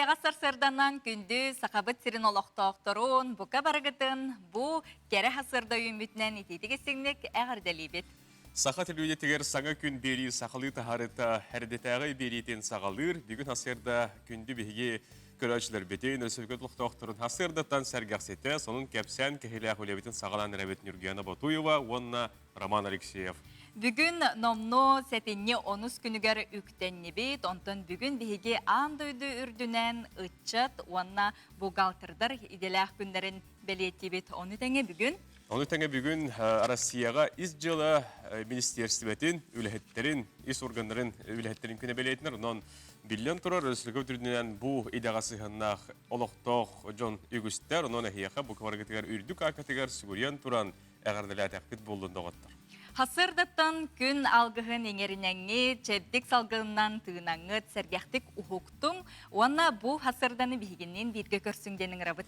Үтүө эйэҕэс сарсыарданан күндү Сахабыт сирин олохтоохторун, бука барыгытын бу кэрэ сарсыарда үүммүтүнэн итиитик истиҥник эҕэрдэлиибит. Саха телевидениетигэр саҥа күн биэрии сахалыы таһаарыыта эрдэтээҕи биэриитин саҕалыыр. Бүгүн сарсыарда күндү биһиги көрөөччүлэрбитин, өрөспүүбүлүкэ олохтоохторун сарсыардаттан сэргэхситэ, сонун кэпсээн кэһиилээх үлэбитин саҕалаан эрэбит Нюргуяна Ботуева уонна Роман Алексеев. Бүгүн номнуо сэтинньи онус күнүгэр үктэннибит, онтон бүгүн биһиги аан дойду үрдүнэн ыччат уонна бухгалтердар идэлээх күннэрин бэлиэтиибит. Ону тэҥэ бүгүн Ону тэҥэ бүгүн Россияҕа ис дьыала министиэристибэтин үлэһиттэрин, ис органнарын үлэһиттэрин күнэ бэлиэтинэр. Онон биллэн турар, өрөспүүбүлүкэ үрдүнэн бу идэҕэ сыһыаннаах олохтоох дьон үгүстэр. Онон эһиэхэ бу кыбаргытыгар үрдүк ааккытыгар сүгүрүйэн туран эҕэрдэлээтэхпит буоллун доҕоттор. Сарсыардаттан күн алгыһын иҥэринэҥҥит, чэбдик салгынынан тыынаҥҥыт, сэргэхтик уһуктуҥ уонна бу сарсыарданы биһигинниин бииргэ көрсүҥ диэн ыҥырабыт.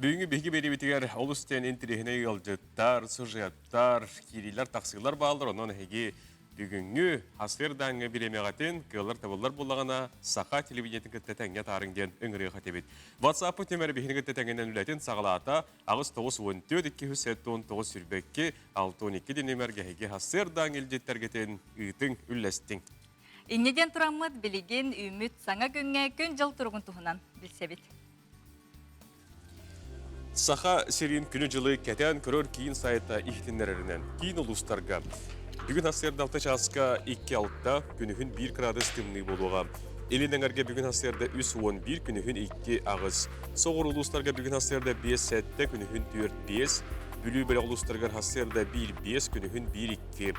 Бүгүҥҥү биһиги биэриибитигэр олус диэн интэриэһинэй ыалдьыттар, сюжеттар, киириилэр-тахсыылар бааллар. Онон эһиги Бүгүҥҥү сарсыардааҥҥы бириэмэҕитин кыаллар-табыллар буоллаҕына, саха телевидениетин кытта тэҥҥэ таарыҥ диэн ыҥырыах этибит. WhatsApp нүөмэрэ биһини кытта тэҥинэн үлэтин саҕалаата 8 94 279 22 62 диэн нүөмэргэ эһиги сарсыардааҥ илдьиттэргитин ыытыҥ, үллэстиҥ. Инньэ диэн тураммыт билигин үүммүт саҥа күҥҥэ күн-дьыл туругун туһунан билсэбит. Саха сирин күнү-дьылы кэтээн көрөр киин сайта иһитиннэрэринэн, киин улуустарга бүгүн сарсыарда 6 чааска 2-6, күнүһүн 1 градус тымныы буолуоҕа. Илин эҥэргэ бүгүн сарсыарда 3-11, күнүһүн 2-8. Соҕуруу улуустарга бүгүн сарсыарда 5-7, күнүһүн 4-5. Бүлүү бөлөх улуустарыгар сарсыарда 1-5, күнүһүн 1-2.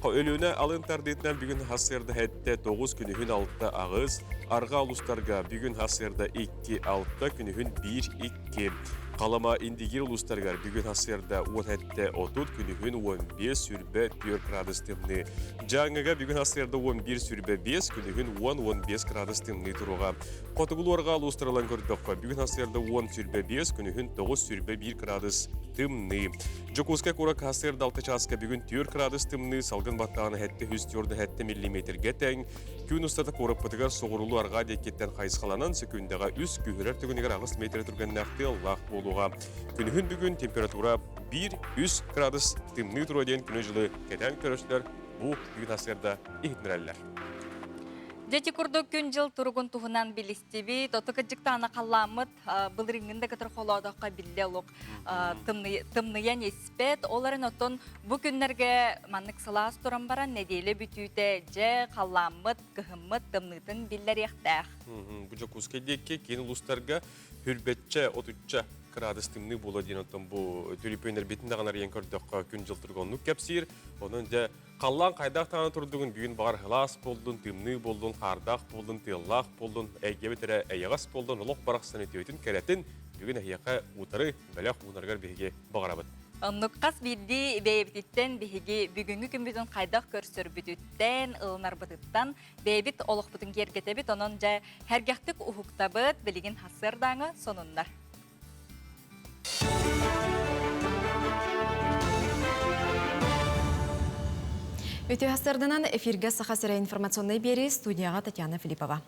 Өлүөнэ алын тардыытынан бүгүн сарсыарда 7-9, күнүһүн 6-8. Арҕаа улуустарга бүгүн сарсыарда 2-6, күнүһүн 1-2. Халыма Индигир улуустарыгар бүгүн сарсыарда 17-30, күнүһүн 15-24 градус тымныы. Дьааҥыга бүгүн сарсыарда 11-25, күнүһүн 10-15 градус тымныы туруоҕа. Хотугулуу-арҕаа улуустар ылан көрдөххө, бүгүн сарсыарда 10-25, күнүһүн 9-21 градус тымныы. Дьокуускай куоракка сарсыарда 6 чааска бүгүн 4 градус тымныы, салгын баттааһына 747 миллиметргэ тэҥ. Күн устата куораппытыгар соҕуруулуу арҕаа диэкиттэн хайысхаланан сөкүүндэҕэ үс күүһүрэр түгэнигэр 8 метр түргэннээх тыаллаах буолуоҕа. Күнүһүн бүгүн температура 1-3 градус тымныы туруо диэн күнү-дьылы кэтээн көрөччүлэр бу бүгүн сарсыарда иһитиннэрэллэр. Дьэ ити курдук күн-дьыл туругун туһунан билистибит. Оту кырдьыктаана халлааммыт былырыыҥҥын да кытары холоодоххо биллэ олох тымныйан испэт. Ол эрэн оттон бу күннэргэ маннык сылаас туран баран нэдиэлэ бүтүүтэ дьэ халлааммыт, кыһыммыт тымныытын биллэриэхтээх. Бу Дьокуускай диэки киин улуустарга хүрбэччэ, отучча кыраадыс тымныы буолуо диэн оттон бу түлүпүөннэрбитин даҕаны арыйан көрдөххө күн-дьыл туруга оннук кэпсиир. Онон дьэ Халлаан хайдах даҕаны турдугун бүгүн баҕар сылаас буоллун, тымныы буоллун, хаардаах буоллун, тыаллаах буоллун, эйгэбит эрэ эйэҕэс буоллун, олох барахсан үтүөтүн, кэрэтин бүгүн эһиэхэ утары бэлэх уунарыгар биһиги баҕарабыт. Оннук хас биирдии бэйэбититтэн биһиги бүгүҥҥү күммүтүн хайдах көрсөрбүтүттэн, ылынарбытыттан бэйэбит олохпутун киэргэтэбит. Онон дьэ сэргэхтик уһуктабыт, билигин сарсыардааҥы сонуннар. Үтүө сарсыарданан эфиргэ Саха сирэ информационнай биэрии студияҕа Татьяна Филиппова.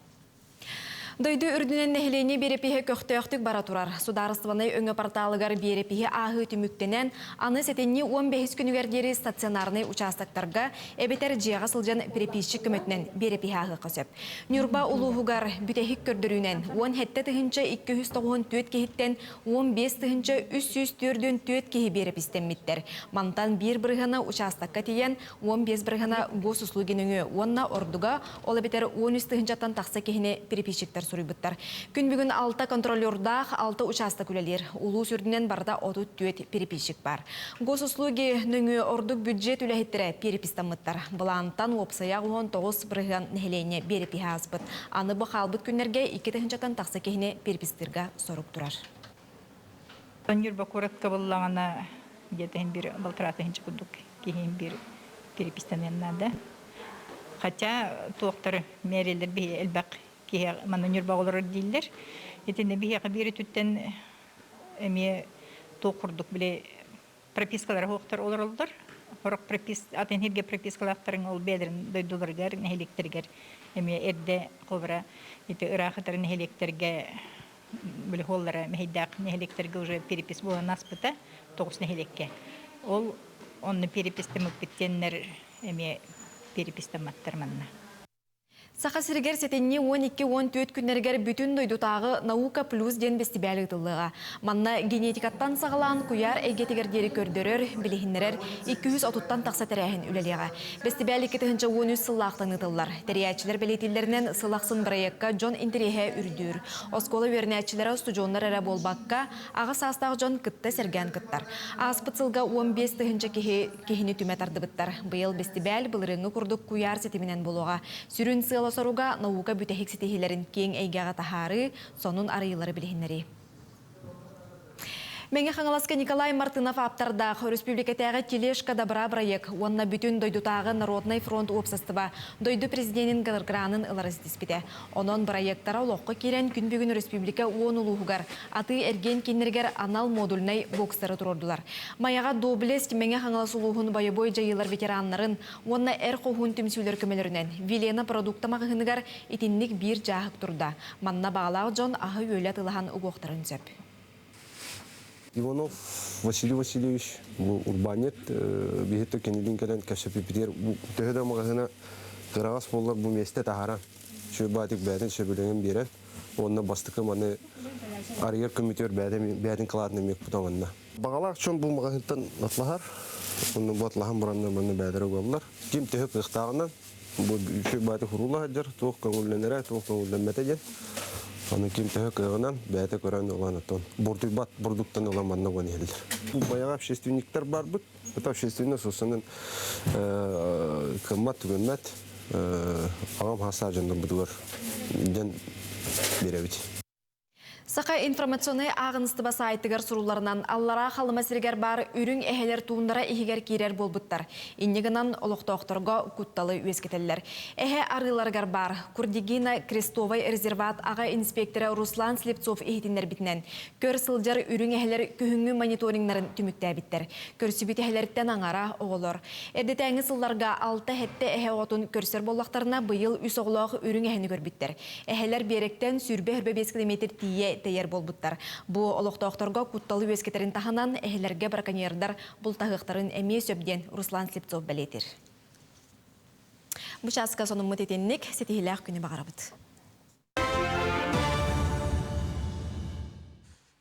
Дойду үрдүнэн нэһилиэнньэ биэрэпиһэ көхтөөхтүк бара турар. Судаарыстыбаннай өҥө порталыгар биэрэпиһи ааһыы түмүктэнэн, аны сэтинньи 15 күнүгэр диэри стационарнай участоктарга эбэтэр дьиэҕэ сылдьан переписчик көмөтүнэн биэрэпиһи ааһыахха сөп. Ньурба улууһугар бүтэһик көрдөрүүнэн 17 294 киһиттэн 15 344 киһи биэрэпистэммиттэр. Мантан 1 бырыһыана учаастакка тиийэн, 15 бырыһыана госуслуги нөҥүө уонна ордуга, ол эбэтэр 13 тыһыынчаттан тахса киһини переписчиктэр суруйбуттар. Күн бүгүн алта контролердаах алта учаастак үлэлиир. Улуус үрдүнэн барыта 34 переписчик бар. Госуслуги нөҥүө ордук бюджет үлэһиттэрэ перепистаммыттар. Былаантан уопсайа 19% нэһилиэнньэ биэрэпиһи ааспыт. Аны бу хаалбыт күннэргэ 2 тыһыынчаттан тахса киһини перепистыырга сорук турар. Ньурба куоратка буллаҕына где-то биир 1,5 тыһыынча курдук киһи биир перепистаныан наада. Хотя туохтар мэрилэр биһи элбэх киһи манна Ньурба олорор дииллэр. Итиннэ биһиэхэ биир өттүттэн эмиэ туох курдук били пропискалара суохтар олороллор. Сорох пропис атын сиргэ пропискалаахтарын ол бэйэлэрин дойдуларыгар, нэһилиэктэригэр. Эмиэ эрдэ холобура ити ыраах ытар нэһилиэктэргэ били хуоллара мэһэйдээх нэһилиэктэргэ уже перепись буолан ааспыта тоҕус нэһилиэккэ. Ол онно перепистэммиппит диэннэр эмиэ перепистэмматтар манна. Саха сиригэр сэтинньи 12-14 күннэригэр бүтүн дойдутааҕы «Наука плюс» диэн бэстибээл ыытыллыаҕа. Манна генетикаттан саҕалаан куйаар эйгэтигэр диэри көрдөрөр, билиһиннэрэр 230-тан тахса тэрээһин үлэлиэҕэ. Бэстибээл 2013 сыллаахтан ыытыллар. Тэрийээччилэр бэлиэтииллэринэн, сыл ахсын бырайыакка дьон интэриэһэ үрдүүр. Оскуола үөрэнээччилэрэ устудьуоннар эрэ буолбакка, аҕа саастаах дьон кытта сэргээн кыттар. Ааспыт сылга 15 тыһыынча киһи киһини түмэ тардыбыттар. Быйыл бэстибээл былырыыҥҥы курдук куйаар ситиминэн буолуоҕа. Сүрүн сыала-соруга наука бүтэһик ситиһиилэрин киэҥ эйгэҕэ таһаарыы, сонун арыйыылары билиһиннэрии. Мэҥэ Хаҥаласка Николай Мартынов ааптардаах өрөспүүбүлүкэтээҕи «Тележка добра» бырайыак уонна бүтүн дойдутааҕы Народнай фронт уопсастыба дойду президенин гранын ылары ситиспитэ. Онон бырайыактара олоххо киирэн күн бүгүн өрөспүүбүлүкэ уон улууһугар атыы-эргиэн кииннэригэр анал модульнай бокстары туруордулар. Майаҕа Доблесть Мэҥэ Хаҥалас улууһун бойобуой дьайыылар ветераннарын уонна эр хоһуун түмсүүлэр көмөлөрүнэн Вилена продукта маҕаһыыныгар итинник биир дьааһык турда. Манна баҕалаах дьон аһы-үөлү атыылаһан угуохтарын сөп. Иванов Василий Васильевич бу урбаанньыт биһиги кинилин кэлэн кэпсэппиппитигэр төһө да маҕаһыына кыраҕас буоллар бу миэстэ таһааран сүбаатык бэйэтин сөбүлэҥин биэрэн уонна бастакы маны арыйар көмүтүөр бэйэтин кылаатын эмиэ кутаҥанна. Баҕалаах дьон бу маҕаһыынтан атлаһар, онно бу атлаһан бараннар манна бэйэлэрэ угаллар. Ким төһө кыахтааҕынан бу сүбааты хуруула сылдьар, туох көҥүллэнэрэ, туох көҥүллэммэтэ диэн. Аны ким төһө кыаҕынан бэйэтэ көрөн ылан оттон бурдуйбат бурдуктан ылан манна уган иһэллэр. Бу баяҕа общественниктар барбыт. Это общественный сусанын кыммат түгэммэт аҕам хасаа дьоннорбутугар дьэн биэрэбит. Саха информационнай ааҕыныстыба саайтыгар сурулларынан, Аллараа Халыма сиригэр баар үрүҥ эһэлэр туундара иһигэр киирэр буолбуттар. Инньэ гынан олохтоохторго кутталы үөскэтэллэр. Эһэ арыыларыгар баар Курдигина Крестовай резерват аҕа инспектора Руслан Слепцов иһитиннэрбитинэн, көр сылдьар үрүҥ эһэлэр күһүҥҥү мониторингнарын түмүктээбиттэр. Көрсүбүт эһэлэртэн аҥара оҕолор. Эрдэтээҥи сылларга алта-сэттэ эһэ оҕотун көрсөр буоллахтарына, быйыл үс оҕолоох үрүҥ эһэни көрбүттэр. Эһэлэр биэрэктэн 20-25 километр тиийэ тэйэр буолбуттар. Бу олохтоохторго кутталы үөскэтэрин таһынан, эһэлэргэ браконьердар бултаһыахтарын эмиэ сөп диэн Руслан Слепцов бэлиэтиир. Бу чааска сонуммут итинник ситиһиилээх күнү баҕарабыт.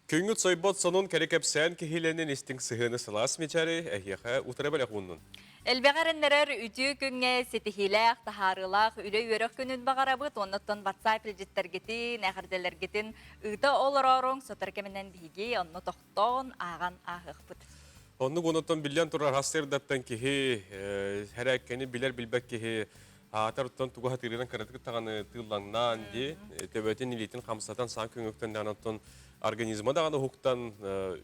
Күҥҥүт сойбот сонун кэрэ кэпсээн киһилэнин истиҥ сыһыаны сылаас мичээри эһиэхэ утары бэлэх ууннун. Элбэҕи эрэннэрэр үтүө күҥҥэ ситиһиилээх, таһаарыылаах үлэ-үөрэх күнүн баҕарабыт. Оннуттан WhatsApp илдьиттэргитин, эҕэрдэлэргитин ыыта олорооруҥ. Сотору кэминэн биһиги онно тохтоон, ааҕан ааһыахпыт. Оннук онуттан биллэн турар сарсыардаттан киһи, хэрээккэни билэр-билбэт киһи Аатар оттон тугу хатыырынан кыратык даҕаны тыыллаҥнаан дии, төбөтүн илиитин хамсатан саҥ күҥүктэн даҕаны оттон организма даҕаны уһуктан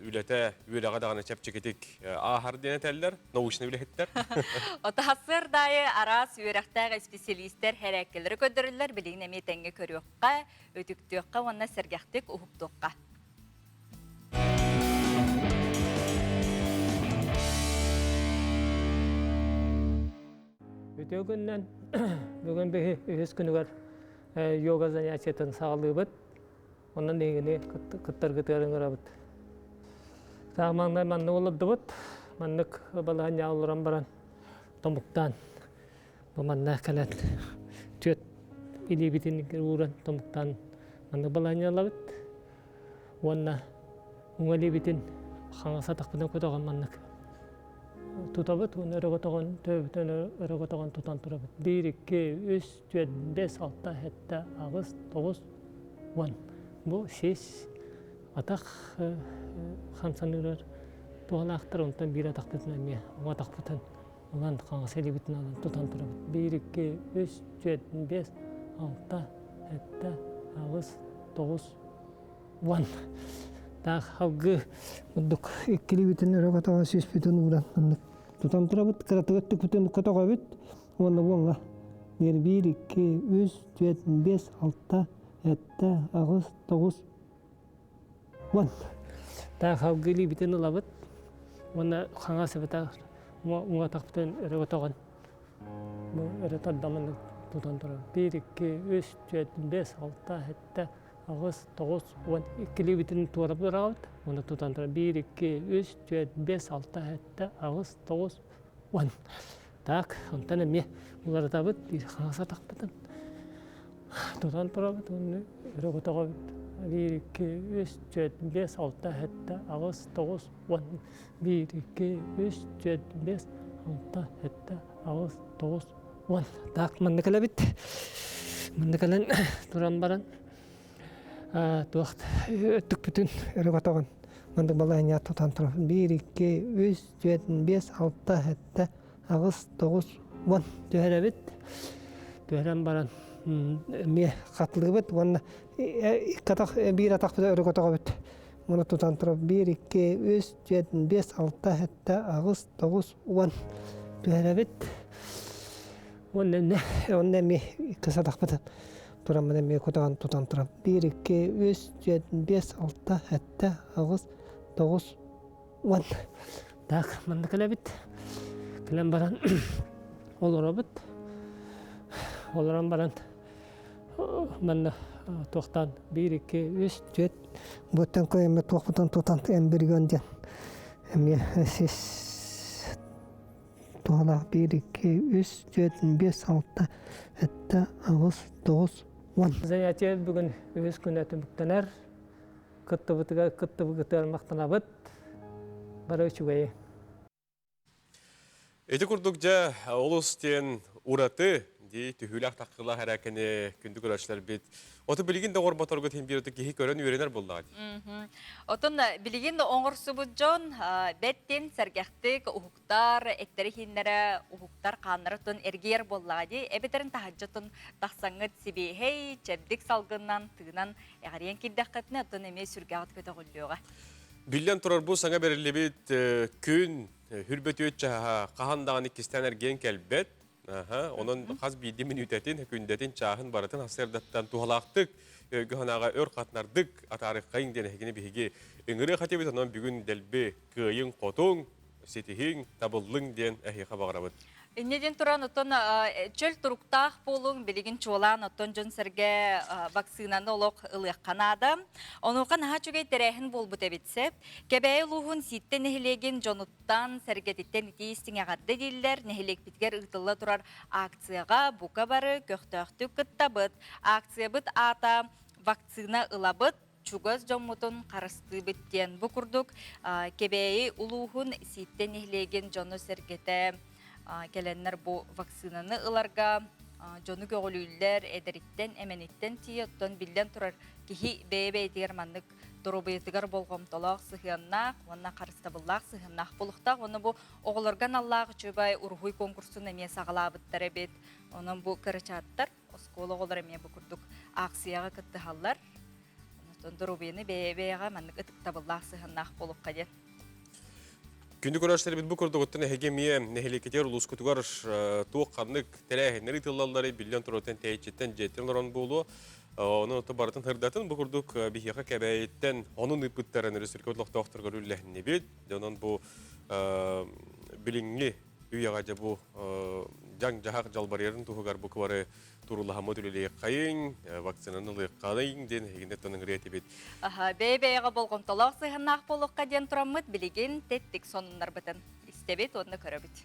үлэтэ, үөрэҕэ даҕаны чэпчэкитик ааһар диэн этэллэр, научнай үлэһиттэр. Отаһассыардаайы араас үөрэхтээх исписэлиистэр хэрээккэлэри көрдөрөллөр, билигин эмиэ тэҥҥэ көрүөххэ, үтүктүөххэ уонна сэргэхтик уһуктуохха. Үтүө күннэн бүгүн биһи үһүс күнүгэр йога занятиетын саҕалыыбыт. Онон эһигини кыттаргытыгар ыҥырабыт. Маҥнай маннык олордубут. Маннык балаһанньаҕа олорон баран томуктаан бу манна кэлэн түөрт илиибитин ууран томуктаан маннык балаһанньалабыт. Уонна уҥа илиибитин хаҥас атахпытын көтөҕөн маннык тутабыт уонна өрө көтөҕөн төбөбүтүн өрө көтөҕөн тутан турабыт. Биир, икки, үс, түөрт, бэс, алта, сэттэ, аҕыс, тоҕус, уон. Бу сис атах хамсаныылар туһалаахтар, онтон биир атахпытын эмиэ уҥа атахпытын ылан хаҥас илиибитин ылан тутан турабыт. Биир, икки, үс, түөрт, бэс, алта, сэттэ, аҕыс, тоҕус, уон таах алгыы курдук иккилибитин өрө көтөҕөн сүүспүтүн ууран маннык тутан турабыт кыратык өттүкпүтүн көтөҕөбүт уонна уоҥҥа диэн биир икки үс түөрт биэс алта сэттэ аҕыс тоҕус уон таах алгыы илиибитин ылабыт уонна хаҥас эбэтэр уҥа атахпытын өрө көтөҕөн бу өрө тардамын. тутан турабыт. Биир, икки, үс, түөрт, бэс, алта, сэттэ, аҕыс, тоҕус, уон иккилиибитин туора быраҕабыт. Уонна тутан турабыт. Биир, икки, үс, түөрт, бэс, алта, сэттэ, аҕыс, тоҕус, уон. Так, онтон эмиэ уларытабыт, биир хаҥас атахпытын тутан турабыт уонна өрө көтөҕөбүт. Биир, икки, үс, түөрт, биэс, алта, сэттэ, аҕыс, тоҕус, уон. Биир, икки, үс, түөрт, биэс, алта, сэттэ, аҕыс, тоҕус, уон. Так, манна кэлэбит. Манна кэлэн туран баран туох өттүкпүтүн өрө көтөҕөн маннык балаһыанньа тутан турабын. Биир, икки, үс, түөрт, биэс, алта, сэттэ, аҕыс, тоҕус, уон. Түһэрэбит. Түһэрэн баран эмиэ хатылыыбыт уонна икки атах биир атахпыт өрө көтөҕөбүт. Уонна тутан турар биир, икки, үс, түөрт, биэс, алта, сэттэ, аҕыс, тоҕус, уон түһэрэбит. Уонна эмиэ уонна эмиэ иккис атахпытын тураммын эмиэ кутаҕан тутан туран биир, икки, үс, түөрт, биэс, алта, сэттэ, аҕыс, тоҕус, уон. Так, манна кэлэбит. Кэлэн баран олоробут. Олорон баран манна туохтаан биир, икки, үс, түөрт. Буттан көйөммө туохпутун тутан эмбиргөн диэн эмиэ сис туһалаах биир, икки, үс, түөрт, биэс, алта, сэттэ, аҕыс, тоҕус, уон. Занятие бүгүн үһүс күнэ түмүктэнэр. Кыттыбытыгар кыттыбытыгар махтанабыт. Бары үчүгэйи. Ити курдук дьэ олус диэн ураты дии түһүүлээх таххылаах эрээкини күндү көрөөччүлэрбит. Оту билигин да оҥорботоргут иһин биир киһи көрөн үөрэнэр буоллаҕа дии. Отон билигин оҥорсубут дьон бэттин сэргэхтик уһуктар, эттэри иһиннэрэ уһуктар хааннара тун эргийэр буоллаҕа дии. Эбэтэрин таһырдьа тун тахсаҥҥыт сибиэһэй, чэбдик салгынынан тыынан эҕэрийэн киирдэххитинэ, оттон эмиэ сүргэҕит көтөҕүллүөҕэ. Биллэн турар, бу саҥа бэриллибит күн хүрбөтүөт чааһа хаһан даҕаны иккистээн эргийэн кэлбэт. Онон хас биирдии мүнүүтэтин, күндэтин, чааһын барытын сарсыардаттан туһалаахтык, өйгө-санааҕа өр хатынардык атаарыаххайыҥ диэн эһигини биһиги ыҥырыах этибит. Онон бүгүн дэлби кыайыҥ-хотуҥ, ситиһиҥ, табыллыҥ диэн эһиэхэ баҕарабыт. Инньэ диэн туран, оттон чөл туруктаах буолуҥ, билигин чуолаан оттон дьон-сэргэ вакцинаны олох ылыахха наада. Онуоха наһаа үчүгэй тэрээһин буолбут эбит сөп. Кэбээйи улууһун Сииттэ нэһилиэгин дьонуттан, сэргэтиттэн итии истиҥ эҕэрдэ дииллэр. Нэһилиэкпитигэр ыытылла турар акцияҕа бука бары көхтөөхтүк кыттабыт. Акциябыт аата «Вакцина ылабыт, чугас дьоммутун харыстыыбыт» диэн. Бу курдук Кэбээйи улууһун Сииттэ нэһилиэгин дьоно-сэргэтэ кэлэннэр бу вакцинаны ыларга дьону көҕүлүүллэр, эдэриттэн, эмэниттэн тиийэ, оттон биллэн турар киһи бэйэ-бэйэтигэр маннык доруобуйатыгар болҕомтолоох сыһыаннаах уонна харыстабыллаах сыһыаннаах буолуохтаах. Уонна бу оҕолорго аналлаах үчүгэй уруһуй конкурсун эмиэ саҕалаабыттар эбит. Онон бу кырачааттар оскуола оҕолоро эмиэ бу курдук аахсыйаҕа кыттыһаллар. Онон доруобуйаны бэйэ-бэйэҕэ маннык ытыктабыллаах сыһыаннаах буолуохха диэн. Күндү көрөөччүлэрбит бу курдугуттан эһиги эмиэ нэһилиэккитигэр улуускутугар туох ханнык тэрээһиннэр ыытыллалларый биллэн турарыттан тэйиччиттэн дьиэттэн олорон буолуо. Онон ото барытын сырдатын бу курдук биһиэхэ Кэбээйиттэн онун ыыппыттарын өрөспүүбүлүкэ олохтоохторугар үллэһиннибит. Онон бу билиҥҥи үйэҕэ дьэ бу дьаҥ-дьаһах дьалбарыйарын туһугар бу кыбары туруулаһаммыт үлэлиэххэйиҥ, вакцинаны ылыаххайыҥ диэн эһигини оттон ыҥырыа этибит. Бэйэ-бэйэҕэ болҕомтолоох сыһыаннаах буолуохха диэн тураммыт билигин тэттик сонуннарбытын истэбит уонна көрөбүт.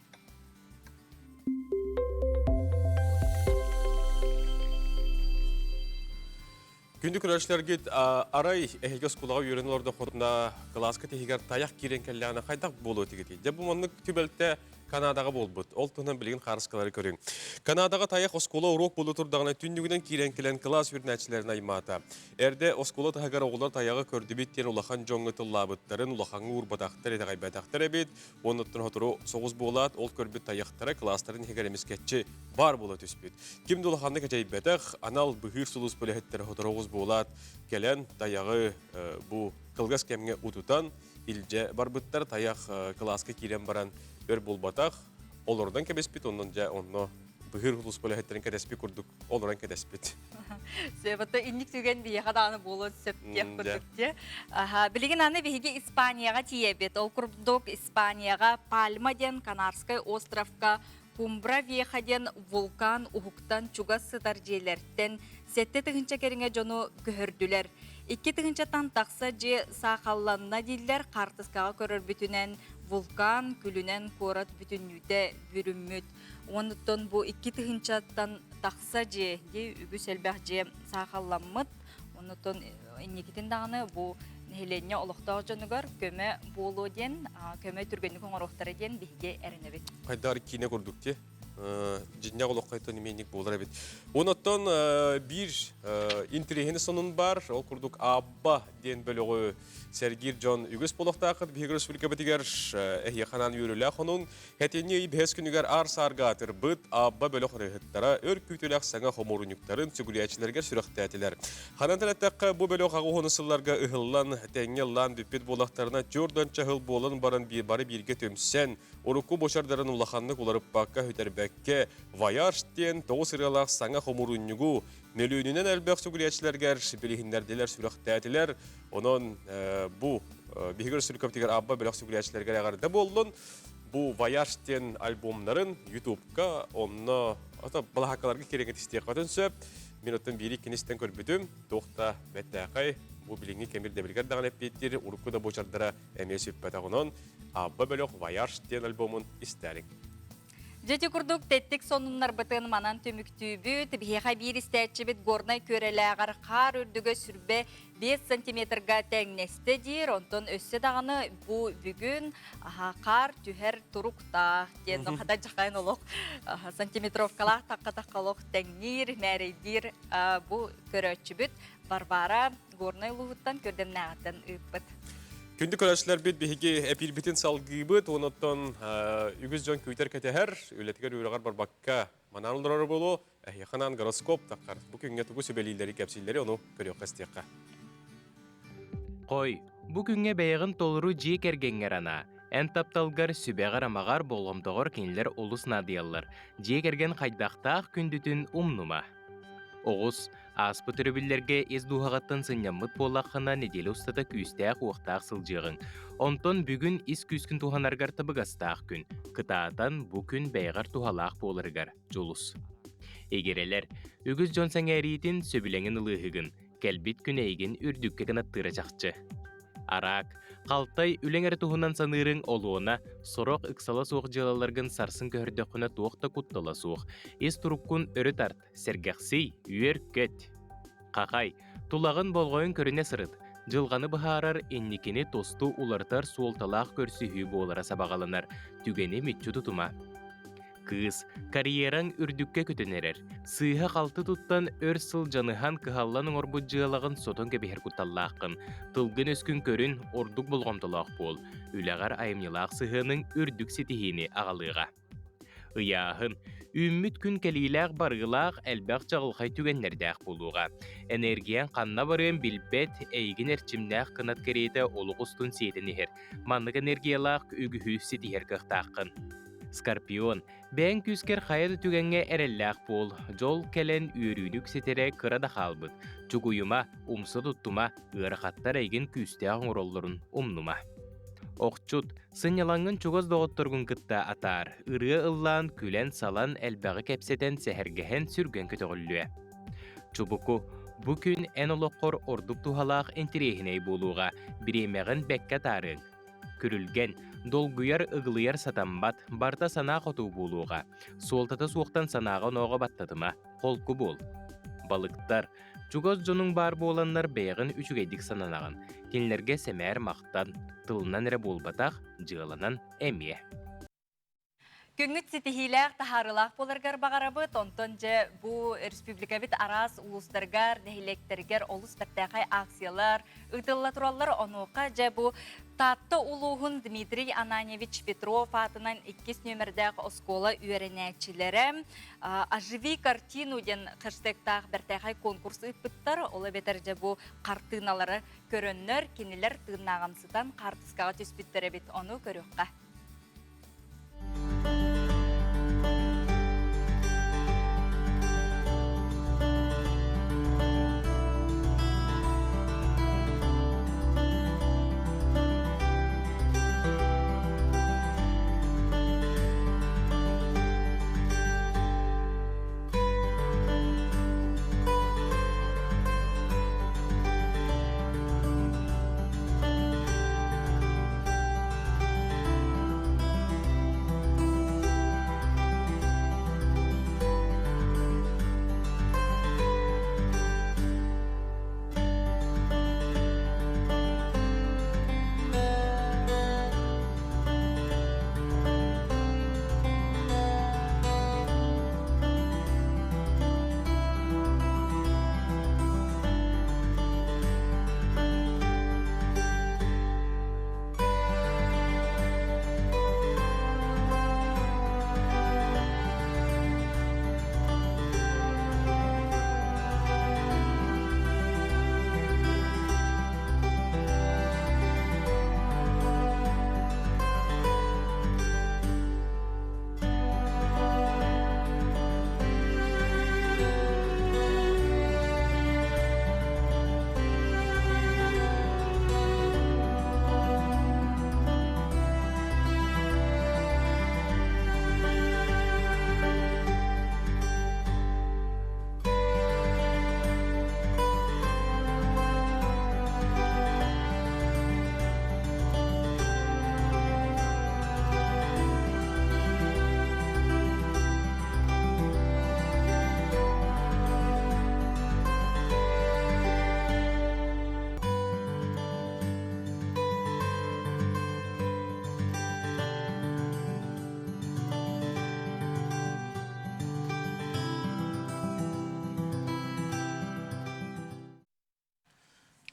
Күндү көрөөччүлэргит арай эһиги оскуолаҕа үөрэнэ олордоххутуна кылааска тиһигэр тайах киирэн кэллэҕинэ хайдах буолуо этигитий? Дьэ бу маннык түбэлтэ Канадаҕа буолбут. Ол туһунан билигин хаарыскалары көрүҥ. Канадаҕа тайах оскуола уруок буола турдаҕына түннүгүнэн киирэн кэлэн кылаас үөрэнээччилэрин аймаата. Эрдэ оскуола таһыгар оҕолор тайаҕы көрдүбүт диэн улахан дьоҥҥо тыллаабыттарын улахаҥҥа уурбатахтар, итэҕэйбэтэхтэр эбит. Уонна сотору соҕус буолаат, ол көрбүт тайахтара кылаастарын иһигэр эмискэччи баар буола түспүт. Ким да улаханнык эчэйбэтэх, анал быһыыр сулууспа үлэһиттэрэ сотору оҕус буолаат, кэлэн тайаҕы бу кылгас кэмҥэ утутан илдьэ барбыттар. Тайах кылааска киирэн баран өр буолбатах, олордон кэбиспит, онон дьэ онно быһыыр сулууспа үлэһиттэрин кэтэспит курдук олорон кэтэспит. Сөп, инник түгэн биһиэхэ даҕаны буолуон сөп диэх курдук дии. Билигин аны биһиги Испанияҕа тиийэбит. Ол курдук Испанияҕа Пальма диэн Канарскай островка Кумбра Веха диэн вулкан уһуктан чугас сытар дьиэлэртэн 7 тыһыынча кэриҥэ дьону көһөрдүлэр. 2 тыһыынчаттан тахса дьиэ саахалланна дииллэр. Хаартыскаҕа көрөрбүтүнэн вулкан күлүнэн куорат бүтүннүүтэ бүрүммүт. Онуттан бу 2 тыһыынчаттан тахса дьиэ, дии үгүс элбэх дьиэ саахалламмыт. Онуттан инникитин даҕаны бу нэһилиэнньэ олохтоох дьонугар көмө буолуо диэн, көмө түргэнник оҥоруохтара диэн биһиги эрэнэбит. Хайдаар киинэ курдук ти. Дьиннэх олоххойтон именник буолар эбит. Онуттан биир интириэһинэй сонун бар, ол курдук Абба диэн бөлөҕү сэргиир дьон үгүс болохтаахыт биһиги республикабытыгар эһиэханан үөрүүлээх хонун Хэтинни ый бэһис күнүгэр аар саарга атырбыт Абба бөлөх ырыһыттара өр күүтүлэх саҥа хомуурунньуктарын сүгүрүйээччилэргэ сүрэхтээтилэр. Ханан эттэххэ, бу бөлөх аҕыс сылларга ыһыллан, тэҥҥэ ыллаан бүппүт буолахтарына 40 чаһыл буолан баран бары бииргэ түмсэн, урукку бочардарын улаханнык уларыппакка сүтэрбэккэ, «Вояж» диэн тоҕус ырыалаах саҥа хомуурунньугу мөлүйүөнүнэн элбэх сүгүрүйээччилэргэр билиһиннэрдилэр, сүрэхтээтилэр. Онон бу биһиги республикабытыгар Абба бөлөх сүгүрүйээччилэригэр эҕэрдэ буоллун. Бу «Вояж» диэн альбомнарын Ютубка, онно ото балаһаккаларга кирэҥэ тистиэххэтин сөп. Мин оттон биири кинистэн көрбүтүм, туох да бэттээхэй, бу билиҥҥи кэмир дэбилгэр даҕаны эппиэттиир, урукку да буочардара эмиэ сүппэтэх. Онон Абба бөлөх «Вояж» диэн альбомун истээриҥ. Дьэти курдук тэттик сонуннарбытын манан түмүктүүбүт. Биһиэхэ биир истээччибит Горнай Күөрэлээҕэр хаар үрдүгэ 25 сантиметрга тэҥнэстэ диир. Онтон өссө даҕаны бу бүгүн хаар түһэр туруктаах диэн хата дьахайын олох сантиметровкалаах таққа-таққа олох тэҥниир, мээрэйдиир бу көрөөччүбүт Варвара Горнай улууһуттан көрдөмнээҕиттэн ыыппыт. Күндү көрөөччүлэрбит биһиги эпиирбитин салгыыбыт, онуттан үгүс дьон күүтэр кэтэһэр, үлэтигэр үөрэҕэр барбакка манаан олорор буолуо, эһиэхэ гороскоп таххар. Бу күҥҥэ тугу сүбэлииллэри кэпсииллэри ону көрүөххэ истиэххэ. Хой, бу күҥҥэ бэйэҕин толору дьиэ кэргэҥҥэр анаа. Эн тапталгар, сүбэҕэр-амаҕар, болҕомтоҕор кинилэр олус наадыйаллар. Дьиэ кэргэн хайдахтаах күндүтүн умнума. Оҕус, ааспыт өрөбүллэргэ ис дууһаҕыттан сынньаммыт буоллаххына, нэдиэлэ устата күүстээх-уохтаах сылдьыаҕыҥ. Онтон бүгүн ис күүскүн туһанаргар табыгастаах күн. Кытаатан, бу күн бэйэҕэр туһалаах буоларыгар дьулус. Игирэлэр, үгүс дьон сэҥээриитин, сөбүлэҥин ылыыһыгын. Кэлбит күн эйигин үрдүккэ кынаттыыра чахчы. Араак, халтай үлэҥ эрэ туһунан саныырыҥ олуона, сорох ыксала суох дьыалаларгын сарсын көһөрдөххүнэ туох да куттала суох. Ис туруккун өрө тарт, сэргэхсий, үөр-көт. Хахай, тулаҕын болҕойон көрүнэ сырыт. Дьылҕаны быһаарар, инникини тосту уларытар суолталаах көрсүһүү буолара сабаҕаланар. Түгэни мүччү тутума. Кыыс, карьераҥ үрдүккэ көтөн эрэр. Сыыһа-халты туттан өр сыл дьаныһан кыһаллан оҥорбут дьыалаҕын сотон кэбиһэр кутталлааххын. Тылгын-өскүн көрүн, ордук болҕомтолоох буол. Үлэҕэр айымньылаах сыһыаныҥ үрдүк ситиһиини аҕалыаҕа. Ыйааһын. Үүммүт күн кэлиилээх-барыылаах, элбэх чаҕылхай түгэннэрдээх буолуоҕа. Энергияҥ ханна барыан билбэт, эйигин эрчимнээх кынат кэриэтэ олох устун сиэтэн иһэр. Маннык энергиялаах үгүһү ситиһэр кыахтааххын. Скорпион, бэйэҥ күүскэр хайа да түгэҥҥэ эрэллээх буол. Дьол кэлэн үөрүүнү үксэтэрэ кыра да хаалбыт. Чугуйума, умса туттума, ыарахаттар эйигин күүстээх оҥороллорун умнума. Охчут, сынньалаҥҥын чугас доҕотторгун кытта атаар. Ырыа ыллаан, күлэн-салан, элбэҕи кэпсэтэн, сэһэргэһэн, сүргэн көтөҕүллүө. Чубуку, бу күн эн олоххор ордук туһалаах интэриэһинэй буолуоҕа. Бириэмэҕин бэккэ атаарыаҥ. Күрүлгэн, долгуйар, ыгылыйар сатаммат, барыта санаа хоту буолуоҕа. Суолтата суохтан санааҕа-онооҕо баттатыма, холку буол. Балыктар, чугас дьонуҥ баар буоланнар бэйэҕин үчүгэйдик сананаҕын. Кинилэргэ сэмээр махтан, тылынан эрэ буолбатах, дьыаланан эмиэ. Күҥҥүт ситиһиилээх, таһаарыылаах буоларгар баҕарабыт. Онтон дьэ бу республикабыт араас улуустарыгар, нэһилиэктэригэр олус бэртээхэй акциялар ыытылла тураллар. Онуоха дьэ бу Таатта улууһун Дмитрий Ананьевич Петров аатынан иккис нүөмэрдээх оскуола үөрэнээччилэрэ «Оживи картину» диэн хэштегтаах бэртээхэй конкурс ыыппыттар. Ол эбэтэр дьэ бу хартыыналары көрөннөр, кинилэр тыыннааҕымсытан хаартыскаҕа түспүттэр эбит. Ону көрүөххэ.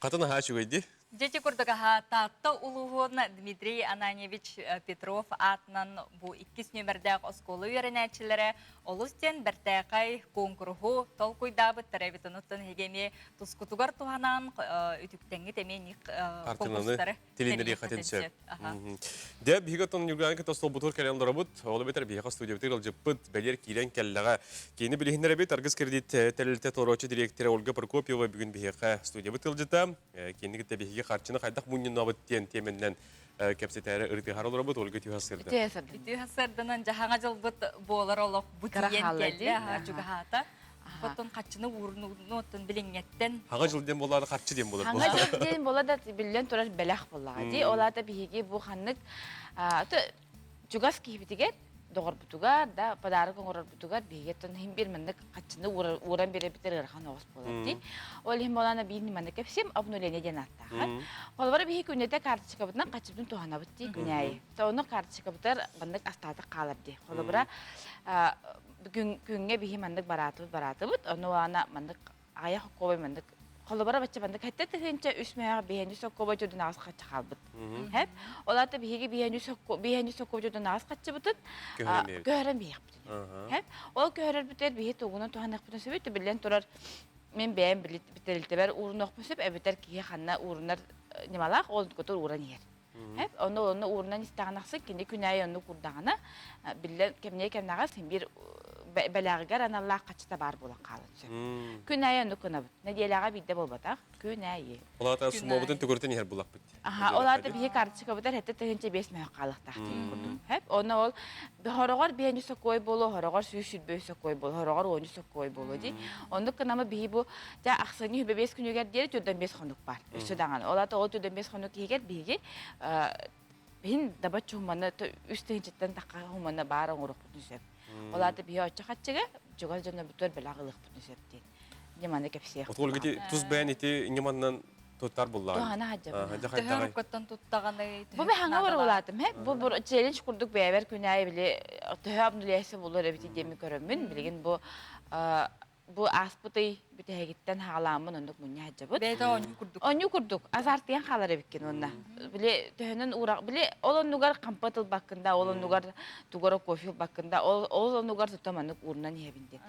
Хатын аһаа үчүгэйди. Дьэти курдук аһа Таатта улууһун Дмитрий Ананьевич Петров аатынан бу иккис нүөмэрдээх оскуола үөрэнээччилэрэ олус диэн бэртээхэй куонкуруһу толкуйдаабыттар эбит. Онуттан эһиги эмиэ тускутугар туһанан үтүктэҥҥит эмиэ ник конкурстары тилиннэриэххитин сөп. Дьэ, биһиги оттон Ньургуйаана кытта остуолбутугар кэлэн олоробут. Ол эбэтэр биһиэхэ студиябытыгар ыалдьыппыт бэлиэр киирэн кэллэҕэ. Киини билиһиннэрэбит. Аргыс кредит тэрилтэ толорооччу дириэктэрэ Ольга Прокопьева бүгүн биһиэхэ студиябыт ыалдьыта. Киини кытта биһиги харчыны хайдах мунньунабыт диэн тиэмэннэн кэпсэтээри ырытыһар олоробут. Ольга үтүө сырда. Үтүө сырданан дьаһаҥа дьылбыт буолар олох бу тиийэн кэллэ, чугаһаата. Оттон хаччыны уурунуоттун билиҥҥэттэн. Хаҥа дьыл диэн буоллаҕына харчы диэн буолар. Хаҥа дьыл диэн буола да биллэн турар бэлэх буоллаҕа дии. Ол аата биһиги бу ханнык чугас киһибитигэр доҕорбутугар да подарок оҥорорбутугар биһиги оттон иһин биир маннык хаччыны ууран биэрэрбитигэр ыарахан оҕус буолар дии. Ол иһин буолаана биир ньыманы кэпсиэм обнуление диэн ааттаахан. Холобура биһиги күннэтэ карточкабытынан хаччыбытын туһанабыт дии күнээйи. Ону карточкабытыгар маннык астаатах хаалар дии. Холобура Бүгүн күҥҥэ биһи маннык бараатыбыт бараатыбыт, ону ана маннык аҕыйах оккуобай маннык холобура бачча маннык хэттэ тыһыынча үс мөһөөх биһиэнү соккуобай дьодун аҕыс хачча хаалбыт. Хэп. Ол аата биһиги биһиэнү сокку биһиэнү соккуобай дьодун аҕыс хаччыбытын көһөрөн биһиэхпитин. Хэп. Ол көһөрөрбүтүгэр биһи тугунан туһаныахпытын сөбүй биллэн турар мен бэйэм тэрилтэбэр уурунуохпун сөп эбэтэр киһи ханна уурунар ньымалаах ол көтөр ууран иһэр. Хэп, онно онно уурунан истэҕин ахсын кини күн аайы оннук уурдаҕына, биллэн кэмниэ кэмнэҕэ син биир бэлэҕигэр аналлаах хаччыта баар буолан хаалан сөп. Күн аайы оннук гынабыт. Нэдиэлэҕэ биирдэ буолбатах, күн аайы. Ол аата суммабытын төгүрүтэн иһэр буллахпыт. Аха, ол аата биһи карточкабытар 75 мөһөх хаалыахтаах диэн курдук. Хэп, онно ол хороҕор биһини сокуой буолуо, хороҕор 125 сокуой буолуо, хороҕор 10 сокуой буолуо дии. Оннук гынамы биһи бу дьэ ахсынньы 25 күнүгэр диэри 45 хонук баар. Өссө даҕаны. Ол аата ол 45 хонук иһигэр биһиги биһин даба чуһуманы үс тыһыынчаттан тахха хуманы баар оҥоруохпутун сөп. Ол аата биһи оччо хаччыга чугас дьоннорбутугар бэлэх ылыахпытын сөп диэн. Ньыманы кэпсиэх. Отуол ити тус бэйэн ити ньыманнан туттар буллаҕын. Туһана хаджабын. Төһө уруккуттан туттаҕаный? Бу мен хаҥа барылаатым. Бу бу челлендж курдук бэйэбэр күн аайы били төһө обнуляйса булар эбити диэми көрөммүн. Билигин бу бу ааспыт ый бүтэһигиттэн хаалааммын оннук мунньа сылдьабыт. Бэйэтэ оонньуу курдук. Оонньуу курдук. Азартыйан хаалар эбиккин уонна. Били төһөнөн уурах били ол оннугар хампа тылбаккын да, ол оннугар тугара кофе ылбаккын да, ол ол оннугар тута маннык уурунан иһэбин диэн.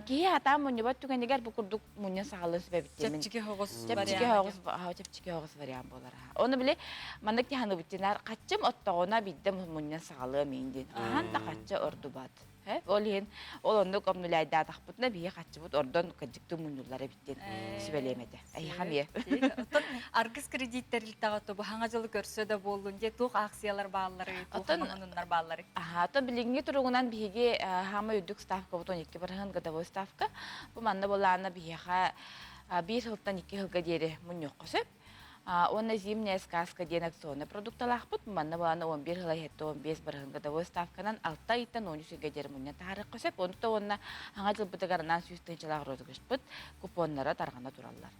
Киһи хатаан мунньубат түгэнигэр бу курдук мунньан саҕалыан сөп эбит диэмин. Чэпчэки соҕус Чэпчэки соҕус чэпчэки соҕус вариант буолар. Ону били маннык тиһаныбыт динар хаччым оттоҕуна биирдэ мунньан саҕалыам иин диэн. Хаһан да хачча ордубат. Ол иһин ол оннук обнуляйдаатахпытына биһи хаччыбыт ордон кырдьыктыы мунньуллар эбит диэн сүбэлиэм этэ. Эйиэхэ эмиэ. Оттон Аргыс кредит тэрилтэҕэ тобу хаҥа дьылы көрсө да буоллун дии туох акциялар бааллары, туох хамаһыннар бааллары? Аха, оттон билиҥҥи туругунан биһиги хаама үрдүк ставкабыт 12 бырыһын годовой ставка. Бу манна буолаана биһиэхэ биир сылтан икки сылга диэри мунньуохха сөп. Уонна зимняя сказка диэн акционнай продукталаахпыт. Манна буолан 11 сыл иһэттэ 15 бырыһын годовой ставканан 6 ыйтан 13 ыйга диэри мунньан таһаарыахха сөп. Онто да уонна хаҥа дьылбытыгар анаан 100 тыһыынчалаах розыгрышпыт купоннара тарҕана тураллар.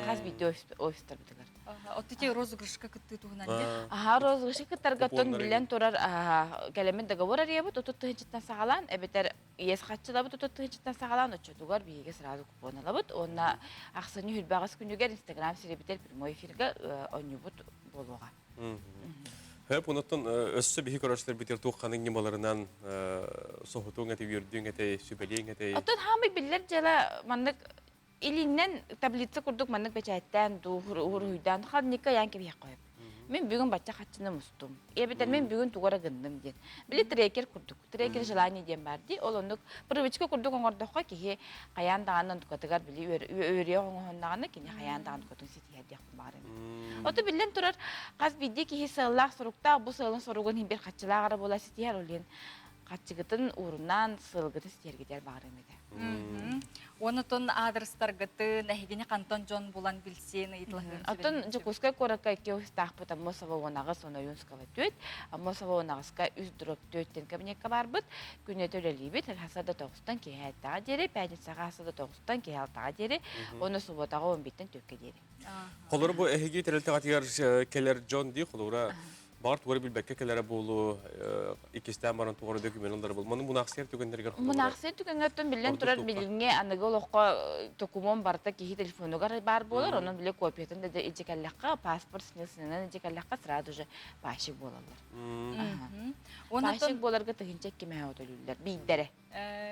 Хас биирдии офистарбытыгар. Оттути розыгрышка кыттыы туһунан дии. Аха, розыгрышка кыттарга оттон биллэн турар кэлэммит договор арыйабыт 30 тыһыынчаттан саҕалаан эбэтэр иэс хаччылабыт 30 тыһыынчаттан саҕалаан оччотугар биһиги сразу купон ылабыт уонна ахсынньы 28 күнүгэр Инстаграм сирэбитэр прямой эфирга оонньуубут буолуоҕа. Хөп, онуттан өссө биһи көрөөччүлэрбитигэр туох ханнык ньымаларынан соһутуоҥ этэй, үөрдүөҥ этэй, сүбэлиэҥ этэй? Оттон хаамай биллэр дьыала маннык илиннэн таблица курдук маннык бэчээттээн дуу, уруһуйдаан ханника ыйаан кэбиһиэххэ сөп. Мин бүгүн бачча хаччыны мустум. Эбэтэр мин бүгүн тугу эрэ гынным диэн. Били трекер курдук. Трекер желание диэн баар дии. Ол оннук привычка курдук оҥордоххо киһи хайаан даҕаны онтукатыгар били үөрүйэх оҥоһуннаҕына кини хайаан даҕаны онтукатын ситиһэр диэхпин баҕарабын. Ото биллэн турар хас биирдии киһи сыаллаах соруктаах бу сыалын соругун иһин бир хаччылаах эрэ буола ситиһэр ол иһин хаччыгытын уурунан сыалгытын ситиһэргитигэр баҕарыам этэ. Онутун аадырыстаргытын эһигини хантан дьон булан билсиэн ыйыталаһыан Оттон Дьокуускай куоракка икки офистаахпыт Аммосова 18 уонна Ойуунского 4. Аммосова 18-ка үс дроп 4-тэн кабинекка баарбыт. Күннэтэ үлэлиибит. Хаса да тоҕустан киэһэ аттаҕа диэри, пятницаҕа хаса да тоҕустан киэһэ алтаҕа диэри, уонна субуотаҕа 11-тэн түөркэ диэри. Холобура бу эһиги тэрилтэҕитигэр кэлэр дьон дии, холобура. Баҕар тугу эрэ билбэккэ кэлэрэ буолуо, иккистээн баран тугу эрэ документ ылара буолуо. Маны мунаахсыйар түгэннэригэр Мунаахсыйар түгэҥҥэ биллэн ордук турар туохха? билиҥҥи аныгы олоххо докумуон барыта киһи телефонугар баар буолар, онон били копиятын да илдьэ кэллэххэ, паспорт снилсинэн илдьэ кэллэххэ сразу же пайщик буолаллар. Пайщик буоларга 1002 мөһө төлүүллэр, биирдэрэ.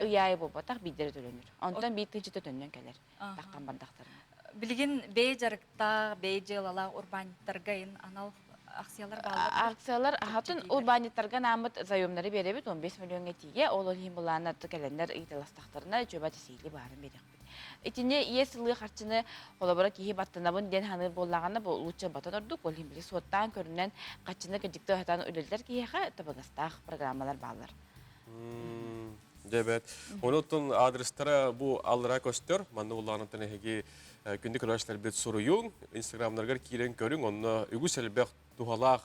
Ый аайы буолбатах, биирдэрэ төлөнөр. Онтон биир тыһыынчата төннөн кэлэр, таххан бардахтарына. Билигин бэйэ дьарыктаах, бэйэ дьыалалаах урбаанньыттарга анал акциялар бааллар? Акциялар аһатын урбаанньыттарга анааммыт заемнары биэрэбит 15 миллиоҥҥа тиийэ. Ол иһин былаана кэлэннэр ыйыталастахтарына үчүгэй тисиили баарын биэриэхпит. Итини иэс ылыы харчыны холобура киһи баттанабын диэн саныыр буоллаҕына бу лучше батан ордук. Ол иһин били суоттаан көрүнэн харчыны кырдьыкты сатаан үлэлэтэр киһиэхэ табыгастаах программалар бааллар. Дьэбэт. Онуттан адрестара бу аллара көстөр. Манна улаанаттан эһиги күндү көрөөччүлэрбит суруйуҥ, инстаграмнарыгар киирэн көрүҥ, онно үгүс элбэх туһалаах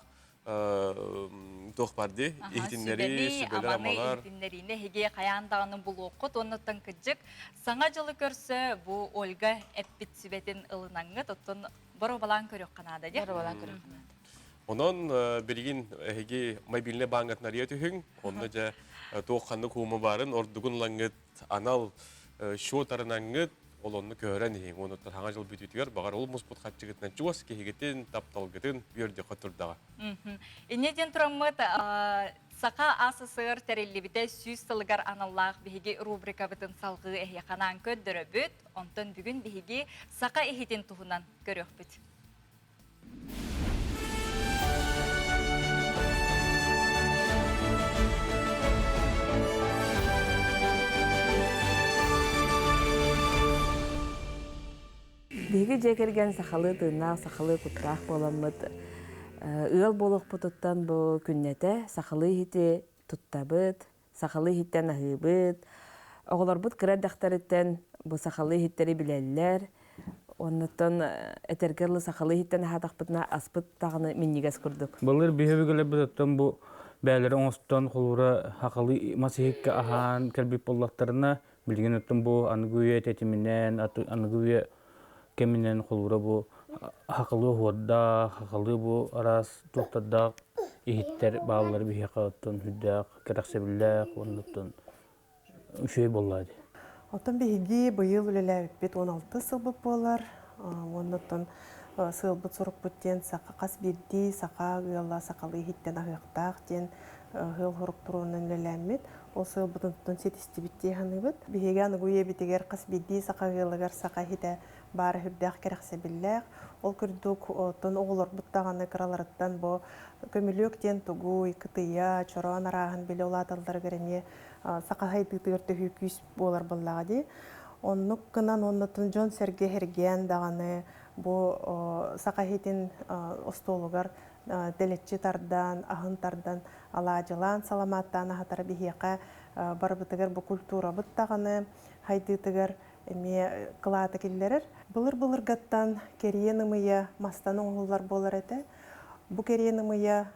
туох бар дии, иһитиннэрии, сүбэлэр, амалар. Иһитиннэриини эһиги хайаан даҕаны булуоххут, оннуттан кыдьык саҥа дьылы көрсө бу Ольга эппит сүбэтин ылынаҥҥыт, оттон боруобалаан көрүөххэ наада дии. Боруобалаан көрүөххэ наада. Онон билигин эһиги мобильнай бааҥҥытын арыйа түһүҥ, онно дьэ туох ханнык уума баарын ордугун ылаҥҥыт анал счет арынаҥҥыт, ол онно көһөрөн иһиҥ. Онуттан хаҥа дьыл бүтүүтүгэр баҕар ол муспут хаччыгытынан чугас киһигитин, тапталгытын үөрдүөххэ турдаҕа. Инньэ диэн тураммыт Саха АССР тэриллибитэ 100 сылыгар аналлаах биһиги рубрикабытын салҕыы эһиэхэ анаан көрдөрөбүт. Онтон бүгүн биһиги саха иһитин туһунан көрүөхпүт. Биһиги дьиэ кэргэн сахалыы тыыннаах, сахалыы куттаах буоламмыт ыал буолуохпутуттан бу күннэтэ сахалыы иһити туттабыт, сахалыы иһиттэн аһыыбыт. Оҕолорбут кыра эрдэхтэриттэн бу сахалыы иһиттэри билэллэр. Оннуттан этэргэ дылы сахалыы иһиттэн аһаатахпытына аспыт даҕаны минньигэс курдук. Былыр биһиги оттон бу бээлэри оҥостон холуура хахалыы мас иһиккэ аһаан кэлбит буоллахтарына билигин оттон бу аныгы үйэ тэтиминэн аныгы үйэ кэминэн холуура бу хахалыы оһуордаах хахалыы бу араас туохтардаах иһиттэр бааллар биһиэхэ оттон сүрдээх кэрэхсэбиллээх уонна оттон үчүгэй буоллаа дии. Оттон биһиги быйыл үлэлээбиппит 16 сылбыт буолар. Уонна оттон сыалбыт сорукпут диэн саха хас биирдии саха ыала сахалыы иһиттэн аһыахтаах диэн ыал хорук туруонан үлэлээммит. Ол сыалбытын ситистибит дии саныыбыт. Биһиги аныгы үйэбитигэр хас биирдии саха ыалыгар саха иһитэ баара сүрдээх кэрэхсэбиллээх. Ол курдук, оттон оҕолорбут даҕаны кыраларыттан бу көмүлүөк диэн тугуй, кытыйа, чороон арааһын билэ улааталларыгар эмиэ саха сайдыытыгар төһүү күүс буолар буоллаҕа дии. Оннук гынан уоннатын дьон-сэргэ эргээн даҕаны бу саха иһитин остуолугар дэлэччи тардан, аһын тардан, алаадьылаан, саламааттаан аһатара биһиэхэ барыбытыгар бу культурабыт даҕаны хайдыытыгар эмиэ кылааты киллэрэр. Былыр-былыргаттан кэриэн ымыйа мастан оҥоһуллар буолар этэ. Бу кэриэн ымыйа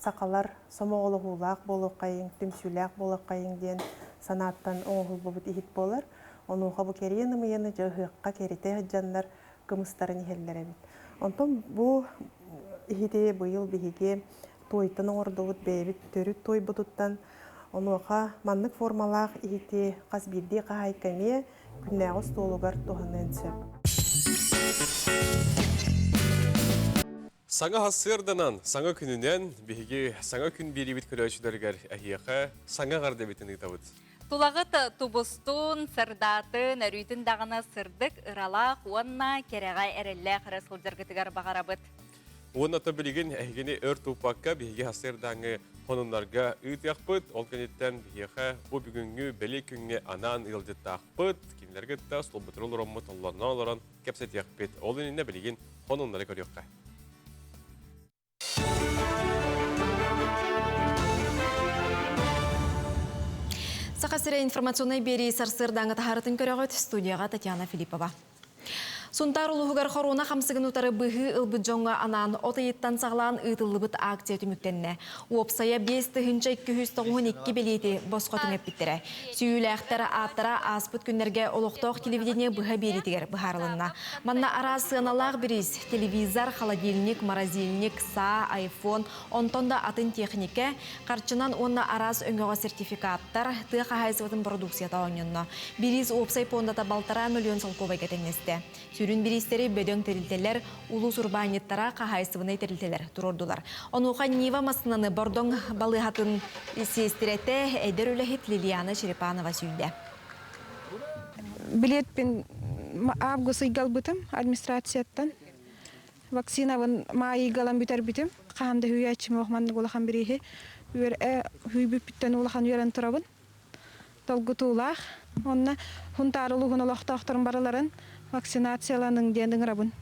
сахалар сомоҕолоһуулаах буолуоххайыҥ, түмсүүлээх буолуоххайыҥ диэн санааттан оҥоһуллубут иһит буолар. Онуоха бу кэриэн ымыйаны дьэ ыһыахха кэритэ сылдьаннар кымыстарын иһэллэр эбит. Онтон бу иһити быйыл биһиги туойтан оҥордубут бэйэбит төрүт туойбутуттан. Онуоха маннык формалаах иһити хас биирдии хаһаайка эмиэ күннээҕи остуолугар туһаныан сөп. Саҥа сарсыарданан, саҥа күнүнэн биһиги саҥа күн биэриибит көрөөччүлэригэр эһиэхэ саҥа эҕэрдэбитин ыытабыт. Тулаҕыт тубустун, сырдаатын, өрүүтүн даҕаны сырдык, ыралаах уонна кэрэҕэ эрэллээх эрэ сылдьаргытыгар баҕарабыт. Уонна то билигин эһигини өр туппакка биһиги сарсыардааҥҥы хонуннарга ыытыахпыт. Ол кэнниттэн биһиэхэ бу бүгүҥҥү бэлиэ күҥҥэ анаан ыалдьыттаахпыт. Кинилэргэ кытта столбутугар олороммут, толлонно олорон кэпсэтиэхпит. Ол иннинэ билигин хонуннары көрүөххэ. Саха сирэ информационнай биэрии сарсыардааҥы таһаарытын көрөҕүт студияҕа Татьяна Филиппова. Сунтаар улууһугар хоруона хамсыгын утары быһыы ылбыт дьоҥҥо анаан от ыйыттан саҕалаан ыытыллыбыт акция түмүктэннэ. Уопсайа 5292 билиэти босхо түҥэппиттэрэ. Сүүйүүлээхтэр ааттара ааспыт күннэргэ олохтоох телевидение быһа биэриитигэр быһаарылынна. Манна араас сыаналаах бириис, телевизор, холодильник, морозильник, саа, айфон, онтон да атын техникэ, Харчынан уонна араас өҥөҕө сертификаттар, тыа хаһаайыстыбатын бородууксуйата оонньонно. Бириис уопсай пуондата балтараа мөлүйүөн солкуобайга тэҥнэстэ. Сүрүн бириистэри бөдөҥ тэрилтэлэр, улуус урбаанньыттара, хаһаайыстыбаннай тэрилтэлэр туруордулар. Онуоха Нива массыынаны Бордоҥ балыыһатын сиэстирэтэ, эдэр үлэһит Лилиана Черепанова сүүйдэ. Билиэппин август ыйга ылбытым администрацияттан. Вакцинабын маайыйга ылан бүтэрбитим. Хаһан да үүйээччим суох маннык улахан бирииһи. Үүйбүппүттэн улахан үөрэн турабын. Долгутуулаах. Онно Хунтаар улууһун олохтоохторун барыларын вакцинацияланыҥ диэн ыҥырабын.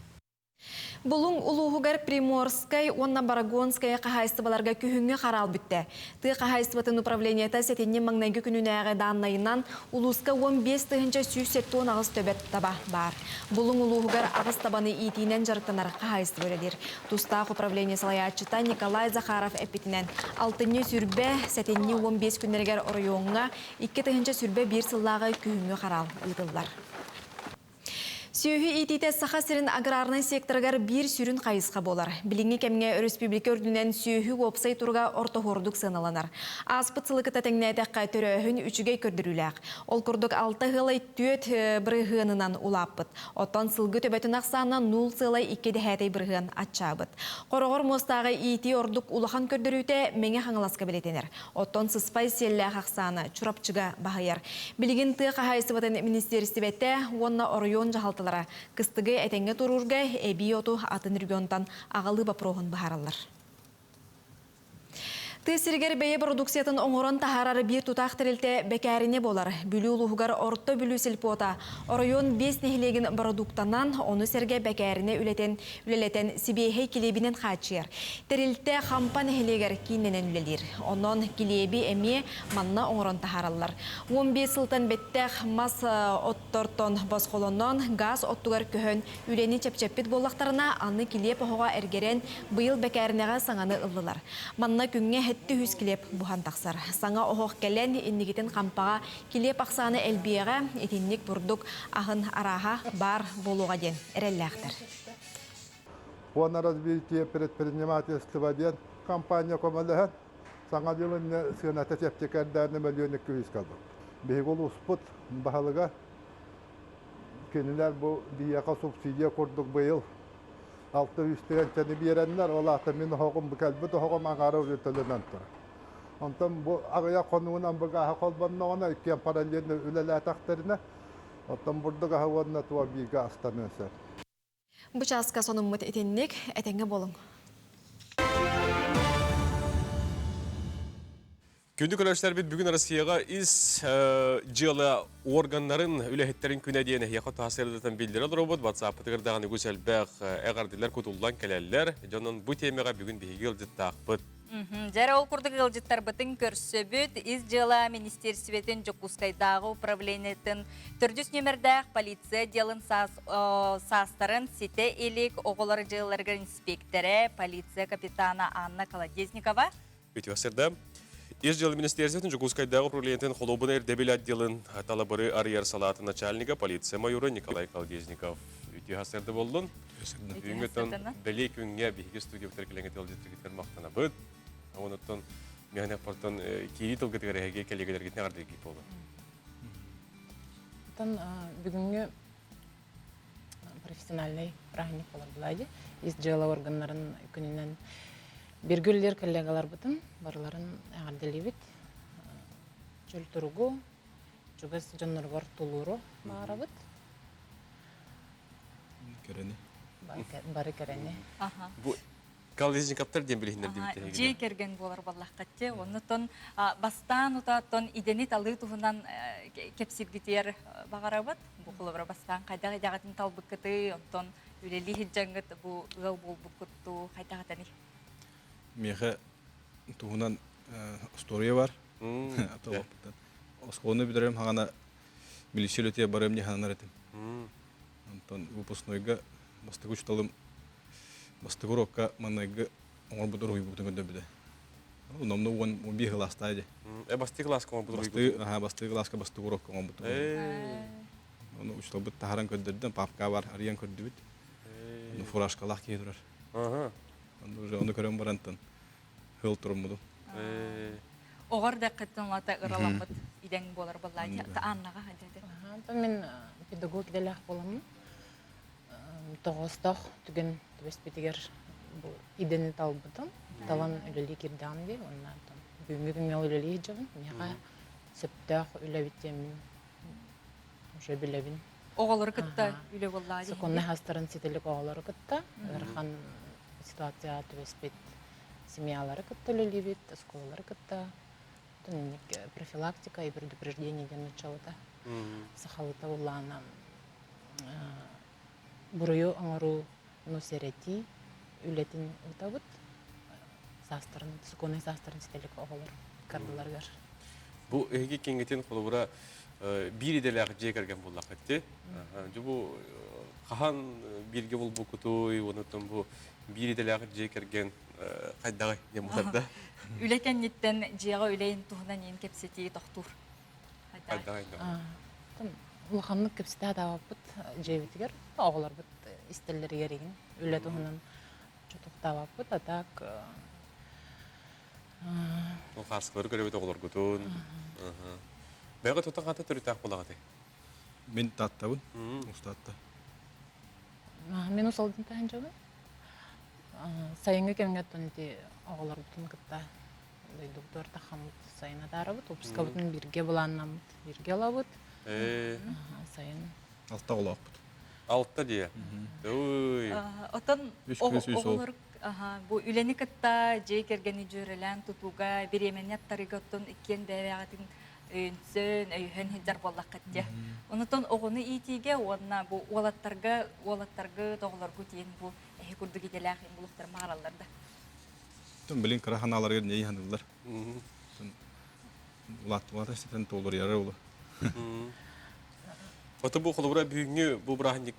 Булуҥ улууһугар Приморскай уонна Барагонская хаһаайыстыбаларга күһүҥҥү хараал бүттэ. Тыа хаһаайыстыбатын управлениета сэтинньи маҥнайгы күнүнээҕи дааннайынан улууска 15 178 төбө таба баар. Булуҥ улууһугар аҕыс табаны иитиинэн дьарыктанар хаһаайыстыба үлэлиир. Тустаах управление салайааччыта Николай Захаров эппитинэн, алтынньы сүрбэ, сэтинньи 15 күннэригэр оройуоҥҥа 2021 сыллааҕы күһүҥҥү хараал ыытыллар. Сүөһү иитиитэ Саха сирин аграрнай секторыгар биир сүрүн хайысха буолар. Билиҥҥи кэмҥэ өрөспүүбүлүкэ үрдүнэн сүөһү уопсай туруга ортоһуордук сыаналанар. Ааспыт сылы кытта тэҥнээтэххэ, төрөөһүн үчүгэй көрдөрүүлээх. Ол курдук алта ыалай түөрт бырыһыанынан улааппыт. Оттон сылгы төбөтүн ахсаана 0,2 бырыһыан аччаабыт. Хороҕор муостааҕы иитии ордук улахан көрдөрүүтэ Мэҥэ Хаҥаласка бэлиэтэнэр. Оттон сыспай сиэллээх ахсаана Чурапчыга баһыйар. Билигин тыа хаһаайыстыбатын министиэристибэтэ уонна оройуон дьаһалталара кыстыгы этэҥҥэ туруурга эбии оту атын регионтан аҕалыы боппуруоһун быһаараллар. Тыа сиригэр бэйэ продукциятын оҥорон таһаарар биир тутаах тэрилтэ бэкээринэ буолар. Бүлүү улууһугар Орто Бүлүү сельпота оройуон биэс нэһилиэгин бородууктанан, ону сэргэ бэкээринэ үлэтин үлэлэтэн сибиэһэй килиэбинэн хааччыйар. Тэрилтэ Хампа нэһилиэгэр кииннэнэн үлэлиир. Онон килиэби эмиэ манна оҥорон таһаараллар. 15 сылтан бэттэх мас оттортон босхолонон, гаас оттугар көһөн үлэни чэпчэппит буоллахтарына, аны килиэп оһоҕо эргэрэн, быйыл бэкээринэҕэ саҥаны ыллылар. Манна күҥҥэ сэттэ үс килиэп буһан тахсар. Саҥа оһох кэлэн, инникитин Хампаҕа килиэп ахсаана элбиэҕэ, итинник бурдук аһын арааһа баар буолуоҕа диэн эрэллээхтэр. Фонд развития предпринимательства диэн компания көмөлөһөн, саҥа дьыл инньэ сыаната чэпчэки эрдэҕинэ мөлүйүөн икки кэлбит. Биһиги улууспут баһылыга кинилэр бу биһиэхэ субсидия курдук быйыл 600 тыһыынчаны биэрэннэр, ол аата мин оһоҕум бу кэлбит оһоҕум аҥаара уже төлөнөн турар. Онтон бу аҕыйах хонугунан бу гааһы холбонноҕуна иккиэн параллельно үлэлээтэхтэринэ, оттон бурдук аһа уонна туох бииргэ астаныан сөп. Бу чааска сонуммут итинник, этэҥҥэ буолуҥ. Күндү көрөөччүлэрбит бүгүн Россияҕа ис дьыала органнарын үлэһиттэрин күнэ диэн эһиэхэ тахсыырдатан биллэрэ олоробут. WhatsApp-ытыгар даҕаны үгүс элбэх эҕэрдэлэр кутуллан кэлэллэр. Дьонун бу тиэмэҕэ бүгүн биһиги ыалдьыттаахпыт. Дьэ ол курдук ыалдьыттарбытын көрсөбүт. Ис дьыала министиэристибэтин Дьокуускайдааҕы управлениетын төрдүс нүөмэрдээх полиция отделын саастарын ситэ илик оҕолор дьыалаларыгар инспектэрэ, полиция капитана Анна Колодезникова. Үтүө сырда. Ис дьыала министерствотын Дьокуускайдааҕы управлениетын холуобунай ирдэбил отделын талабыры арыйар салаатын начальнига полиция майора Николай Колодезников үтүө сырда боллун. Бүгүҥҥүттэн бэлиэ күҥҥэ биһиги студиябытыгар кэлэҥҥит ыалдьыттаргытыгар махтанабыт. Онуттан миэхэ киирии тылгытыгар эһиги кэллиэгэлэргитин эҕэрдэлиир буолун. Оттон бүгүҥҥү профессиональный праздник болар булади. Ис дьыала органнарын күнүнэн биргүллер коллегаларбытын барыларын эҕэрдэлиибит. Чөл туругу, чугас дьонноругар тулууру баарабыт. Кэрэни. Бары кэрэни. Бу Колодезниковтар диэн билиһиннэрдибит. Дьиэ кэргэн буолар баллаххатте. Оннотон бастаан утааттан идэни талыы туһунан кэпсиргитиэр баҕарабыт. Бу холобура бастаан хайдах идэҕитин талбыккыты, онтон үлэлии сылдьаҥҥыт бу ыал буолбуккуттуу хайдах этэний? Миэхэ туһунан история бар. Оскуоланы бүтэрэрим хаҕана милиция үлэтигэр барыам дии сананар этим. Онтон выпускнойга бастакы учууталым бастакы урокка маҥнайгы оҥорбут уруһуйбутун көрдөрбүтэ. Номно 11 кылаастаах дии. Э, бастакы кылааска оҥорбут уруһуйгутун? Аха, бастакы кылааска бастакы урокка оҥорбут. Ону учууталбыт таһааран көрдөрдө, папка бар, арыйан көрдүбүт. Ону фуражкалаах киһи турар. Ону уже ону көрөн барантан хыл туруммутум. Оҕор дэххиттэн улата ыраламмыт идэҥ буолар буоллаа Аннаҕа дьэдэ. Антон мин педагог идэлээх буоламмын тоҕоостоох түгэн түбэспитигэр бу идэни талбытым. Талан үлэлии киирдэҕим дии уонна бүгүҥҥү күҥҥэ үлэлии сылдьабын. Миэхэ сөптөөх үлэбит диэммин уже билэбин. Оҕолору кытта үлэ буоллаа дии. Сокуоннай хастарын ситилик оҕолору кытта ыарахан ситуацияҕа түбэспит семьялары кытта үлэлиибит, оскуолалары кытта. Профилактика и предупреждение диэн нууччалыта. Сахалыта буллаана буруйу оҥоруу ну сэрэтии үлэтин ыытабыт. Саастарын, сокуоннай саастарын ситэлик оҕолор кардыларыгар. Бу эһиги киҥҥитин холобура биир идэлээх дьиэ кэргэн буоллаххыт дии. Дьэ бу хаһан бииргэ булбуккутуй, онуттан бу биир идэлээх дьиэ кэргэн хайдаҕый диэн буолар да. Үлэ кэнниттэн дьиэҕэ үлэйин туһунан иин кэпсэтии тохтуур. Хайдаҕый да. Улаханнык кэпсэтэ сатаабаппыт дьиэбитигэр, оҕолорбут истэллэригэр игин үлэ туһунан чутуктаабаппыт, а так Ол хааскылары көрөбүт оҕолоргутун. Бэйэҕэ тута хата төрүттээх буолаҕытый? Мин Тааттабын, Устаатта. Мин усалдын таһын дьону. Сайыҥҥы кэмҥэ оттон ити оҕолорбутун кытта дойдубутугар тахаммыт сайын атаарабыт, выпускабытын бииргэ былааннаммыт, бииргэ ылабыт. Сайын. Алта оҕолоохпут. Алта дии. Ой. Оттон оҕолор бу үлэни кытта дьиэ кэргэни дьүөрэлээн тутууга бириэмэни аттарыыга оттон иккиэн бэйэҕитин өйөнсөн, өйөһөн сылдьар буоллаххыт дии. Онутон оҕону иитиигэ уонна бу уолаттарга, уолаттаргыт, оҕолоргут диэн бу эһи курдук идэлээх булуктар маараллар да. Билин кыра ханааларыгар ней ханыллар. Улааттыбата ситэн толоруйара улу. Ото бу холобура бүгүҥҥү бу бырааһынньык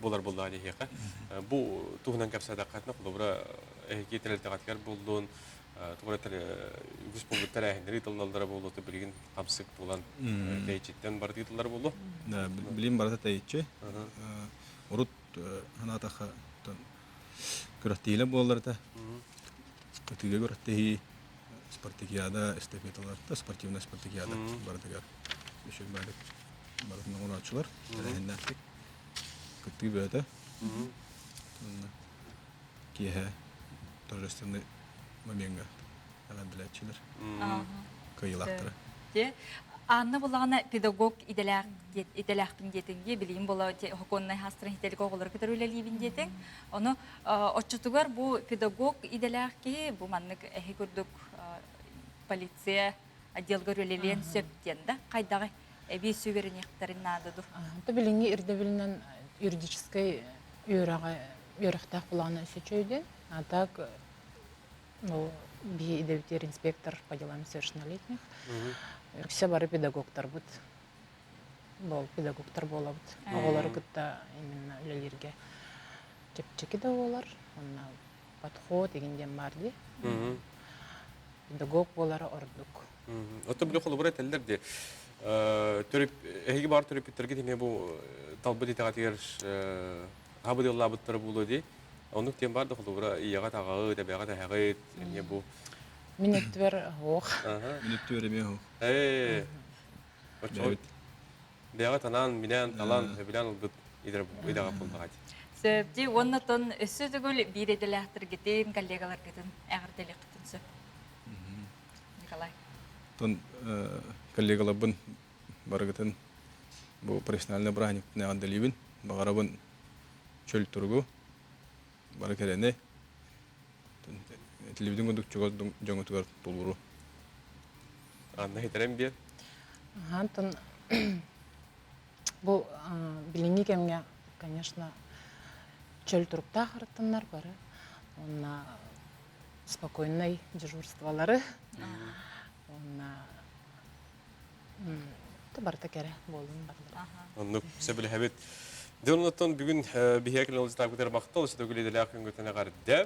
буолар буоллаҕа диэхэ. Бу туһунан кэпсээтэххитинэ холобура эһиги тэрилтэҕитигэр буоллун, тугу эрэ үгүс буолбут тэрээһиннэри ыытыллаллара буолуо, билигин хамсык буолан тэйиччиттэн барыта ыытыллар буолуо. Билигин барыта тэйиччи. Урут санаатахха күрэхтэһиилэр буолаллар этэ. Ытыыга күрэхтэһии, спартакиада, эстафеталар, спортивная спартакиада барытыгар үчүгэй баайдык барытын оҥорооччулар тэрээһиннээхтик кыттыы бөҕөтө. Уонна киэһэ торжественный момеҥҥа эҕэрдэлээччилэр кыайыылаахтара. Анна буллаҕына педагог идэлээх идэлээхпин диэтиҥ дии, билигин була хокуоннай хаастарын хителик оҕолору кытары үлэлиибин диэтиҥ. Ону оччотугар бу педагог идэлээх киһи бу маннык эһи курдук полиция отделгар үлэлиэн сөп диэн да хайдаҕый эбии сүгүрүниэхтэрин наада ду? То билиҥҥи ирдэбилинэн юридическай үөрэҕи үөрэхтээх булаҕына өссө үчүгэй А так ну, биһи идэбитигэр инспектор по делам несовершеннолетних. Үксэ бары педагогтарбыт. Бол педагогтар буолабыт. Оҕолору кытта именно үлэлииргэ чэпчэки да буолар. Онно подход игин диэн баар дии. Педагог буолара ордук. Оттон били холобура этэллэр дии. Төрүп эһиги баар төрөппүттэргит эмиэ бу талбыт итэҕэтигэр хабыдыаллаабыттара буолуо дии. Оннук диэн баар да холобура ийэҕит, аҕаҕыт, эбэҕит, эһэҕит эмиэ бу. Мин өттүбэр оһох. Мин өттүбэр эмиэ оһох. Ээ. Бэйэҕит анаан, минээн, талан, сөбүлээн ылбыт идэҕэ буллаҕа дии. Сөп дии. Уонна тон өссө төгүл биир идэлээхтэргитин, коллегаларгытын эҕэрдэлиэххитин сөп. Николай. Тон коллегаларбын барыгытын бу профессиональный бырааһынньыкпын эҕэрдэлиибин. Баҕарабын чөл туругу, бары кэрэни, телевидение курдук чугас дьоҥутугар тулууру. Анна хитэрэн биэр. Антон бу билиҥҥи кэмҥэ, конечно, чөл туруктаах арыттаннар бары. Уонна спокойнай дежурстволары. Уонна барыта кэрэ буоллун барылара. Оннук сөбүлэһэбит. Дьон бүгүн биһиэхэ кэлэн ылдьытаабытыгар махтал, өссө төгүл идэлээх күҥҥүтүн эҕэрдэ.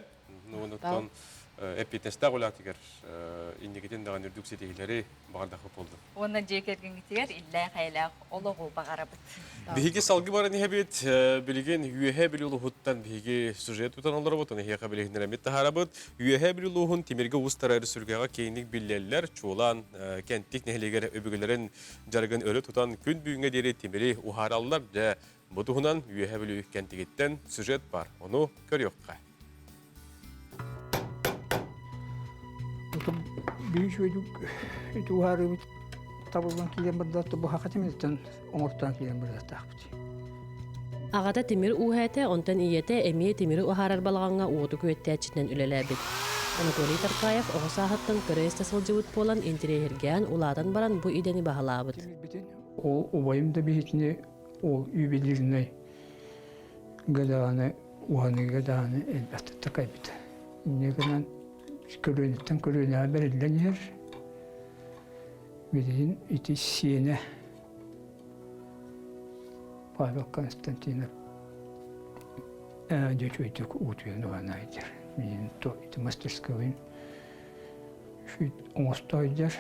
Онуттан эппиэтинэстээх үлэҕитигэр инникитин даҕаны үрдүк ситиһиилэри баҕардахпыт буоллун. Уонна дьиэ кэргэҥҥитигэр иллээх-эйэлээх олоҕу баҕарабыт. Биһиги салгыы баран иһэбит. Билигин Үөһээ Бүлүү улууһуттан биһиги сюжет тутан олоробут, ону эһиэхэ билиһиннэрэммит таһаарабыт. Үөһээ Бүлүү улууһун тимиргэ уустара сүргэҕэ киэҥник биллэллэр. Чуолаан Кэнтик нэһилиэгэр өбүгэлэрин дьарыгын өрө тутан күн бүгүҥҥэ диэри тимири уһаараллар. Дьэ, бу туһунан Үөһээ Бүлүү Кэнтигиттэн сюжет бар. Ону көрүөххэ. Биир үчүгэйдик ити уһаарыыбыт табыллан киирэн барда бу саха тимириттэн оҥортоон киирэн барыахтаахпыт. Аҕата тимир ууһа этэ, онтон ийэтэ эмиэ тимири уһаарар балаҕаҥҥа уоту күөттээччинэн үлэлээбит. Анатолий Таркаев оҕо сааһыттан көрө-истэ сылдьыбыт буолан интэриэһиргээн, улаатан баран бу идэни баһылаабыт. Ол убайым да биһитини ол ювелирнай гадааны уһаныыга даҕаны элбэхтик такайбыта. Инньэ гынан көлүөнэттэн көлүөнэҕэ бэриллэн иһэр. Билигин ити сиэнэ Павел Константинов дьэ үчүгэйдик уутуйан уһанаайдыр. Билигин то ити мастерскойун оҥостоойдор.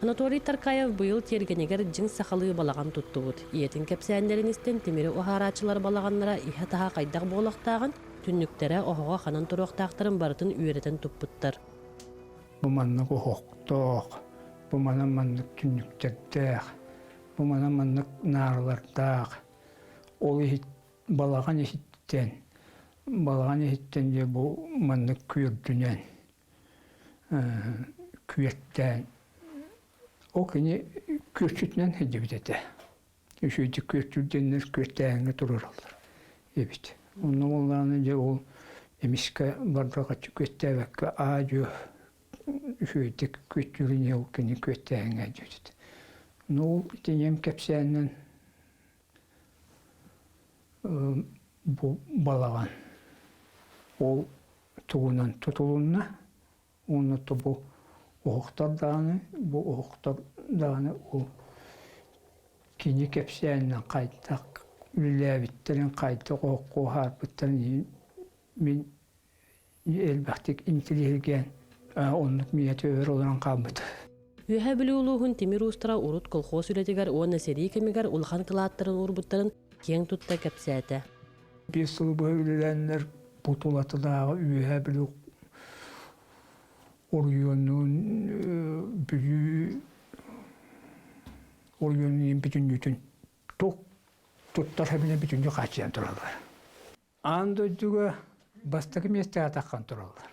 Анатолий Таркаев быйыл тиэргэнигэр дьиҥ сахалыы балаҕан туттубут. Ийэтин кэпсээннэрин истэн тимири уһаарааччылар балаҕаннара иһэ-таһа хайдах буолуохтааҕын, түннүктэрэ, оһоҕо ханан туруохтаахтарын барытын үөрэтэн туппуттар. Бу маннык оһохтоох, бу манан маннык түннүктэрдээх, бу манан маннык нааралардаах, ол иһит балаҕан иһиттэн, балаҕан иһиттэн дьэ бу маннык күөрдүнэн күөттээн ол кини күөччүтүнэн сылдьыбыт этэ. Үчүгэйдик күөттүүр диэннэр күөттээһиҥҥэ туруораллар эбит. Онно буоллаҕына дьэ ол эмискэ бардырҕаччы күөттээбэккэ аа-дьуо үчүгэйдик күөттүүрүн ол кини күөттээһиҥҥэ сылдьыбыт. Ну ол ити ийэм кэпсээнинэн бу балаҕан ол тугунан тутулунна уонна бу оһохтор даҕаны бу оһохтор даҕаны ол кини кэпсээнинэн хайдах үлэлээбиттэрин хайдах оһоххо уһаарбыттарын мин элбэхтик интириэһиргээн оннук миэхэ төбөбөр олорон хаалбыт. Үөһээ Бүлүү улууһун тимир уустара урут колхоз үлэтигэр уонна сэрии кэмигэр улахан кылааттарын уурбуттарын киэҥ тутта кэпсээтэ. 5 сыл быһа үлэлээннэр бу тулатынааҕы Үөһээ Бүлүү оройуонун Бүлүү оройуонун бүтүннүүтүн туох туттар хэбинэ бүтүннүү хааччыйан тураллар. Аан дойдуга бастакы миэстэҕэ таххан тураллар.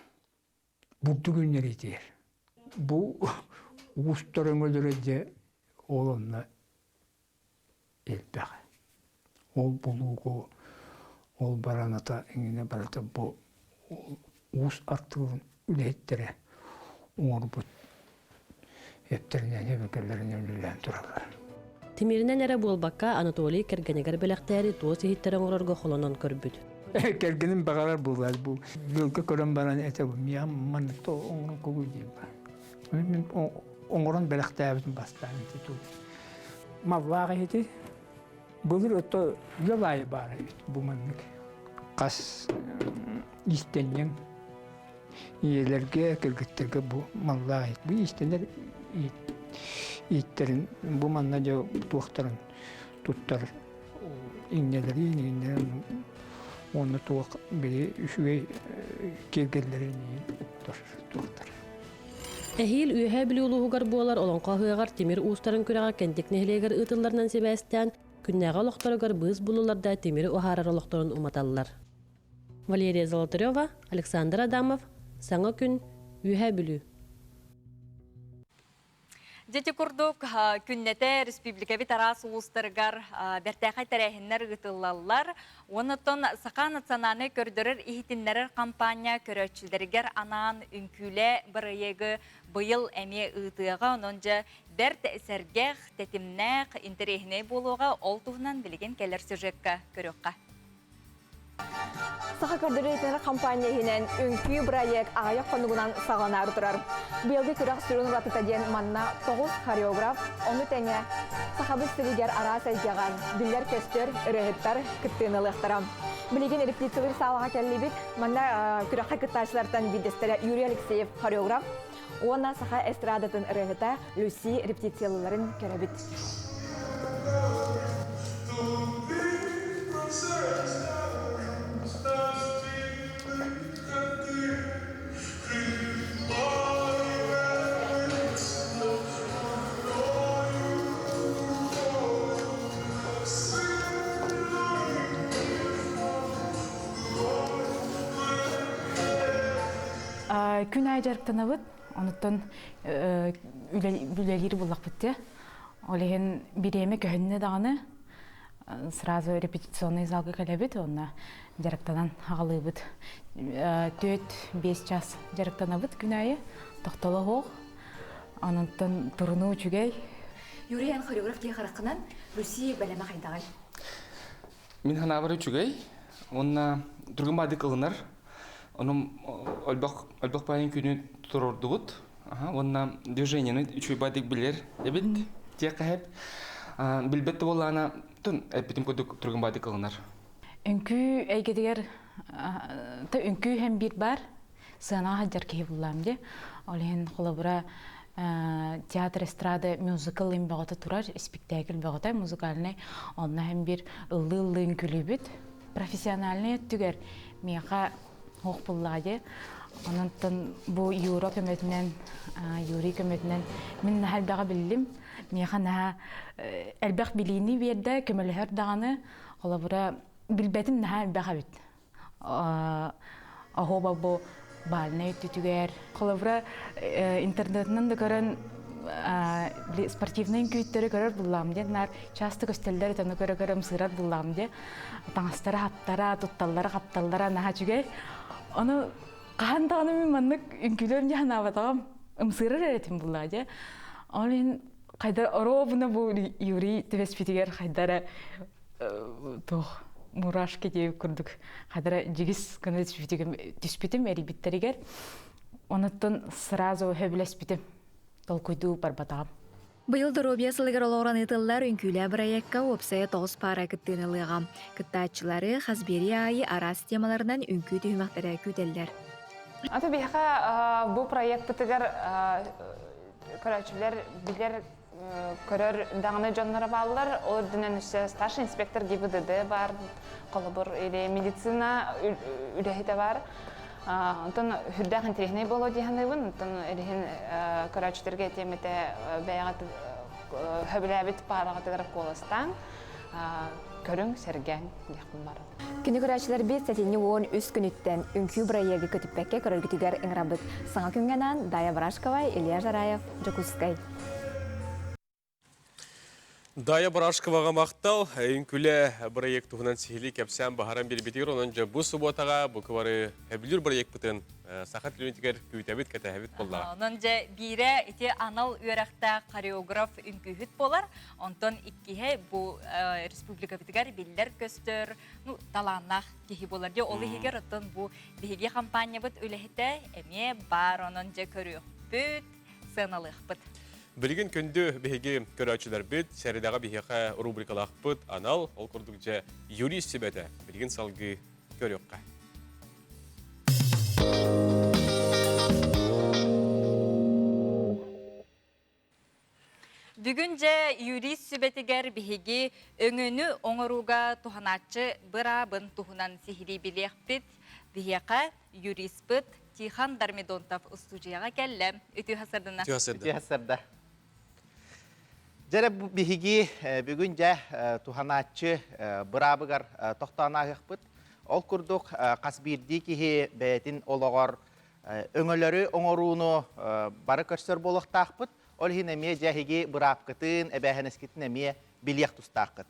Бурдук үүннэриитигэр. Бу уустар өҥөлөрө дьэ ол онно элбэх. Ол булуугу, ол бараната иҥинэ барыта бу уус артыылын үлэһиттэрэ оҥорбут эптэринэн эбэкэлэринэн үлэлээн тураллар. Тимиринэн эрэ буолбакка, Анатолий кэргэнигэр бэлэхтээри туос иһиттэри оҥорорго холонон көрбүт. Кэргэним баҕарар буолар бу ыалга көрөн баран этэ бу миэхэ маннык оҥорон кулуй диэн бар. Мин оҥорон бэлэхтээбитим бастаан ити туу. Маллаах иһити былыр ото ыал аайы баар эбит бу маннык хас иистэнньэҥ ийэлэргэ, кыргыттарга бу маллаах иһит. Бу иистэнэр ииттэрин бу манна дьэ туохтарын туттар иҥнэлэрин, иҥнэлэрин уонна туох били үчүгэй киэргэллэрин туттар туохтар. Эһиил Үөһээ Бүлүү улууһугар буолар Олоҥхо ыһыаҕар тимир уустарын күрэҕэ Кэнтик нэһилиэгэр ыытылларынан сибээстээн, күннээҕи олохторугар быыс буллулар да тимири уһаарар олохторун уматаллар. Валерия Золотарева, Александр Адамов, Саҥа күн, Үөһээ Бүлүү. Дьити курдук күннэтэ республикабит араас улуустарыгар бэртээхэй тэрээһиннэр ыытыллаллар. Оннуттан Саха национальнай көрдөрөр иһитиннэрэр хампаанньа көрөөччүлэригэр анаан үҥкүүлэ бырайыагы быйыл эмиэ ыытыаҕа. Онон дьэ бэрт сэргэх, тэтимнээх, интэриэһинэй буолуоҕа. Ол туһунан билигин кэлэр сюжекка көрүөххэ. Саха көрдөрүүтүнэр компания иһинэн үҥкүү бырайыак аҕыйах хонугунан саҕаланаары турар. Быйылгы күрэх сүрүн уратыта диэн манна тоҕус хореограф, ону тэҥэ Сахабыт сиригэр араас эйгэҕэ биллэр-көстөр ырыаһыттар кыттыыны ылыахтара. Билигин репетициялыыр саалаҕа кэллибит. Манна күрэххэ кыттааччылартан биирдэстэрэ Юрий Алексеев хореограф уонна саха эстрадатын ырыаһыта Люси репетициялыыларын көрөбүт. Күн аайы дьарыктанабыт, онуттан үлэлиир буллахпыт те. Ол иһин бириэмэ көһүннэ даҕаны сразу репетиционный залга кэлэбит, онно дьарыктанан аҕалыыбыт. 4-5 час дьарыктанабыт күн аайы, тохтоло суох. Онтон турунуу үчүгэй. Юрий, эн хореограф киһи хараххынан Руси бэлэмэ хайдаҕый? Мин ханаабар үчүгэй. Уонна түргэн баадык ылынар. Онон ольбох ольбох баайын күнү туруордубут. Уонна движениены үчүгэй баадык билэр эбит. Тиэхэ билбэт да буоллаана тун эппитим курдук түргэн баадык ылынар. Үҥкүү эйгэтигэр та үҥкүү һэм биир бар сыанаҕа сылдьар киһи буллаам дии. Ол иһин холобура театр эстрада мюзикл им бөҕөтө турар, испиктээкил бөҕөтө музыкальнай. Онно һэм биир ыллыы-ыллыы үҥкүүлүүбүт. Профессиональнай өттүгэр миэхэ суох буллаҕа дии. Онон бу Юра көмөтүнэн, Юрий көмөтүнэн мин наһаа элбэҕи биллим. Миэхэ наһаа элбэх билиини биэрдэ, көмөлөһөр даҕаны. Холобура, билбэтим наһаа элбэх эбит. Оһуоба бу бальнай өттүтүгэр. Холобура, интернетинэн да көрөн спортивнай үҥкүүттэри көрөр буллаам диэн наар часто көстөллөр этэ, ону көрө-көрө ымсыырар буллаам диэ. Таҥастара хаптара, тутталлара хапталлара наһаа үчүгэй. Ону хаһан даҕаны мин маннык үҥкүүлүөм дии санаабатаҕым. Ымсыырар эрэ этим буллаа дии. Ол иһин хайдар оруобуна бу Юрий түбэспитигэр хайдара туох мурашки диэбит курдук хадара дьигис гына түспүтүм эрийбиттэригэр онуттан сразу сөбүлэспитим толкуйдуу барбатаҕым. Быйыл доруобуйа сылыгар олоҕуран ыытыллар үҥкүүлээх бырайыакка уопсайа тоҕус паара кыттыыны ылыаҕа. Кыттааччылары хас биэрии аайы араас темаларынан үҥкүү түһүмэхтэрэ күүтэллэр. Аты биһиэхэ бу проекпытыгар көрөөччүлэр билэр көрөр даҕаны дьонноро бааллар. Ол үрдүнэн өссө старший инспектор ГИБДД баар, холобур, или медицина үлэһитэ баар. Онтон сүрдээх интэриэһинэй буолуо дии саныыбын. Онтон илиһин көрөөччүлэргэ этиэм этэ бэйэҕит сөбүлээбит паараҕытыгар куоластаан көрүҥ, сэргээҥ диэхпин баарым. Күнү көрөөччүлэрбит сэтинньи 13 күнүттэн үҥкүү бырайыагы көтүппэккэ көрөргүтүгэр ыҥырабыт. Саҥа күҥҥэ анаан Дая Барашкова, Илья Жараев, Дьокуускай. Дая Барашковаҕа махтал. Үҥкүлэ бырайыак туһунан сиһилии кэпсээн баһаран биэрбитигэр, онон дьэ бу субуотаҕа бу кыбары сөбүлүүр бырайыакпытын саха телевидениетигэр күүтэбит, кэтэһэбит буоллаҕа. Онон дьэ биирэ ити анал үөрэхтээх хореограф үҥкүүһүт буолар, онтон иккиһэ бу республикабытыгар биллэр-көстөр, ну, талааннаах киһи буолар. Дьэ ол иһигэр оттон бу биһиги хампаанньабыт үлэһитэ эмиэ баар, онон дьэ көрүөхпүт, сыаналыахпыт. Билигин күндү биһиги көрөөччүлэрбит, сэрэдэҕэ биһиэхэ рубрикалаахпыт анал, ол курдук дьэ юрист сүбэтэ билигин салгыы көрүөххэ. Бүгүн дьэ юрист сүбэтигэр биһиги өҥөнү оҥорууга туһанааччы быраабын туһунан сиһилии билиэхпит. Биһиэхэ юриспыт Тихон Дармидонтов устуудьуйаҕа кэллэ. Үтүө сарсыардана. Үтүө сарсыарда. Дьэ биһиги бүгүн дьэ туһанааччы быраабыгар тохтоон ааһыахпыт. Ол курдук хас биирдии киһи бэйэтин олоҕор өҥөлөрү оҥорууну бары көрсөр буолуохтаахпыт. Ол иһин эмиэ дьэ эһиги быраапкытын, эбээһинэскитин эмиэ билиэх тустааххыт.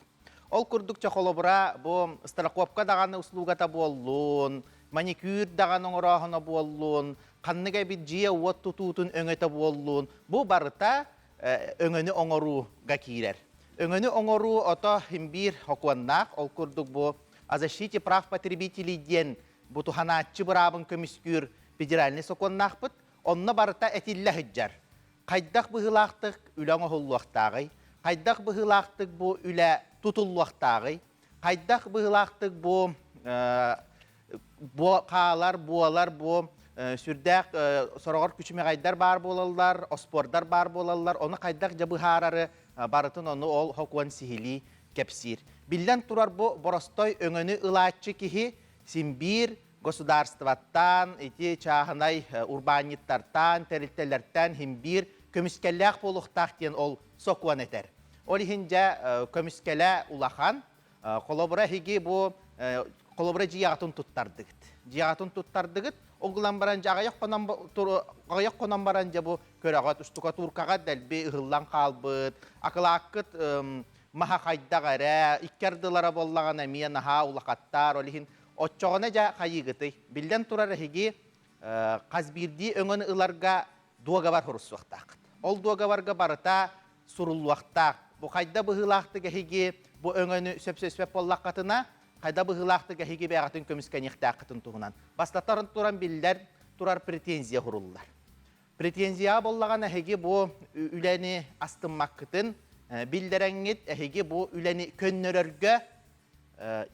Ол курдук чохолобура бу страховка даҕаны услугата буоллун, маникюр даҕаны оҥорооһуна буоллун, ханнык эбит дьиэ-уот тутуутун өҥөтө буоллун, бу барыта өҥөнү оҥорууга киирэр. Өҥөнү оҥоруу ото имбиир хокуоннаах, ол курдук бу о защите прав потребителей диэн бу туһанааччы быраабын көмүскүүр федеральнай сокуоннаахпыт. Онно барыта этиллэ сылдьар. Хайдах быһыылаахтык үлэ оҥоһуллуохтааҕый? Хайдах быһыылаахтык бу үлэ тутуллуохтааҕый? Хайдах быһыылаахтык бу бу хаалар, буолар, бу сүрдээх сороҕор күчүмэҕэйдэр баар буолаллар, оспуордар баар буолаллар, ону хайдах дьэ быһаарары барытын ону ол сокуон сиһилии кэпсиир. Биллэн турар бу боростой өҥөнү ылааччы киһи син биир государствоттан, ити чааһынай урбаанньыттартан, тэрилтэлэртэн син биир көмүскэллээх буолуохтаах диэн ол сокуон этэр. Ол иһин дьэ көмүскэлэ улахан. Холобура эһиги бу холобура дьиэҕитин туттардыгыт. Дьиэҕитин туттардыгыт, ол гынан баран дьэ аҕыйах хонон аҕыйах хонон баран дьэ бу көрөҕөт штукатуркаҕа дэлби ыһыллан хаалбыт, акылааккыт маһа хайдах эрэ, икки ардылара буоллаҕына эмиэ наһаа улахаттаар, ол иһин оччоҕуна дьэ хайыыгытый? Биллэн турар эһиги хас биирдии өҥөнү ыларга дуогабар суруссуохтааххыт. Ол дуогабарга барыта суруллуохтаах. Бу хайда быһыылаахтык эһиги бу өҥөнү сөпсөспөт буоллаххытына, хайда быһыылаахтык эһиги бэйэҕитин көмүскэниэхтээххитин туһунан. Бастатан туран биллэр турар претензия суруллар. Претензияҕа буоллаҕына эһиги бу үлэни астыммаккытын биллэрэҥҥит, эһиги бу үлэни көннөрөргө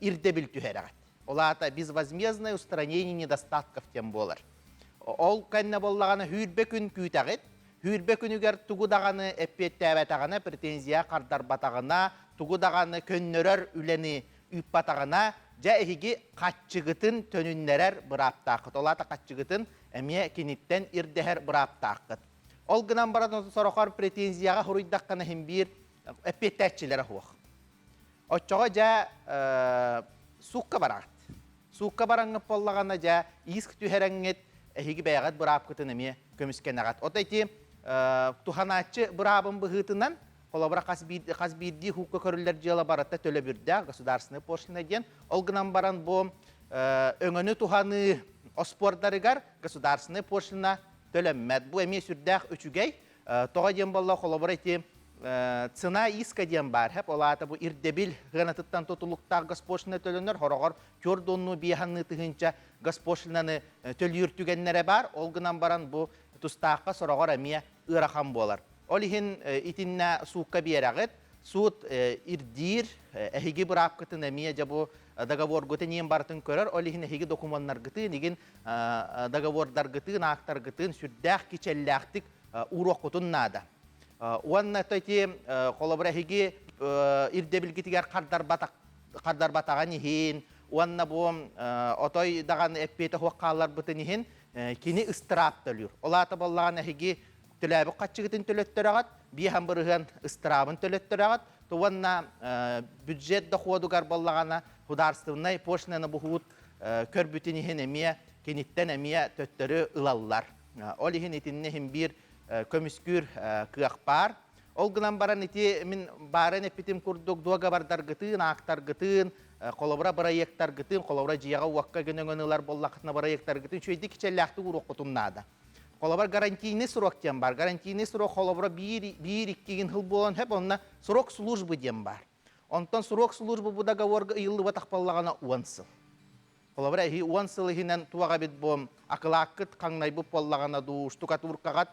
ирдэбил түһэрэҕит. Ол аата безвозмездное устранение недостатков диэн буолар. Ол кэннэ буоллаҕына сүүрбэ күн күүтэҕит. Сүүрбэ күнүгэр тугу даҕаны эппиэттээбэтэҕинэ, претензия хардарбатаҕына, тугу даҕаны көннөрөр үлэни ыыппатаҕына, дьэ эһиги хаччыгытын төнүннэрэр бырааптааххыт. Ол аата хаччыгытын эмиэ киниттэн ирдэһэр бырааптааххыт. Ол гынан баран сорохор претензияҕа суруйдаххына иһин биир эппиэттээччилэрэ суох. Оччоҕо дьэ суукка бараҕыт. Суукка бараҥҥыт буоллаҕына дьэ иск түһэрэҥҥит эһиги бэйэҕит быраапкытын эмиэ көмүскэнэҕит. От ити туһанааччы быраабын быһыытынан холобура хас, биир, хас биирдии хуукка көрүллэр дьыала барыта төлөбүрдээх государственная пошлина диэн. Ол гынан баран бу өҥөнү туһаныы оспуордарыгар государственная пошлина төлөммөт. Бу эмиэ сүрдээх үчүгэй. Тоҕо диэн буолла холобура ити цена иска диэн баар хэп ол аата бу ирдэбил сыанатыттан тутулуктаах госпошлина төлөнөр хороҕор түөрт биэһанныы тыһыынча госпошлинаны төлүүр түгэннэрэ баар ол гынан баран бу тустаахха сороҕор эмиэ ыарахан буолар ол иһин итиннэ суукка биэрэҕит суут ирдиир эһиги быраапкытын эмиэ дьэ бу договоргутун иин барытын көрөр ол иһин эһиги докумуоннаргытын игин договордаргытын аактаргытын сүрдээх кичэллээхтик ууруоххутун наада. Уонна ити холобура эһиги ирдэбилгитигэр хардарбатаҕын иһин уонна бу отой даҕаны эппиэтэ суох хаалларбытын иһин кини ыстыраап төлүүр. Ол аата буоллаҕына эһиги төлөөбүт хаччыгытын төлөттөрөҕүт, биэһэн бырыһыан ыстыраабын төлөттөрөҕүт, уонна бюджет доходугар буоллаҕына государственнай пошлинаны буһуут көрбүтүн иһин эмиэ киниттэн эмиэ төттөрү ылаллар. Ол иһин итиннэ иһин биир көмүскүүр кыах баар. Ол гынан баран ити мин баарын эппитим курдук дуогабардаргытыын, аактаргытыын, холобура бырайыактаргытыын, холобура дьиэҕэ-уокка гын ылар буоллаххытына бырайыактаргытын үчүгэйдик кичэллээхтик ууруоххутун наада. Холобур гарантийный срок диэн бар. Гарантийный срок холобура биир, биир иккигин сыл буолан сөп, онно срок службы диэн бар. Онтон срок службы бу договорга ыйыллыбатах буоллаҕына уон сыл. Холобура, эһи уон сыл иһинэн туох эбит бу акылааккыт хаҥнайбыт буоллаҕына дуу, штукатуркаҕат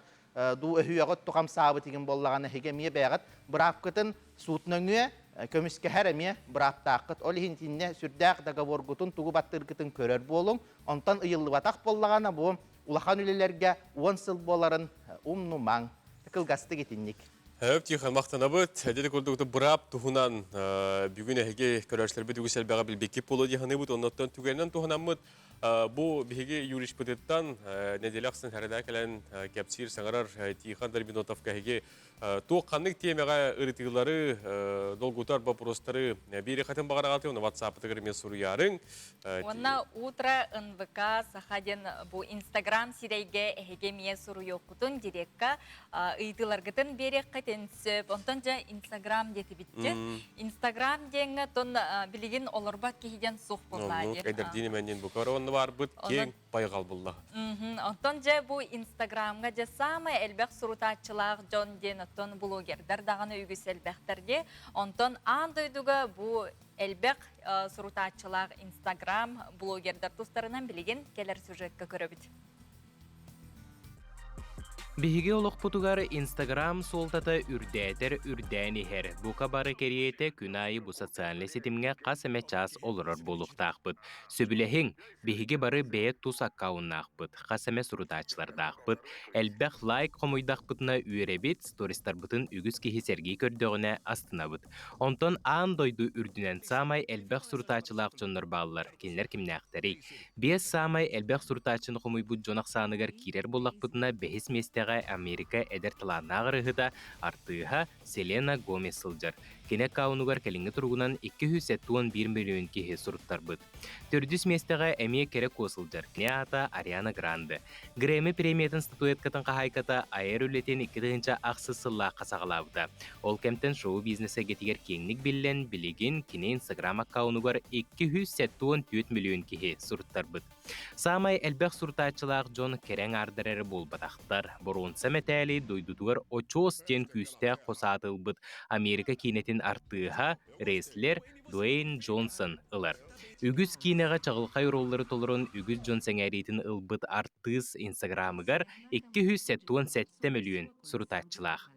дуу өһүөҕүт тухамсаабыт игин буоллаҕына эһиги эмиэ бэйэҕит быраапкытын суут нөҥүө көмүскэһэр эмиэ бырааптааххыт. Ол иһин итиннэ сүрдээх договоргутун тугу баттыыргытын көрөр буолуҥ. Онтон ыйыллыбатах буоллаҕына бу улахан үлэлэргэ уон сыл буоларын умнумаҥ. Кылгастык итинник. Хөп Тихон махтанабыт. Деді курдук быраап туһунан бүгүн эһиги көрөөччүлэрбит үгүс элбэҕи билбиккит буолуо дии саныыбыт. Оннуттан түгэнинэн туһанаммыт бу биһиги юришпытыттан неделя ахсын хэрэлээ кэлэн кэпсиир саҥарар Тихон Дарбинотовка эһиги туох ханнык тиэмэҕэ ырытыылары, долгутар боппуруостары биэриэххитин баҕараҕытый, уонна WhatsApp-ытыгар эмиэ суруйаарыҥ. Уонна Утро НВК Саха диэн бу Инстаграм сирэйгэ эһиги эмиэ суруйуоххутун дирекка ыйытыыларгытын биэриэххитин сөп. Онтон дьэ Инстаграм диэтибитчи. Инстаграм диэҥҥэ тон билигин олорбот киһи диэн суох буоллаа диэн. Эдэрдиин эмэннин букар онно барбыт киэҥ байҕал булла. Онтон дьэ бу Инстаграмҥа дьэ саамай элбэх сурутааччылаах дьон диэн оттон блогердар даҕаны үгүс элбэхтэр дии. Онтон аан дойдуга бу. Элбэх сурутааччылаах Инстаграм блогердар тустарынан билигин кэлэр сюжекка көрөбүт. Биһиги олохпутугар Инстаграм суолтата үрдээтэр үрдээн иһэр. Бука бары кэриэтэ күн аайы бу социальнай ситимҥэ хас эмэ чаас олорор буолуохтаахпыт. Сөбүлэһиҥ, биһиги бары бэйэ тус аккауннаахпыт, хас эмэ сурутааччылардаахпыт. Элбэх лайк хомуйдахпытына үөрэбит, стористарбытын үгүс киһи сэргии көрдөҕүнэ астынабыт. Онтон аан дойду үрдүнэн саамай элбэх сурутааччылаах дьоннор бааллар. Кинилэр кимнээхтэрий? Биэс саамай элбэх сурутааччыны хомуйбут дьон ахсааныгар киирэр буоллахпытына, бэһис миэстэҕэ Америка эдэр талааннаах ырыаһыта, артыыһа Селена Гомес сылдьар. Кини аккаунугар кэлиҥҥи туругунан 271 мөлүйүөн киһи суруттарбыт. Төрдүс миэстэҕэ эмиэ кэрэ куо сылдьар. Кини аата Ариана Гранде. Грэмми премиятын статуэткатын хаһаайката айар үлэтин 2008 сыллаахха саҕалаабыта. Ол кэмтэн шоу-бизнес эйгэтигэр киэҥник биллэн, билигин кини Инстаграм аккаунугар 274 мөлүйүөн киһи суруттарбыт. Саамай элбэх сурутааччылаах дьон кэрэ аҥаардар эрэ буолбатахтар. Боруонса мэтээли дойдутугар очуос диэн күүстээх хос ааты ылбыт Америка киинэтин артыыһа, рестлер Дуэйн Джонсон ылар. Үгүс киинэҕэ чаҕылхай оруоллары толорон үгүс дьон сэҥээриитин ылбыт артыыс Инстаграмыгар 277 мөлүйүөн сурутааччылаах.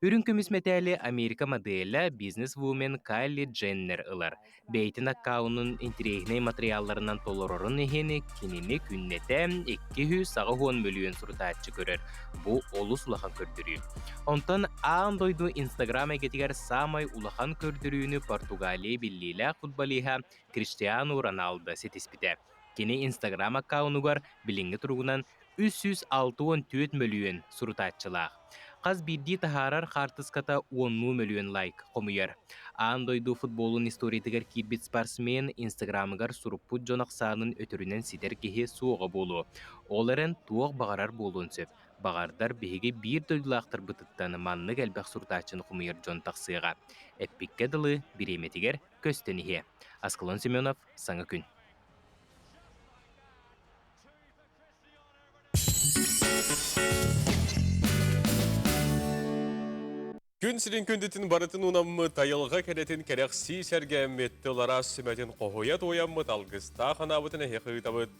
Үрүҥ көмүс мэтээли Америка моделэ, бизнес-вумен Кайли Дженнер ылар. Бэйэтин аккаунун интэриэһинэй матырыйаалларынан толорорун иһин кинини күннэтэ 280 мөлүйүөн сурутааччы көрөр. Бу олус улахан көрдөрүү. Онтон аан дойду Инстаграм эйгэтигэр саамай улахан көрдөрүүнү Португалия биллиилээх футболиһа Криштиану Роналдо ситиспитэ. Кини Инстаграм аккаунугар билиҥҥи туругунан 364 мөлүйүөн сурутааччылаах. Хас биирдии таһаарар хаартыската уоннуу мөлүйүөн лайк хомуйар. Аан дойду футболун историятыгар киирбит спортсмен Инстаграмыгар суруппут дьон ахсаанын өтөрүнэн ситэр киһи суоҕа буолуо. Ол эрэн туох баҕарар буолуон сөп. Баҕардар биһиги биир дойдулаахтарбытыттан маннык элбэх сурутааччыны хомуйар дьон тахсыаҕа. Эппиккэ дылы, бириэмэтигэр көстөн иһиэ. Аскалон Семенов, Саҥа күн. Күн сирин күндүтүн барытын унаммыт, айылҕа кэрэтин кэрэхсии сэргээммит, тыл араас сүмэтин хоһуйа туойаммыт, алгыстаах анаабытын эһиэхэ ыытабыт.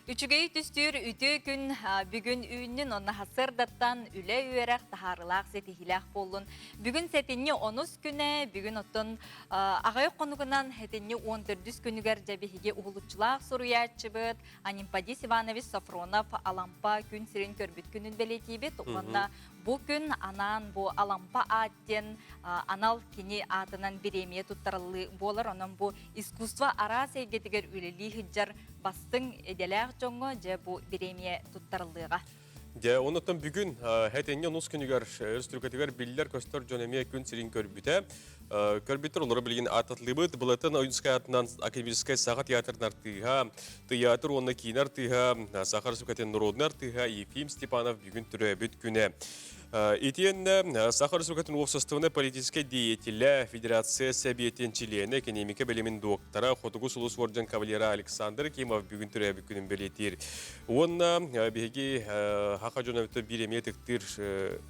Үчүгэй түстүүр үтүө күн бүгүн үүннүн, онно сарсыардаттан үлэ-үөрэх таһаарылаах ситиһиилээх буоллун. Бүгүн сэтинньи онус күнэ, бүгүн оттон аҕыйах хонугунан сэтинньи он төрдүс күнүгэр дьэ биһиги уһулуччулаах суруйааччыбыт Анимпадис Иванович Софронов Алампа күн сирин көрбүт күнүн бэлиэтиибит уонна бу күн анаан бу Алампа аат диэн анал кини аатынан бириэмийэ туттарыллыы буолар. Онон бу искусство араас эйгэтигэр үлэлии сылдьар бастыҥ идэлээх дьоҥҥо дьэ бу бириэмийэ туттарыллыаҕа. Дьэ, онуттан бүгүн хэтинни онус күнүгэр өрөспүүбүлүкэтигэр биллэр-көстөр дьон эмиэ күн сирин көрбүтэ. Көрбүттэр олору билигин ааттатылыбыт. Былатын Ойуунскай аатынан академическай Саха театрын артыыһа, тыйаатыр уонна киинэ артыыһа, Саха Республикатын народнай артыыһа Ефим Степанов бүгүн төрөөбүт күнэ. Итиэннэ Саха Республикатын уопсастыбаннай-политическай деятелэ, Федерация Сэбиэтин чилиэнэ, экэниэмикэ билимин доктора, Хотугу сулус уордьан кавалера Александр Кимов бүгүн төрөөбүт күнүн бэлиэтиир. Уонна биһиги саха дьоно биир эмиэ ытыктыыр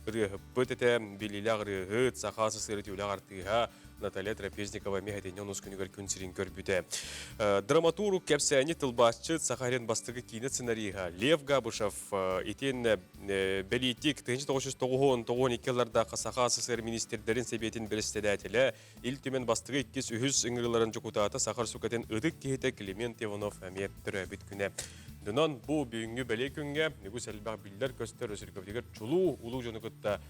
ырыаһыппыт этэ, билиилээх ырыаһыт, саха СССР үтүөлээх артыыһа Наталья Трапезникова эмиэ сэтинньи онус күнүгэр күн сирин көрбүтэ. Драматург, кэпсээни тылбаасчыт, Саха сирин бастакы киинэ сценариһа Лев Габышев итиэннэ бэлиитик 1999 ыллардаахха Саха СССР министрдэрин сэбиэтин бэрэссэдээтэлэ, Ил Түмэн бастакы иккис үһүс ыҥырыыларын дьокутаата Саха Республикатын ытык киһитэ Климент Иванов эмиэ төрөөбүт күнэ. Дунан бу бүгүҥҥү бэлиэ күҥҥэ үгүс элбэх биллэр-көстөр өсүргэбитигэр чулуу улуу дьону кытта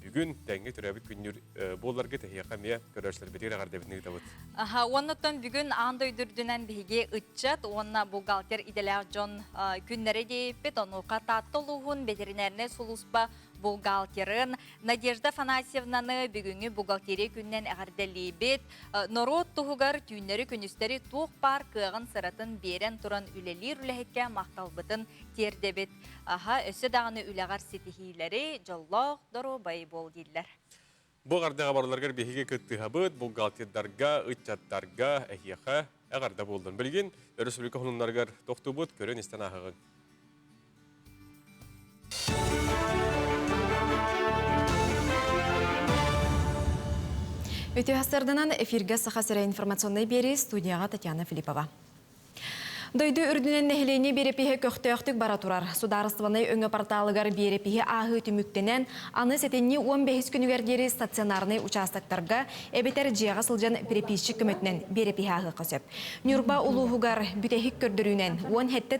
бүгүн тэҥҥэ төрөөбүт күннүр буоларга тэһиэхэ эмиэ көрөөччүлэрбитигэр эҕэрдэбитин ыытабыт. Аха, уоннаттан бүгүн аан дойду үрдүнэн биһиги ыччат уонна бухгалтер идэлээх дьон күннэрэ диэппит. Онуоха Таатта улууһун ветеринарнай сулууспа бухгалтерын Надежда Афанасьевнаны бүгүҥҥү бухгалтерия күнүнэн эҕэрдэлиибит. Норуот туһугар түүннэри-күнүстэри туох баар кыаҕын-сыратын биэрэн туран үлэлиир үлэһиккэ махталбытын тиэрдэбит. Аха, өссө даҕаны үлэҕэр ситиһиилэри, дьоллоох, доруобай буол дииллэр. Бу эҕэрдэҕэ барыларыгар биһиги кыттыһабыт, бухгалтердарга, ыччаттарга, эһиэхэ эҕэрдэ буоллун. Билигин өрөспүүбүлүкэ сонуннарыгар тохтуубут, көрөн-истэн ааһыҕыҥ. Үтүө сарданан эфиргэ Саха сирэ информационнай биэрии студияҕа Татьяна Филиппова. Дойду үрдүнэн нэһилиэнньэ биэрэпиһэ көхтөөхтүк бара турар. Судаарыстыбаннай өҥө порталыгар биэрэпиһи ааһыы түмүктэнэн, аны сэтинньи 15 күнүгэр диэри стационарнай участоктарга эбэтэр дьиэҕэ сылдьан переписчик көмөтүнэн биэрэпиһи ааһыахха сөп. Ньурба улууһугар бүтэһик көрдөрүүнэн 17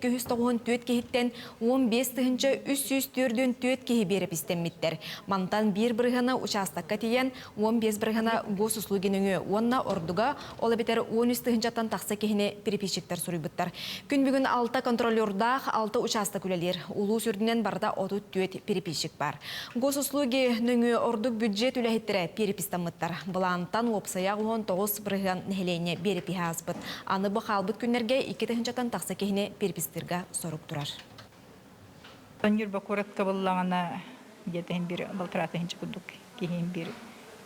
294 киһиттэн 15 344 киһи биэрэпистэммиттэр. Мантан биир бырыһыана учаастакка тиийэн, 15 бырыһыана госуслуги нөҥүө уонна ордуга, ол эбэтэр 13 тыһыынчаттан тахса киһини переписчиктэр суруйбуттар. Күн бүгүн алта контролердаах алта учаастак үлэлиир. Улуус үрдүнэн барыта 34 переписчик бар. Госуслуги нөҥүө ордук бюджет үлэһиттэрэ перепистаммыттар. Былаантан уопсайа 19 бырыһыан нэһилиэнньэ перепиһи ааспыт. Аны бу хаалбыт күннэргэ 2 тыһыынчаттан тахса киһини перепистыырга сорук турар. Ньурба куоратка буллаҕына где-то иһин бир балтараа тыһыынча курдук киһи бир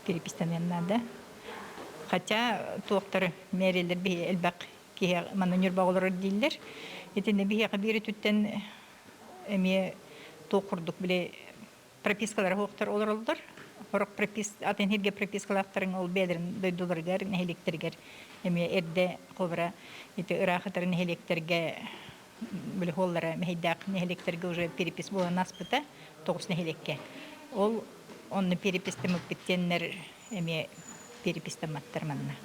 перепистаныан наада. Хотя туохтар мэрилэр биһи элбэх киһи манна Ньурба олорор дииллэр. Итиннэ биһиэхэ биир өттүттэн эмиэ туох курдук били пропискалара суохтар олороллор. Сорох пропис атын сиргэ пропискалаахтарын ол бэйэлэрин дойдуларыгар, нэһилиэктэригэр эмиэ эрдэ холобура ити ыраах ытар нэһилиэктэргэ били хуоллара мэһэйдээх нэһилиэктэргэ уже перепись буолан ааспыта тоҕус нэһилиэккэ. Ол онно перепистэммиппит диэннэр эмиэ перепистэмматтар манна.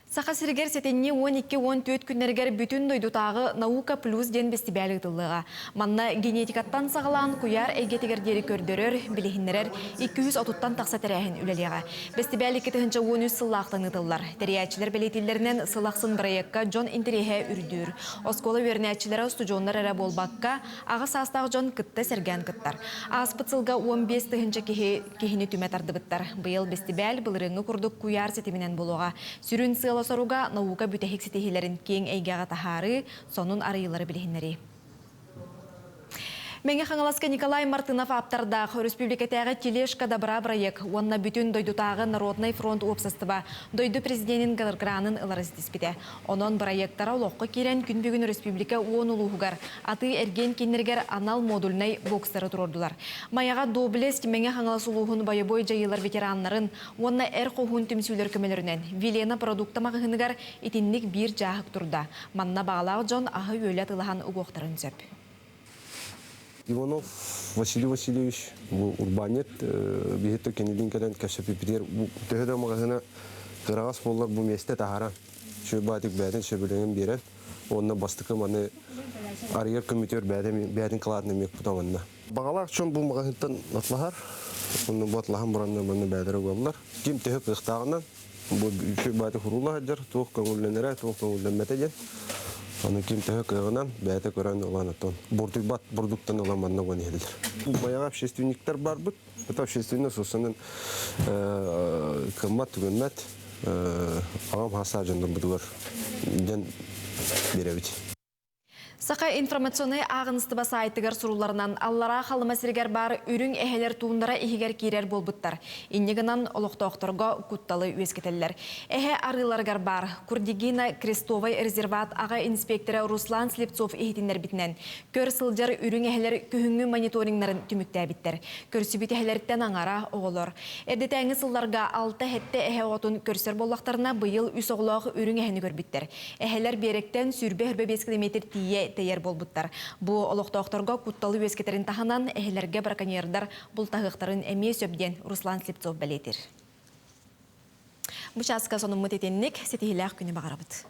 Саха сиригэр сэтинньи 12-14 күннэригэр бүтүн дойдутааҕы «Наука плюс» диэн бэстибээл ыытыллыаҕа. Манна генетикаттан саҕалаан куйаар эйгэтигэр диэри көрдөрөр, билиһиннэрэр 230-тан тахса тэрээһин үлэлиэҕэ. Бэстибээл 2013 сыллаахтан ыытыллар. Тэрийээччилэр бэлиэтииллэринэн, сыл ахсын бырайыакка дьон интэриэһэ үрдүүр. Оскуола үөрэнээччилэрэ устудьуоннар эрэ буолбакка, аҕа саастаах дьон кытта сэргээн кыттар. Ааспыт сылга 15 тыһыынча киһи киһини түмэ тардыбыттар. Быйыл бэстибээл былырыыҥҥы курдук куйаар ситиминэн буолуоҕа. Сүрүн сыала-соруга наука бүтэһик ситиһиилэрин киэҥ эйгэҕэ таһаарыы, сонун арыйыылары билиһиннэрии. Мэҥэ Хаҥаласка Николай Мартынов ааптардаах өрөспүүбүлүкэтээҕи «Тележка добра» бырайыак уонна бүтүн дойдутааҕы Народнай фронт уопсастыба дойду президенин гранын ылары ситиспитэ. Онон бырайыактара олоххо киирэн күн бүгүн өрөспүүбүлүкэ уон улууһугар атыы-эргиэн кииннэригэр анал модульнай бокстары туруордулар. Майаҕа Доблесть Мэҥэ Хаҥалас улууһун бойобуой дьайыылар ветераннарын уонна эр хоһуун түмсүүлэр көмөлөрүнэн Вилена продукта маҕаһыыныгар итинник биир дьааһык турда. Манна баҕалаах дьон аһы-үөлү атыылаһан угуохтарын сөп. Иванов Василий Васильевич бу урбаанньыт биһи кинилин кэлэн кэпсэппиппитигэр төһө да маҕаһыына кыраҕас буоллар бу миэстэ таһааран сүбаатык бэйэтин сөбүлэҥин биэрэн уонна бастакы маны арыйар көмүтүөр бэйэтин бэйэтин кылаатын эмиэ кутаманна. Баҕалаах дьон бу маҕаһыынтан атлаһар, онно бу атлаһан бараннар манна бэйэлэрэ угаллар. Ким төһө кыахтааҕынан бу сүбааты хуруула сылдьар, туох көҥүллэнэрэ, туох көҥүллэммэтэ диэн. Аны ким төһө кыаҕынан бэйэтэ көрөн ылан оттон бурдуйбат бурдуктан ылан манна уган иһэллэр. Баяҕа общественниктар барбыт. Это общественный сусанын кыммат түгэммэт аҕам хасаа дьоннорбутугар дьэн биэрэбит. Саха информационнай ааҕыныстыба саайтыгар сурулларынан, Аллараа Халыма сиригэр баар үрүҥ эһэлэр туундара иһигэр киирэр буолбуттар. Инньэ гынан олохтоохторго кутталы үөскэтэллэр. Эһэ арыыларыгар баар Курдигина Крестовай резерват аҕа инспектора Руслан Слепцов иһитиннэрбитинэн, көр сылдьар үрүҥ эһэлэр күһүҥҥү мониторингнарын түмүктээбиттэр. Көрсүбүт эһэлэртэн аҥара оҕолор. Эрдэтээҥҥи сылларга алта-сэттэ эһэ оҕотун көрсөр буоллахтарына, быйыл үс оҕолоох үрүҥ эһэни көрбүттэр. Эһэлэр биэрэктэн 20-25 километр тиийэ тэйэр буолбуттар. Бу олохтоохторго кутталы үөскэтэрин таһынан, эһэлэргэ браконьердар бултаһыахтарын эмиэ сөп диэн Руслан Слепцов бэлиэтиир. Бу чааска сонуммут итинник ситиһиилээх күнү баҕарабыт.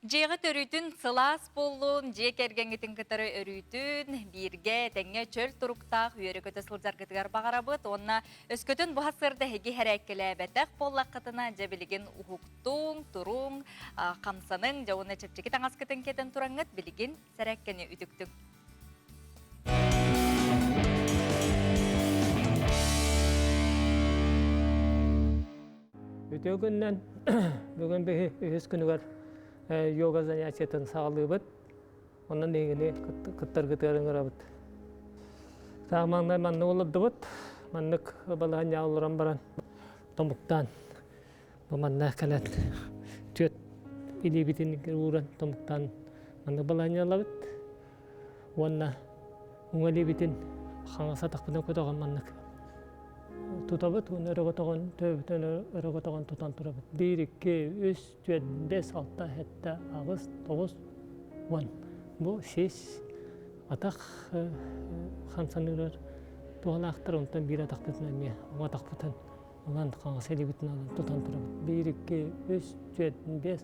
Дьиэҕит өрүүтүн сылаас буоллун, дьиэ кэргэҥҥитин кытары өрүүтүн, бииргэ тэҥҥэ чөл туруктаах үөрэ-көтө сылдьаргытыгар баҕарабыт уонна өскөтүн бу сарсыарда эһиги хэрээккэлээбэтэх буоллаххытына, дьэ билигин уһуктуҥ, туруҥ, хамсаныҥ, дьэ уонна чэпчэки таҥаскытын кэтэн тураҥҥыт билигин сэрээккэни үтүктүҥ. Үтүө күннэн бүгүн биһи үһүс күнүгэр йога занятиетын саҕалыыбыт. Онон эһигини кыттаргытыгар ыҥырабыт. Маҥнай маннык олордубут. Маннык балаһанньаҕа олорон баран томуктаан бу манна кэлэн түөрт илиибитин ууран томуктаан маннык балаһанньалабыт. Уонна уҥа илиибитин Хаҥас атахпытын көтөҕөн маннык тутабыт уонна өрө көтөҕөн төбөбүтүн өрө көтөҕөн тутан турабыт. 1, 2, 3, 4, 5, 6, 7, 8, 9, 10. Бу сис атах хамсаныылар туһалаахтар, онтон биир атахпытын эмиэ уҥа атахпытын ылан хаҥас илиибитин ылан тутан турабыт. 1, 2, 3, 4, 5,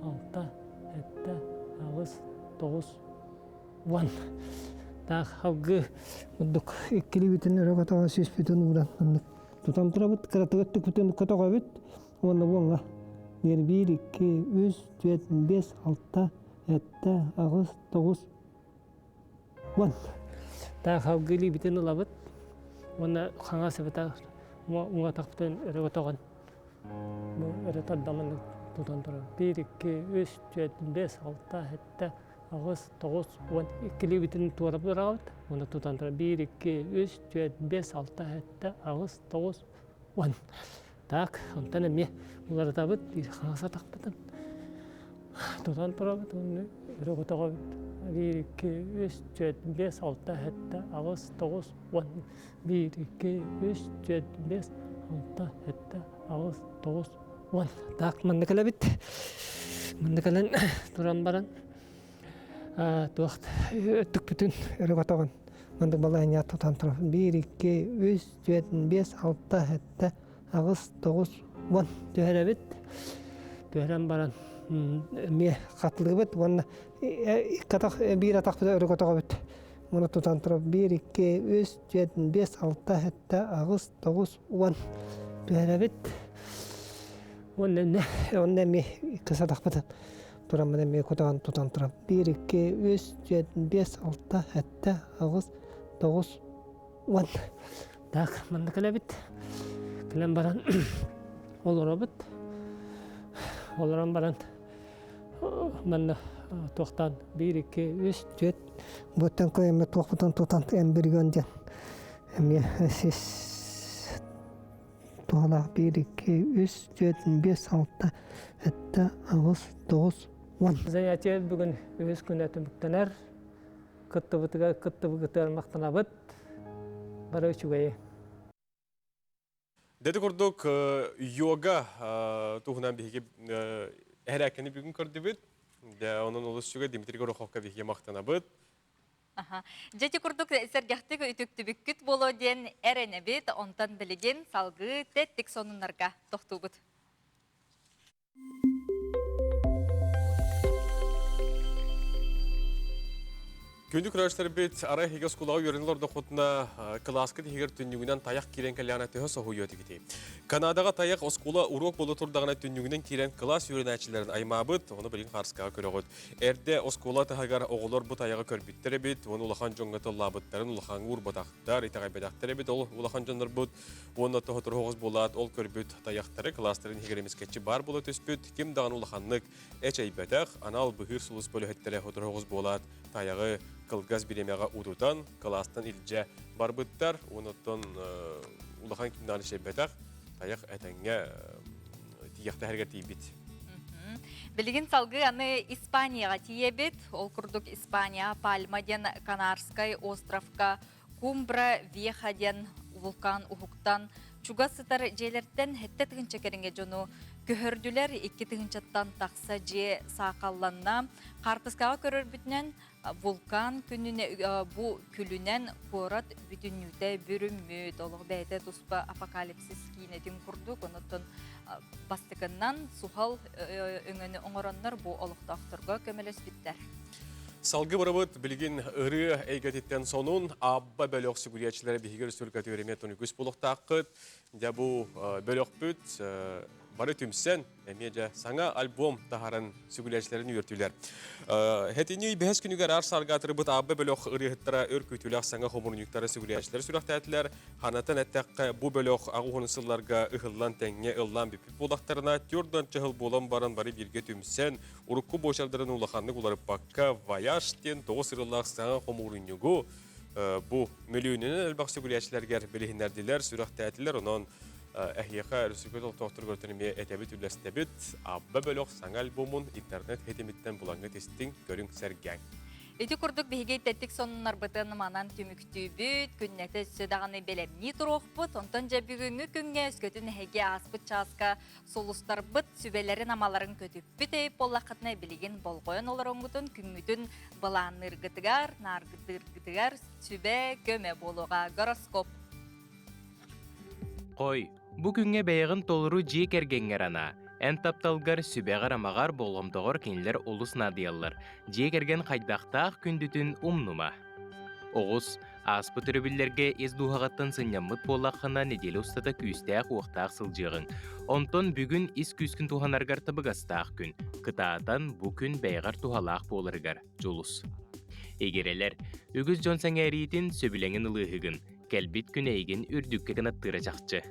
6, 7, 8, 9, 10. Таах алгы курдук иккилибитин өрө көтөҕөн сүүспүтүн ууран маннык тутан турабыт, кыратыгар түкпүтүн көтөҕөбүт уонна уоҥҥа диэн 1, 2, 3, 4, 5, 6, 7, 8, 9, 10. Таах алгы илиибитин ылабыт уонна хаҥас эбэтэр уҥа атахпытын өрө көтөҕөн бу өрө тардаман тутан турабыт. 1, 2, 3, 4, 5, 6, 7, 8, 9, 10 иккилиибитин туора быраҕабыт уонна тутан турар 1, 2, 3, 4, 5, 6, 7, 8, 9, 10. Так, онтон эмиэ уларытабыт, биир хаҥас атахпытын тутан турабыт уонна өрө көтөҕөбүт. 1, 2, 3, 4, 5, 6, 7, 8, 9, 10. 1, 2, 3, 4, 5, 6, 7, 8, 9, 10. Так, манна кэлэбит. Манна кэлэн туран баран туох өттүкпүтүн өрө көтөҕөн маннык балаһыанньа тутан турабын. 1, 2, 3, 4, 5, 6, 7, 8, 9, 10 түһэрэбит. Түһэрэн баран эмиэ хатылыыбыт уонна икки атах биир атахпытын өрө көтөҕөбүт. Уонна тутан турабыт. 1, 2, 3, 4, 5, 6, 7, 8, 9, 10 түһэрэбит. Уонна эмиэ уонна эмиэ икки атахпытын тураммын эмиэ кутаҕын тутан турабын. 1, 2, 3, 4, 5, 6, 7, 8, 9, 10. Так, манна кэлэбит. Кэлэн баран олоробут. Олорон баран манна туохтаан 1, 2, 3, 4. Буттан көйөммө туохпутун тутан эмбиргөн диэн эмиэ сис туһалаах 1, 2, 3, 4, 5, 6, 7, 8, 9, 10. Занятие бүгүн үһүс күнэ түмүктэнэр. Кыттыбытыгар кыттыбытыгар махтанабыт. Бары үчүгэйи. Дети курдук йога туһунан биһиги эрээккини бүгүн көрдүбүт. Дэ онон олус үчүгэй Дмитрий Гороховка биһиги махтанабыт. Дьэ ити курдук сэргэхтик үтүктүбүккүт буолуо диэн эрэнэбит, онтон билигин салгыы тэттик сонуннарга тохтуубут. Күндү көрөөччүлэрбит, арай эһиги оскуолаҕа үөрэнэ олордоххутуна, кылааскыт иһигэр түннүгүнэн тайах киирэн кэллэҕинэ төһө соһуйуо этигитий? Канадаҕа тайах оскуола уруок буола турдаҕына түннүгүнэн киирэн кылаас үөрэнээччилэрин аймаабыт, ону билигин хаарыскаҕа көрөҕүт. Эрдэ оскуола таһыгар оҕолор бу тайаҕы көрбүттэр эбит, уонна улахан дьоҥҥо тыллаабыттарын улахаҥҥа уурбатахтар, итэҕэйбэтэхтэр эбит. Ол улахан дьоннорбут уонна тоһотору буолаат, ол көрбүт тайахтары кылаастарын иһигэр эмискэччи баар буола түспүт, ким даҕаны улаханнык эчэйбэтэх, анал быһыыр сулус бөлөһүттэрэ сотору буолаат, тайаҕы кылгас бириэмэҕэ утутан, кылаастан илдьэ барбыттар. Онон улахан ким даҕаны эчэйбэтэх, тайах этэҥҥэ тиийэхтэһэригэр тиийбит. Билигин салгыы аны Испанияҕа тиийэбит. Ол курдук Испания Пальма диэн Канарскай островка Кумбра Веха диэн вулкан уһуктан чугас сытар дьиэлэртэн сэттэ тыһыынча кэриҥэ дьону көһөрдүлэр. Икки тыһыынчаттан тахса дьиэ саахалланна. Хаартыскаҕа көрөрбүтүнэн вулкан күнүнэ бу күлүнэн куорат бүтүннүүтэ бүрүммүт. Олох бэйэтэ туспа апокалипсис киинэтин курдук. Онуттан бастакыннан суһал өҥөнү оҥороннор бу олохтоохторго көмөлөспүттэр. Салгы барыбыт билигин ырыа эйгэтиттэн сонун Абба бөлөх сүгүрүйээччилэрэ биһиги өрөспүүбүлүкэтигэр эмиэ үгүс буолуохтааххыт. Дьэ бу бөлөхпүт бары түмсэн эмиэ дьэ саҥа альбом таһааран сүгүлээччилэрин үөртүлэр. Хэтини бэһис күнүгэр аар саарга атырбыт Аабба бөлөх ырыаһыттара өр күүтүүлээх саҥа хомурунньуктары сүгүлээччилэр сүрэхтээтилэр. Ханатан эттэххэ, бу бөлөх аҕыс сылларга ыһыллан тэҥҥэ ыллаан бүппүт буоллахтарына, түөрт чаһыл буолан баран бары бииргэ түмсэн, урукку буочардарын улаханнык уларыппакка «Вояж» диэн тоҕус ырылаах саҥа хомуурунньугу бу мөлүйүөнүнэн элбэх сүгүрүйээччилэргэр билиһиннэрдилэр, сүрэхтээтилэр. Онон эһиэхэ өрөспүүбүлүкэ олохтоохторугар эмиэ этэбит, үллэстэбит. Абба бөлөх саҥа альбомун интернет ситимиттэн булаҥҥыт истиҥ, көрүҥ, сэргээҥ. Ити курдук биһиги тэттик сонуннарбытын манан түмүктүүбүт, күннэтэ өссө даҕаны бэлэмнии туруохпут. Онтон дьэ бүгүҥҥү күҥҥэ өскөтүн эһиги ааспыт чааска сулустарбыт сүбэлэрин-амаларын көтүппүт өй буоллаххытына билигин болҕойон олороҥҥутун күҥҥүтүн былаанныыргытыгар, нааргытыыргытыгар сүбэ көмө буолуоҕа. Гороскоп. Хой, бу күҥҥэ бэйэҕин толору дьиэ кэргэҥҥэр анаа. Эн тапталгар, сүбэҕэр-амаҕар, болҕомтоҕор кинилэр олус наадыйаллар. Дьиэ кэргэн хайдахтаах күндүтүн умнума. Оҕус, ааспыт өрөбүллэргэ ис дууһаҕыттан сынньаммыт буоллаххына, нэдиэлэ устата күүстээх-уохтаах сылдьыаҕыҥ. Онтон бүгүн ис күүскүн туһанаргар табыгастаах күн. Кытаатан, бу күн бэйэҕэр туһалаах буоларыгар дьулус. Игирэлэр, үгүс дьон сэҥээриитин, сөбүлэҥин ылыыһыгын. Кэлбит күн эйигин үрдүккэ кынаттыыра чахчы.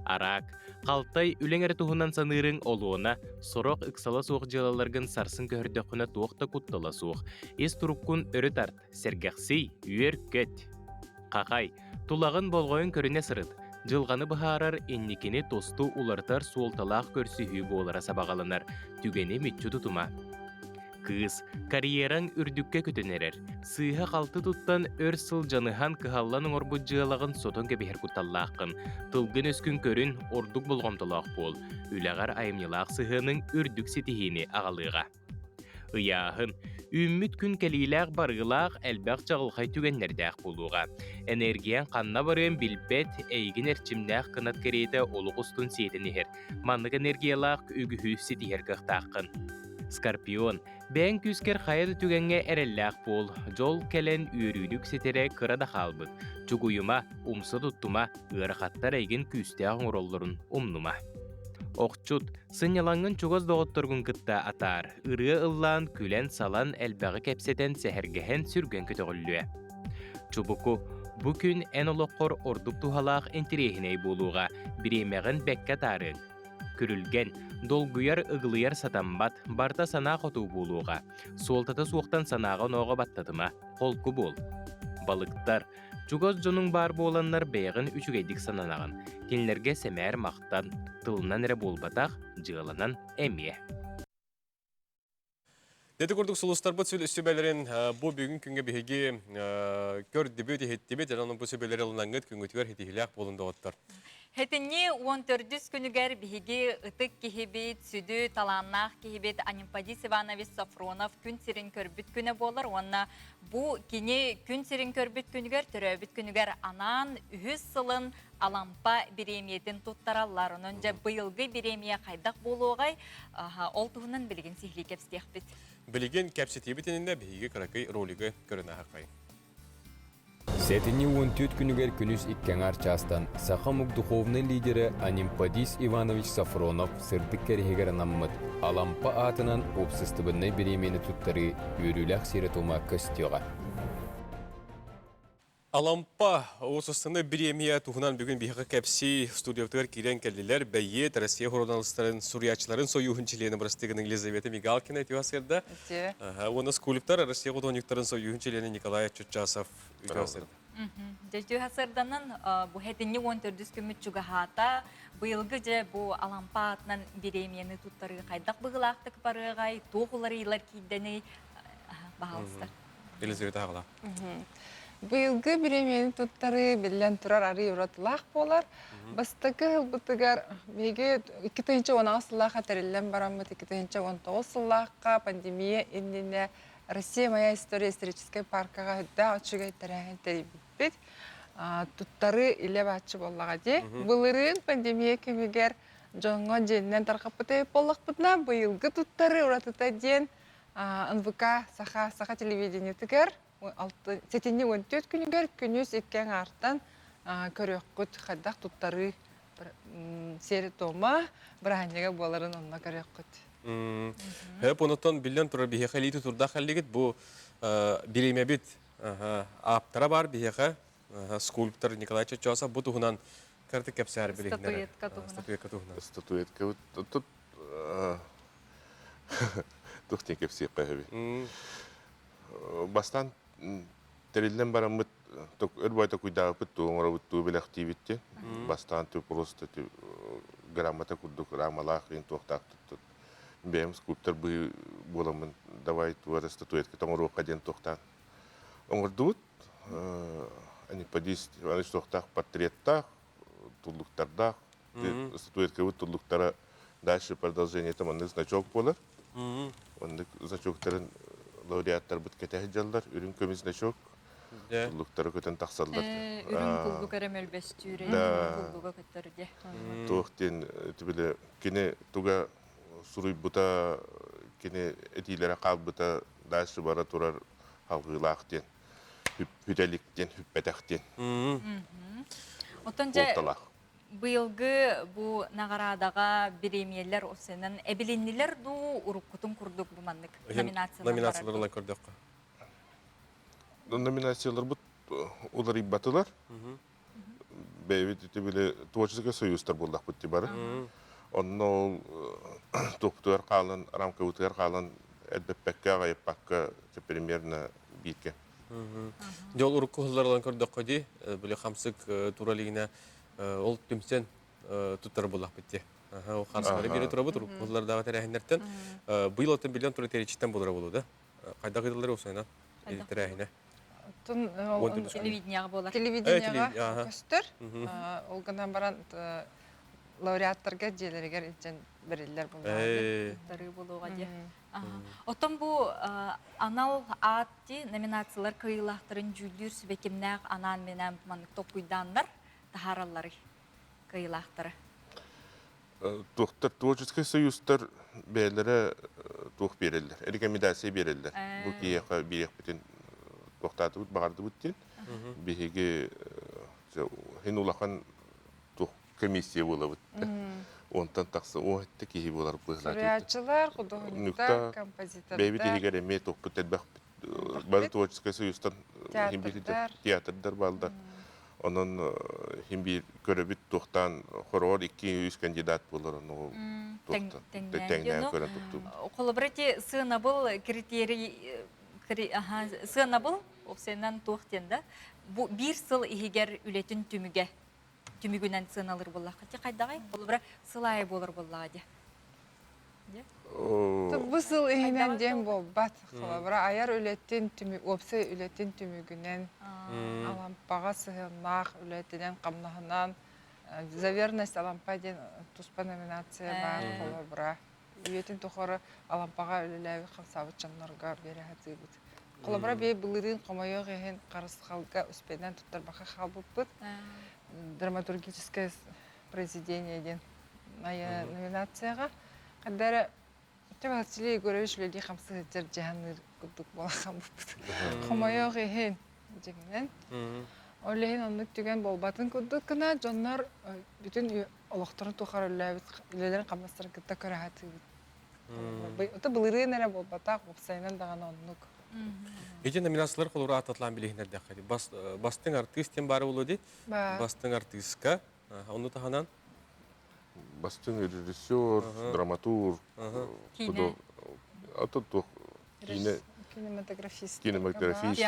Араак, халтай үлэҥ эрэ туһунан саныырыҥ олуона, сорох ыксала суох дьыалаларгын сарсын көһөрдөххүнэ туох да куттала суох. Ис туруккун өрө тарт, сэргэхсий, үөр-көт. Хахай, тулаҕын болҕойон көрүнэ сырыт. Дьылҕаны быһаарар, инникини тосту уларытар суолталаах көрсүһүү буолара сабаҕаланар. Түгэни мүччү тутума. Кыыс, карьераҥ үрдүккэ көтөн эрэр. Сыыһа-халты туттан өр сыл дьаныһан кыһаллан оҥорбут дьыалаҕын сотон кэбиһэр кутталлааххын. Тылгын-өскүн көрүн, ордук болҕомтолоох буол. Үлэҕэр айымньылаах сыһыаныҥ үрдүк ситиһиини аҕалыаҕа. Ыйааһын. Үүммүт күн кэлиилээх-барыылаах, элбэх чаҕылхай түгэннэрдээх буолуоҕа. Энергияҥ ханна барыан билбэт, эйигин эрчимнээх кынат кэриэтэ олох устун сиэтэн иһэр. Маннык энергиялаах үгүһү ситиһэр кыахтааххын. Скорпион, бэйэҥ күүскэр хайа да түгэҥҥэ эрэллээх буол. Дьол кэлэн үөрүүнү үксэтэрэ кыра да хаалбыт. Чугуйума, умса туттума, ыарахаттар эйигин күүстээх оҥороллорун умнума. Охчут, сынньалаҥҥын чугас доҕотторгун кытта атаар. Ырыа ыллаан, күлэн-салан, элбэҕи кэпсэтэн, сэһэргэһэн сүргэн көтөҕүллүө. Чубуку, бу күн эн олоххор ордук туһалаах интэриэһинэй буолуоҕа, бириэмэҕин бэккэ атаарыаҥ. Күрүлгэн, долгуйар, ыгылыйар сатаммат, барыта санаа хотуу буолуоҕа. Суолтата суохтан санааҕа-онооҕо баттатыма, холку буол. Балыктар, чугас дьонуҥ баар буоланнар бэйэҕин үчүгэйдик сананаҕын. Кинилэргэ сэмээр махтан, тылынан эрэ буолбатах, дьыаланан эмиэ. Ити курдук сулустарбыт сүбэлэрин бу бүгүн күҥҥэ биһиги көрдүбүт, иһиттибит, дьон бу сүбэлэри ылынаңҥыт күҥҥүтүгэр ситиһиилээх буолун доҕоттор. Хэтинни 14 күнүгэр биһиги ытык киһибит, сүдү талааннаах киһибит Анемподист Иванович Софронов күн сирин көрбүт күнэ буолар уонна бу кини күн сирин көрбүт күнүгэр, төрөөбүт күнүгэр анаан үһүс сылын Алампа бириэмийэтин туттараллар. Онон дьэ быйылгы бириэмийэ хайдах буолуоҕай? Ол туһунан билигин сиһилии кэпсиэхпит. Билигин кэпсэтиибит иннинэ биһиги кыракый ролигы көрөн аһаххай. Сэтинньи 14 күнүгэр күнүс икки аҥаар чаастан саха омук духовнай лидерэ Анемподист Иванович Софронов сырдык кэриһигэр анаммыт Алампа аатынан уопсастыбаннай бириэмийэни туттарыы үөрүүлээх сиэрэ-туома көстүөҕэ. Алампа уопсастыбаннай бириэмийэ туһунан бүгүн биһиэхэ кэпсии студиябытыгар киирэн кэллилэр. Бэйиэт Россия суруналыыстарын, суруйааччыларын сойууһун чилиэнэ бырастыгын Елизавета Мигалкина үтүө сырда. Уонна скульптор Россия художниктарын сойууһун чилиэнэ Николай Чучасов үтүө сырда. Дьэ сырданан бу хэтинни 14 күммүт чугаһаата. Быйылгы дьэ бу Алампа аатынан бириэмийэни туттарыы хайдах быһыылаахтык барыаҕай, туох уларыйыылар киирдэний, баһаалыста. Елизавета Аҕала. Быйылгы бириэмийэни туттарыы биллэн турар арыый уратылаах буолар. Бастакы ылбытыгар биһиги 2018 сыллаахха тэриллэн бараммыт 2019 сыллаахха пандемия иннинэ Россия моя история историческай паркаҕа үрдээх үчүгэй тэрээһин тэрийбиппит. Туттарыы илэ бааччы буоллаҕа дии. Былырыын пандемия кэмигэр дьоҥҥо дьиэнинэн тарҕаппыт эбит буоллахпытына, быйылгы туттарыы уратыта диэн НВК Саха Саха телевидениетыгар сэтинньи 14 күнүгэр күнүс икки аҥаартан көрүөххүт хайдах туттарыы сиэри-туома бырааһынньыга буоларын онно көрүөххүт. Хөп онотон биллэн турар биһиэхэ илии тутурдаах кэллигит бу бириэмэбит ааптара бар биһиэхэ скульптор Николай Чочосов бу туһунан кырдык кэпсээр билиһиннэрэр. Статуэтка туһунан. Статуэтка туһунан. Статуэтка тут туох диэн кэпсиэххэ сөбүй? Бастаан тэриллэн бараммыт өр бай токуйдаабыппыт туу оҥоробут туу бэлэхтиибит диэн. Бастаан түү просто грамота курдук рамалаах иин туохтаах туттут. Бэйэм скульптор быһыы буоламмын давай туора статуэтка тоҥоруохха диэн туохтаан оҥордубут. Аниподист Иванович туохтаах портреттаах, туллуктардаах, статуэткабыт туллуктара дальше продолжение маннык значок буолар. Оннук значоктарын лауреаттарбыт кэтэһэ дьаллар, үрүҥ көмүс значок туллуктары көтөн тахсаллар. Үрүҥ куллук эрэ мөлбөстүүрэ, куллуга көттөр де. Туох диэн били кини туга суруйбута, кини этиилэрэ хаалбыта дальше бара турар халҕыылаах диэн, хүтэлик диэн, хүппэтэх диэн. Оттон дьэ быйылгы бу наҕараадаҕа бириэмийэлэр осенан эбилиннилэр дуу, уруккутун курдук бу маннык номинациялар Номинациялар көрдөххө. Номинацияларбыт уларыйбатылар. Бэйэбит ити били творческай союзтар буоллахпыт дии бары. Онно ол туохпутугар хаалан, рамкабытыгар хаалан элбэппэккэ, аҕайыппакка примерно бииргэ. Дьэ ол урукку сыллар көрдөххө дии, били хамсык тура илигинэ ол түмсэн туттар буоллахпыт дии. Ол харсылары биэрэ турабыт урукку сыллардааҕы тэрээһиннэртэн. Быйыл оттон биллэн турар тэрийчиттэн буолара буолуо да. Хайдах ыытыллар усайна тэрээһинэ? Телевидениеҕа буолар. Телевидениеҕа көстөр. Ол гынан баран лауреаттарга дьиэлэригэр илдьэн бэриллэр буолуоҕа. Буолуоҕа дии. Оттон бу анал аат дии номинациялар кыайыылаахтарын дьүүллүүр сүбэ кимнээх анаан-минээн маннык толкуйдааннар таһааралларый кыайыылаахтары? Туохтар творческай союзтар бэйэлэрэ туох биэрэллэр, рекомендация биэрэллэр. Бу киһиэхэ биэриэхпитин туохтаатыбыт, баҕардыбыт диэн. Биһиги хин улахан туох комиссия буолабыт. Онтон тахса о этте киһи буолар быһылаат. Суруйааччылар, худуоһунньуктар, композитордар. Бэйэбит иһигэр эмиэ туохпут элбэхпит. Бары творческай союзтан театрдар баалдар. Онон хин биир көрөбүт туохтаан хороҕор икки үс кандидат буолар ону туохтан тэҥнээн көрөн туттубут. Холобура ити сыанабыл критерий сыанабыл опсайынан туох диэн да бу биир сыл иһигэр үлэтин түмүгэ түмүгүнэн сыаналыыр буоллахха ти хайдаҕай холобура сыл аайы буолар буоллаҕа дии. Бу сыл иһинэн диэн буолбат. Холобура айар үлэтин түмүк уопсай үлэтин түмүгүнэн Алампаҕа сыһыаннаах үлэтинэн хамнаһынан за верность Алампа диэн туспа номинация баар холобура үйэтин тухары Алампаҕа үлэлээбит хамсаабыт дьоннорго биэрэ сатыыбыт. Холобура бэйэ былырыын хомойуох иһин харысхалга успеннан туттарбакка хаалбыппыт. Драматургическое произведение диэн номинацияҕа. Ханна эрэ Василий Егорович үлэлии хамсыы сылдьар дьаһаныыр курдук буола хаалбыппыт. Хомойуох иһин дьиҥинэн. Ол иһин оннук түгэн буолбатын курдук гына дьоннор бүтүн олохторун тухары үлэлээбит үлэлэрин хамнастарын кытта көрө сатыыбыт. Ото былырыын эрэ буолбатах, уопсайынан даҕаны оннук. Ити номинациялар холура ааттатлаан билиһиннэрдэххэ бастыҥ артыыс диэн баара буолуо дии. Бастыҥ артыыска ону таһынан бастыҥ режиссер, драматург, ото туох киинэ кинематографист, кинематографист,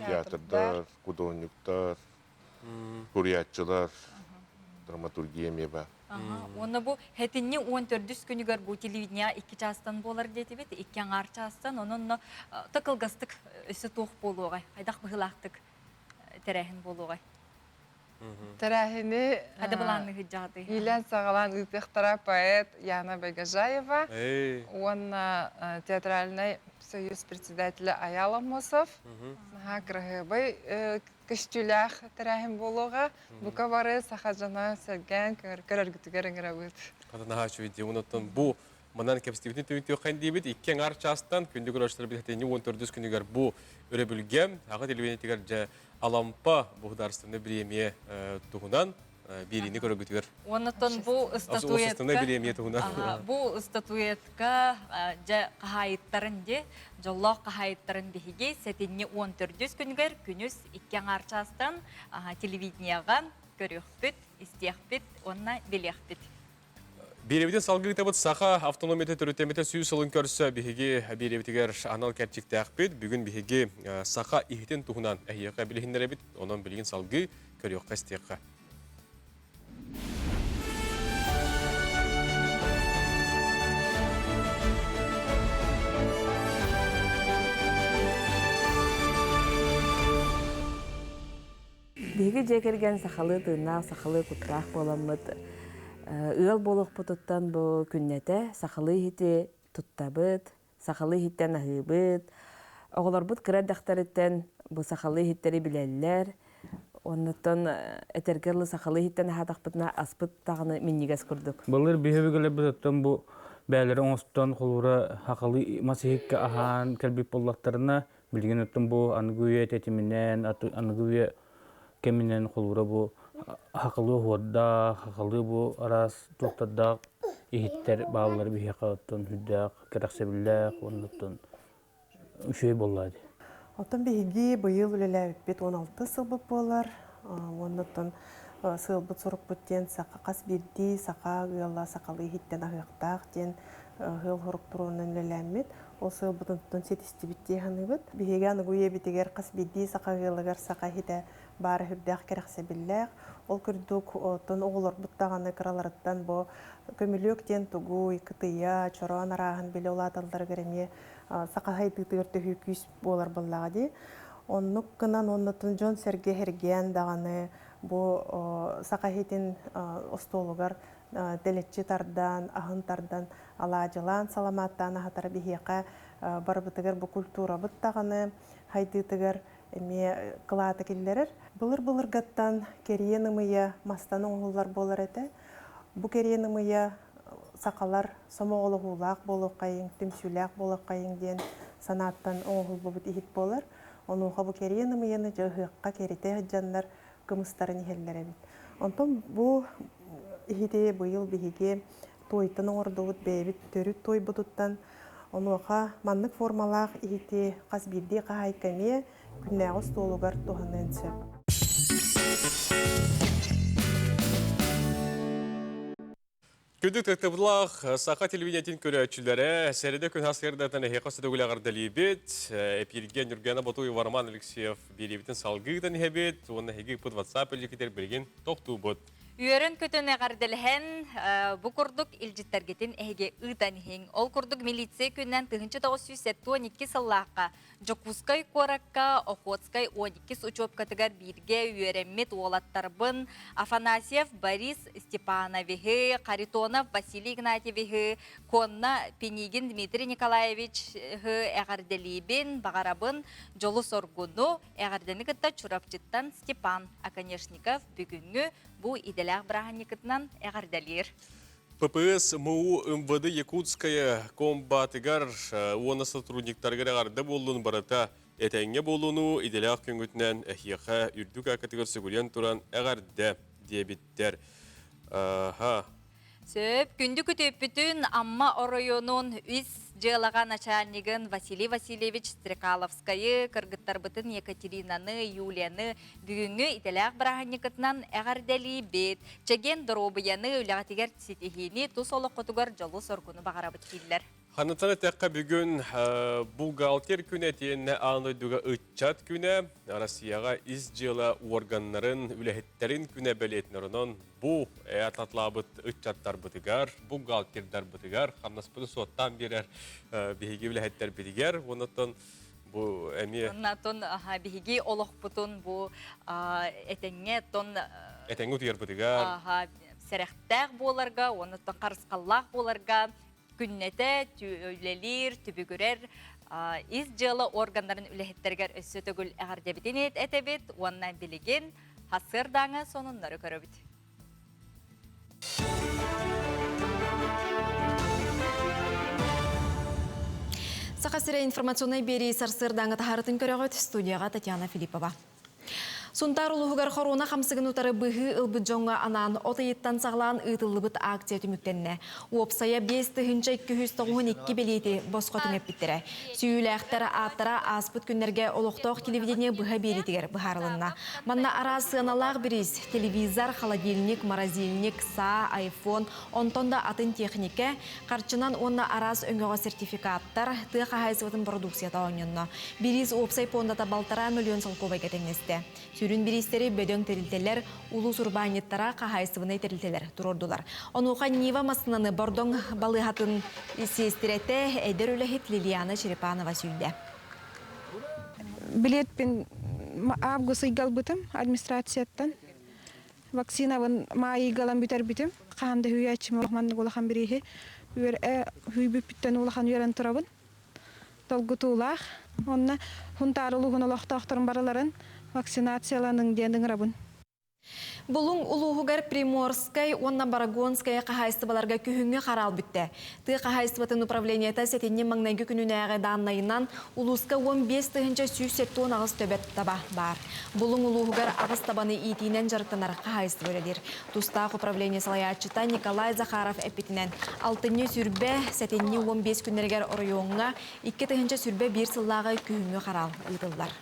театрдар, художниктар, суруйааччылар, драматургия эмиэ баар. Уонна бу хэтинни 14 күнүгэр бу телевидение икки чаастан буолар диэтибит, икки аҥаар чаастан, онон тыкылгастык өссө туох буолуоҕай, хайдах быһыылаахтык тэрээһин буолуоҕай? Тэрээһини иилээн-саҕалаан ыытыахтара поэт Яна Байгожаева уонна театральнай союз председателя Аял Аммосов. Наһаа кыраһыабай көстүүлээх тэрээһин буолуоҕа. Бука бары саха дьоно сэргээн көрөргүтүгэр ыҥырабыт. Хата наһаа үчүгэй дии. Онон бу манан кэпсэтиибитин түмүктүөххэ диибит. Икки аҥаар чаастан күндү көрөөччүлэр билэтинни 14 күнүгэр бу өрөбүлгэ аҕа телевидениетигэр дьэ Алампа государственнай бириэмийэ туһунан биэриини көрөргүтүгэр. Оннотон бу статуэтка бириэмийэ туһунан. Бу статуэтка дьэ хаһаайыттарын де дьоллоох хаһаайыттарын биһиги сэтинньи 14 күнүгэр күнүс икки аҥаар чаастан телевидениеҕа көрүөхпүт, истиэхпит уонна билиэхпит. Биэрэбитин салгыытабыт Саха автономията төрүттэммитэ сүүс сылын көрсө биһиги биэрэбитигэр анал кэрчиктээхпит. Бүгүн биһиги саха иһитин туһунан эһиэхэ билиһиннэрэбит. Онон билигин салгыы көрүөххэ истиэххэ. Биһиги дьиэ кэргэн сахалыы тыыннаах, сахалыы куттаах буоламмыт ыал буолуохпутуттан бу күннэтэ сахалыы иһити туттабыт, сахалыы иһиттэн аһыыбыт. Оҕолорбут кыра эрдэхтэриттэн бу сахалыы иһиттэри билэллэр. Оннуттан этэргэ дылы сахалыы иһиттэн аһаатахпытына аспыт даҕаны минньигэс курдук. Былыр биһиги оттон бу бээлэри оҥостон холуура хахалыы мас иһиккэ аһаан кэлбит буоллахтарына билигин оттон бу аныгы үйэ тэтиминэн аныгы үйэ кэминэн холуура бу хахалыы оһуордаах хахалыы бу араас туохтардаах иһиттэр бааллар биһиэхэ оттон сүрдээх кэрэхсэбиллээх уонна оттон үчүгэй буолла дии. Оттон биһиги быйыл үлэлээбиппит 16 сылбыт буолар. Уонна оттон сыалбыт сорукпут диэн саха хас биирдии саха ыала сахалыы иһиттэн аһыахтаах диэн ыал хорук туруонан үлэлээммит. Ол сыалбытын ситистибит дии саныыбыт. Биһиги аныгы үйэбитигэр хас биирдии саха ыалыгар саха иһитэ баара сүрдээх кэрэхсэбиллээх. Ол курдук оттон оҕолорбут даҕаны кыраларыттан бу көмүлүөк диэн тугуй, кытыйа, чороон арааһын билэ улааталларыгар эмиэ саха сайдыытыгар төһүү күүс буолар буоллаҕа дии. Оннук гынан оннотун дьон-сэргэ эргиэн даҕаны бу саха иһитин остуолугар дэлэччи тардан, аһын тардан, алаадьылаан, саламааттаан аһатара биһиэхэ барыбытыгар бу культурабыт даҕаны хайдыытыгар эмиэ кылааты киллэрэр. Былыр-былыргаттан кэриэн ымыйа мастан оҥоһуллар буолар этэ. Бу кэриэн ымыйа сахалар сомоҕолоһуулаах буолуоххайыҥ, түмсүүлээх буолуоххайыҥ диэн санааттан оҥоһуллубут иһит буолар. Онуоха бу кэриэн ымыйаны дьэ ыһыахха кэритэ сылдьаннар кымыстарын иһэллэр эбит. Онтон бу иһити быйыл биһиги туойтан оҥордубут бэйэбит төрүт туойбутуттан. Онуоха маннык формалаах иһити хас биирдии хаһаайка эмиэ күннээҕи остуолугар туһаныан сөп. Күндү тыктыбылаах саха телевидениетин көрөөччүлэрэ, сэрэдэ күн сарсыардатан эһиэхэ сөтөгүл эҕэрдэлиибит. Эпииргэ Нюргена Ботуева, Роман Алексеев биэриибитин салгыытан иһэбит уонна эһиги ыппыт WhatsApp илдьикитигэр билигин тохтуубут. Үөрэн-көтөн эҕэрдэлэһэн, бу курдук илдьиттэргитин эһиги ыытан иһиҥ. Ол курдук милиция күнүнэн 1972 сыллаахха Дьокуускай куоракка Охотскай 12 учебкатыгар бииргэ үөрэммит уолаттарбын Афанасьев Борис Степановиһы, Харитонов Василий Игнатьевиһы, Конна Пинигин Дмитрий Николаевичһы эҕэрдэлиибин, баҕарабын дьолу-соргуну, эҕэрдэни кытта Чурапчыттан Степан Оконешников бүгүҥҥү бу идэлээх бырааһынньыкытынан эҕэрдэлиир. ППС МУ МВД Якутская комбатыгар уонна сотрудниктарыгар эҕэрдэ буоллун барыта этэҥҥэ буолууну идэлээх күҥҥүтүнэн эһиэхэ үрдүк аакытыгар сүгүрүйэн туран эҕэрдэ диэбиттэр. Аха. Сөп, күндү күтүөппүтүн Амма оройуонун үс дьыалаҕа начальнигын Василий Васильевич Стрекаловскайы, кыргыттарбытын Екатеринаны, Юлияны бүгүҥҥү идэлээх бырааһынньыкытынан эҕэрдэлиибит. Чэгиэн доруобуйаны, үлэҕитигэр ситиһиини, тус олоххутугар дьолу-соргуну баҕарабыт дииллэр. Ханытан этэххэ бүгүн бухгалтер күнэ итиэннэ аан дойдуга ыччат күнэ, Россияҕа ис дьыала уорганнарын үлэһиттэрин күнэ бэлиэтинэр. Онон бу атлаабыт ыччаттарбытыгар, бухгалтердарбытыгар хамнаспытын суоттаан биэрэр биһиги үлэһиттэрбитигэр, онон бу эмиэ Оннотон биһиги олохпутун бу этэҥҥэ тон этэҥҥэ утуйарбытыгар сэрэхтээх буоларга уонна харысхаллаах буоларга күннэтэ үлэлиир, түбүгүрэр ис дьыала органнарын үлэһиттэригэр өссө төгүл эҕэрдэбитин этэбит уонна билигин хасыардааҥы сонуннары көрөбүт. Саха сирэ информационнай биэрии сарсыардааҥы таһаарытын көрөҕүт студияҕа Татьяна Филиппова. Сунтаар улууһугар хоруона хамсыгын утары быһыы ылбыт дьоҥҥо анаан от ыйыттан саҕалаан ыытыллыбыт акция түмүктэннэ. Уопсайа 5292 билиэти босхо түҥэппиттэрэ. Сүүйүүлээхтэр ааттара ааспыт күннэргэ олохтоох телевидение быһа биэриитигэр быһаарылынна. Манна араас сыаналаах бириис, телевизор, холодильник, морозильник, саа, айфон, онтон да атын техникэ, харчынан уонна араас өҥөҕө сертификаттар, тыа хаһаайыстыбатын бородууксуйата оонньонно. Бириис уопсай пуондата балтараа мөлүйүөн солкуобайга тэҥнэстэ. Сүрүн бириистэри бөдөҥ тэрилтэлэр, улуус урбаанньыттара, хаһаайыстыбаннай тэрилтэлэр туруордулар. Онуоха Нива массыынаны Бордоҥ балыыһатын сиэстирэтэ, эдэр үлэһит Лилиана Черепанова сүүйдэ. Билиэппин Август ыйга ылбытым администрацияттан. Вакцинабын маай ыйга ылан бүтэрбитим. Хаһан да үүйээччим маннык улахан бирииһи үүйбүппүттэн улахан үөрэн турабын. Долгутуулаах. Онно Хунтаар улууһун олохтоохторун барыларын вакцинацияланыҥ диэн ыҥырабын. Булуҥ улууһугар Приморскай уонна Барагонскай хаһаайыстыбаларга күһүҥҥү хараал бүттэ. Тыа хаһаайыстыбатын управлениета сэтинньи маҥнайгы күнүнээҕи дааннайынан улууска 15 178 төбө таба баар. Булуҥ улууһугар аҕыс табаны иитиинэн дьарыктанар хаһаайыстыба үлэлиир. Тустаах управление салайааччыта Николай Захаров эппитинэн, алтынньы сүрбэ, сэтинньи 15 күннэригэр оройуоҥҥа 2021 сыллааҕы күһүҥҥү хараал ыытыллар.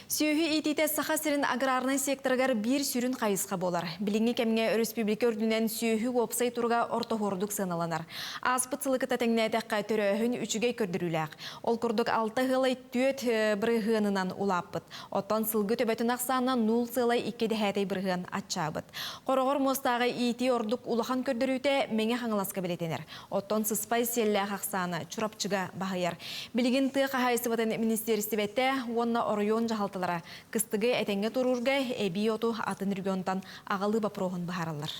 Сүөһү иитиитэ Саха сирин аграрнай секторыгар биир сүрүн хайысха буолар. Билиҥҥи кэмҥэ өрөспүүбүлүкэ үрдүнэн сүөһү уопсай туруга ортоһуордук сыаналанар. Ааспыт сылы кытта тэҥнээтэххэ, төрөөһүн үчүгэй көрдөрүүлээх. Ол курдук алта ыалай түөрт бырыһыанынан улааппыт. Оттон сылгы төбөтүн ахсаана 0,2 бырыһыан аччаабыт. Хороҕор муостааҕы иитии ордук улахан көрдөрүүтэ Мэҥэ Хаҥаласка бэлиэтэнэр. Оттон сыспай сиэллээх ахсаана Чурапчыга баһыйар. Билигин тыа хаһаайыстыбатын министиэристибэтэ уонна оройуон дьаһалталара кыстыгы этэҥҥэ туруурга эбии оту атын регионтан аҕалыы боппуруоһун быһаараллар.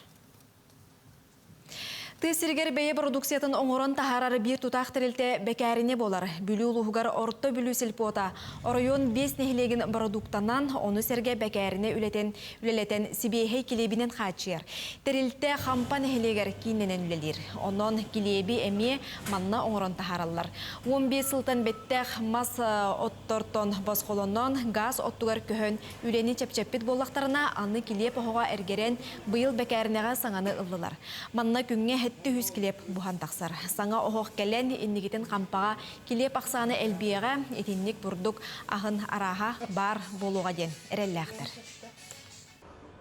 Тыа сиригэр бэйэ продукциятын оҥорон таһаарар биир тутаах тэрилтэ бэкээринэ буолар. Бүлүү улууһугар Орто Бүлүү сельпота оройуон биэс нэһилиэгин бородууктанан, ону сэргэ бэкээринэ үлэтин үлэлэтэн сибиэһэй килиэбинэн хааччыйар. Тэрилтэ Хампа нэһилиэгэр кииннэнэн үлэлиир. Онон килиэби эмиэ манна оҥорон таһаараллар. 15 сылтан бэттэх мас оттортон босхолонон, гаас оттугар көһөн үлэни чэпчэппит буоллахтарына, аны килиэп оһоҕо эргэрэн, быйыл бэкээринэҕэ саҥаны ыллылар. Манна күҥҥэ сэттэ үс килиэп буһан тахсар. Саҥа оһох кэлэн, инникитин Хампаҕа килиэп ахсаана элбиэҕэ, итинник бурдук аһын арааһа баар буолуоҕа диэн эрэллээхтэр.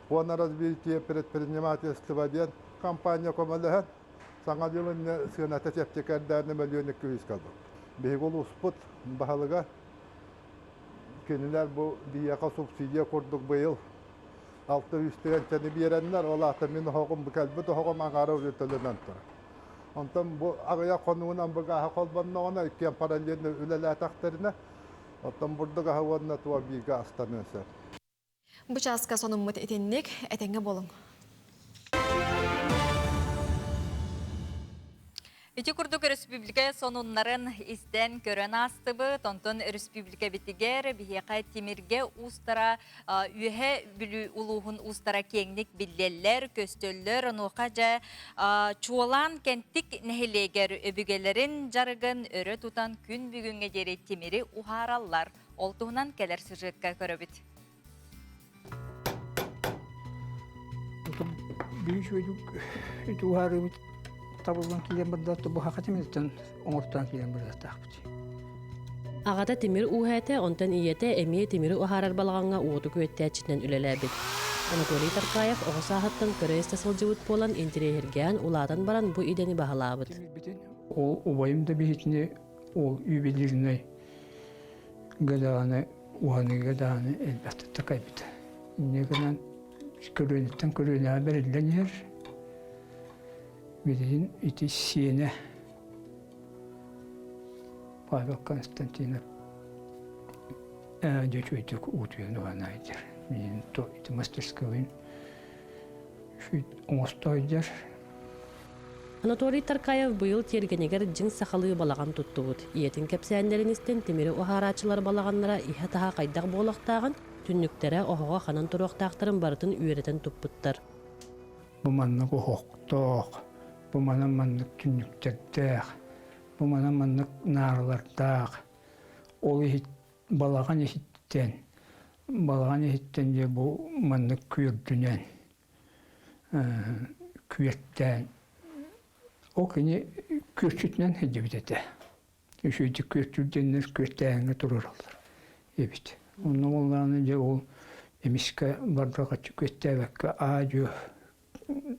Фонд развития предпринимательства диэн компания көмөлөһөн, саҥа дьыл инньэ сыаната чэпчэкэрдээн мөлүйүөн 200 калбыт. Биһиги улууспут баһылыга кинилэр бу биһиэхэ субсидия курдук быйыл 600 тыһыынчаны биэрэннэр, ол аата мин оһоҕум кэлбит оһоҕум аҥаара уже төлөнөн турар. Онтон бу аҕыйах хонугунан бу гааһа холбонноҕуна иккиэн параллельно үлэлээтэхтэринэ, оттон бурдук аһа уонна туох бииргэ астаныан сөп. Бу чааска сонуммут итинник, этэҥҥэ буолуҥ. Ити курдук өрөспүүбүлүкэ сонуннарын истэн көрөн аастыбыт. Онтон өрөспүүбүлүкэбитигэр биһиэхэ тимиргэ уустара Үөһэ Бүлүү улууһун уустара киэҥник биллэллэр, көстөллөр. Онуоха дьэ чуолаан Кэнтик нэһилиэгэр өбүгэлэрин дьарыгын өрө тутан күн бүгүҥҥэ диэри тимири уһаараллар. Ол туһунан кэлэр сюжетка көрөбүт. Биир үчүгэйдик уһаарыыбыт табыллан киирэн барда бу хатымыттан оҥортоон киирэн барыахтаахпыт. Аҕата тимир ууһа этэ, онтон ийэтэ эмиэ тимири уһаарар балаҕаҥҥа уоту күөттээччинэн үлэлээбит. Анатолий Таркаев оҕо сааһыттан көрө-истэ сылдьыбыт буолан интэриэһиргээн, улаатан баран бу идэни баһылаабыт. Ол убайым да биһитини ол ювелирнай даҕаны уһаныыга даҕаны элбэхтик такайбыта. Инньэ гынан көлүөнэттэн көлүөнэҕэ бэриллэн иһэр. Билигин ити сиэнэ Павел Константинов дьэ үчүгэйдик уутуйан уһанаайдыр. Мин то ити мастерскойун оҥостоойдор. Анатолий Таркаев быйыл тиэргэнигэр дьиҥ сахалыы балаҕан туттубут. Ийэтин кэпсээннэрин истэн тимири уһаарааччылар балаҕаннара иһэ-таһа хайдах буолуохтааҕын, түннүктэрэ, оһоҕо ханан туруохтаахтарын барытын үөрэтэн туппуттар. Бу маннык оһохтоох, бу манан маннык түннүктэрдээх, бу манан маннык нааралардаах. Ол иһит балаҕан иһиттэн, балаҕан иһиттэн дьэ бу маннык күөрдүнэн күөттээн ол кини күөччүтүнэн сылдьыбыт этэ. Үчүгэйдик күөттүүр диэннэр күөттээһиҥҥэ туруораллар эбит. Онно буоллаҕына дьэ ол эмискэ бардырҕаччы күөттээбэккэ аа-дьуо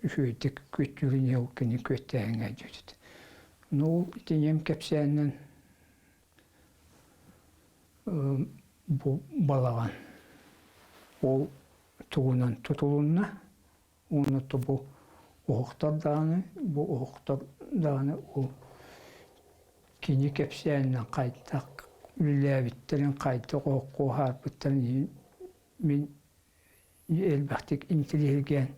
үчүгэйдик күөттүүрүн ол кини күөттээһиҥҥэ сылдьыбыт этэ. Ну ол ити ийэм кэпсээнинэн бу балаҕан ол тугунан тутулунна уонна бу оһохтор даҕаны бу оһохтор даҕаны ол кини кэпсээнинэн хайдах үлэлээбиттэрин, хайдах оһоххо уһаарбыттарын мин элбэхтик интириэһиргээн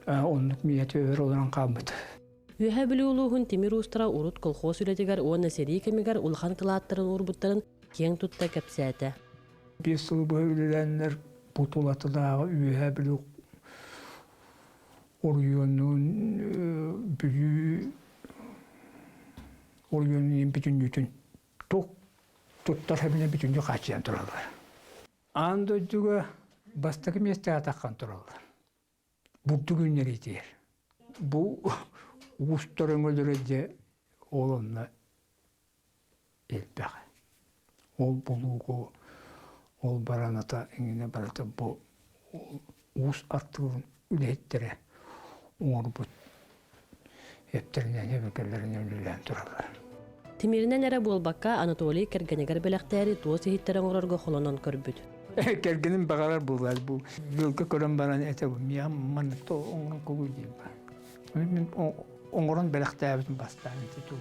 оннук миэхэ төбөр олорон хаалбыт. Үөһээ Бүлүү улууһун тимир уустара урут колхоз үлэтигэр уонна сэрии кэмигэр улахан кылааттарын уурбуттарын киэҥ тутта кэпсээтэ. 5 сылы быһа үлэлээннэр бу тулатынааҕы Үөһээ Бүлүү оройуонун Бүлүү оройуонун бүтүннүүтүн туох туттар хэбинэ бүтүннүү хааччыйан тураллар. Аан дойдуга бастакы миэстэҕэ таххан тураллар. Бурдук үүннэриитигэр. Бу уустар өҥөлөрө дьэ ол онно элбэх. Ол булуугу, ол бараната иҥинэ барыта бу уус артыылын үлэһиттэрэ оҥорбут эптэринэн эбэкэлэринэн үлэлээн тураллар. Тимиринэн эрэ буолбакка, Анатолий кэргэнигэр бэлэхтээри туос иһиттэри оҥорорго холонон көрбүт. Кэргэним баҕарар буолар бу ыалга көрөн баран этэ бу миэхэ маннык оҥорон кулуй диэн бар. Мин оҥорон бэлэхтээбитим бастаан ити тул.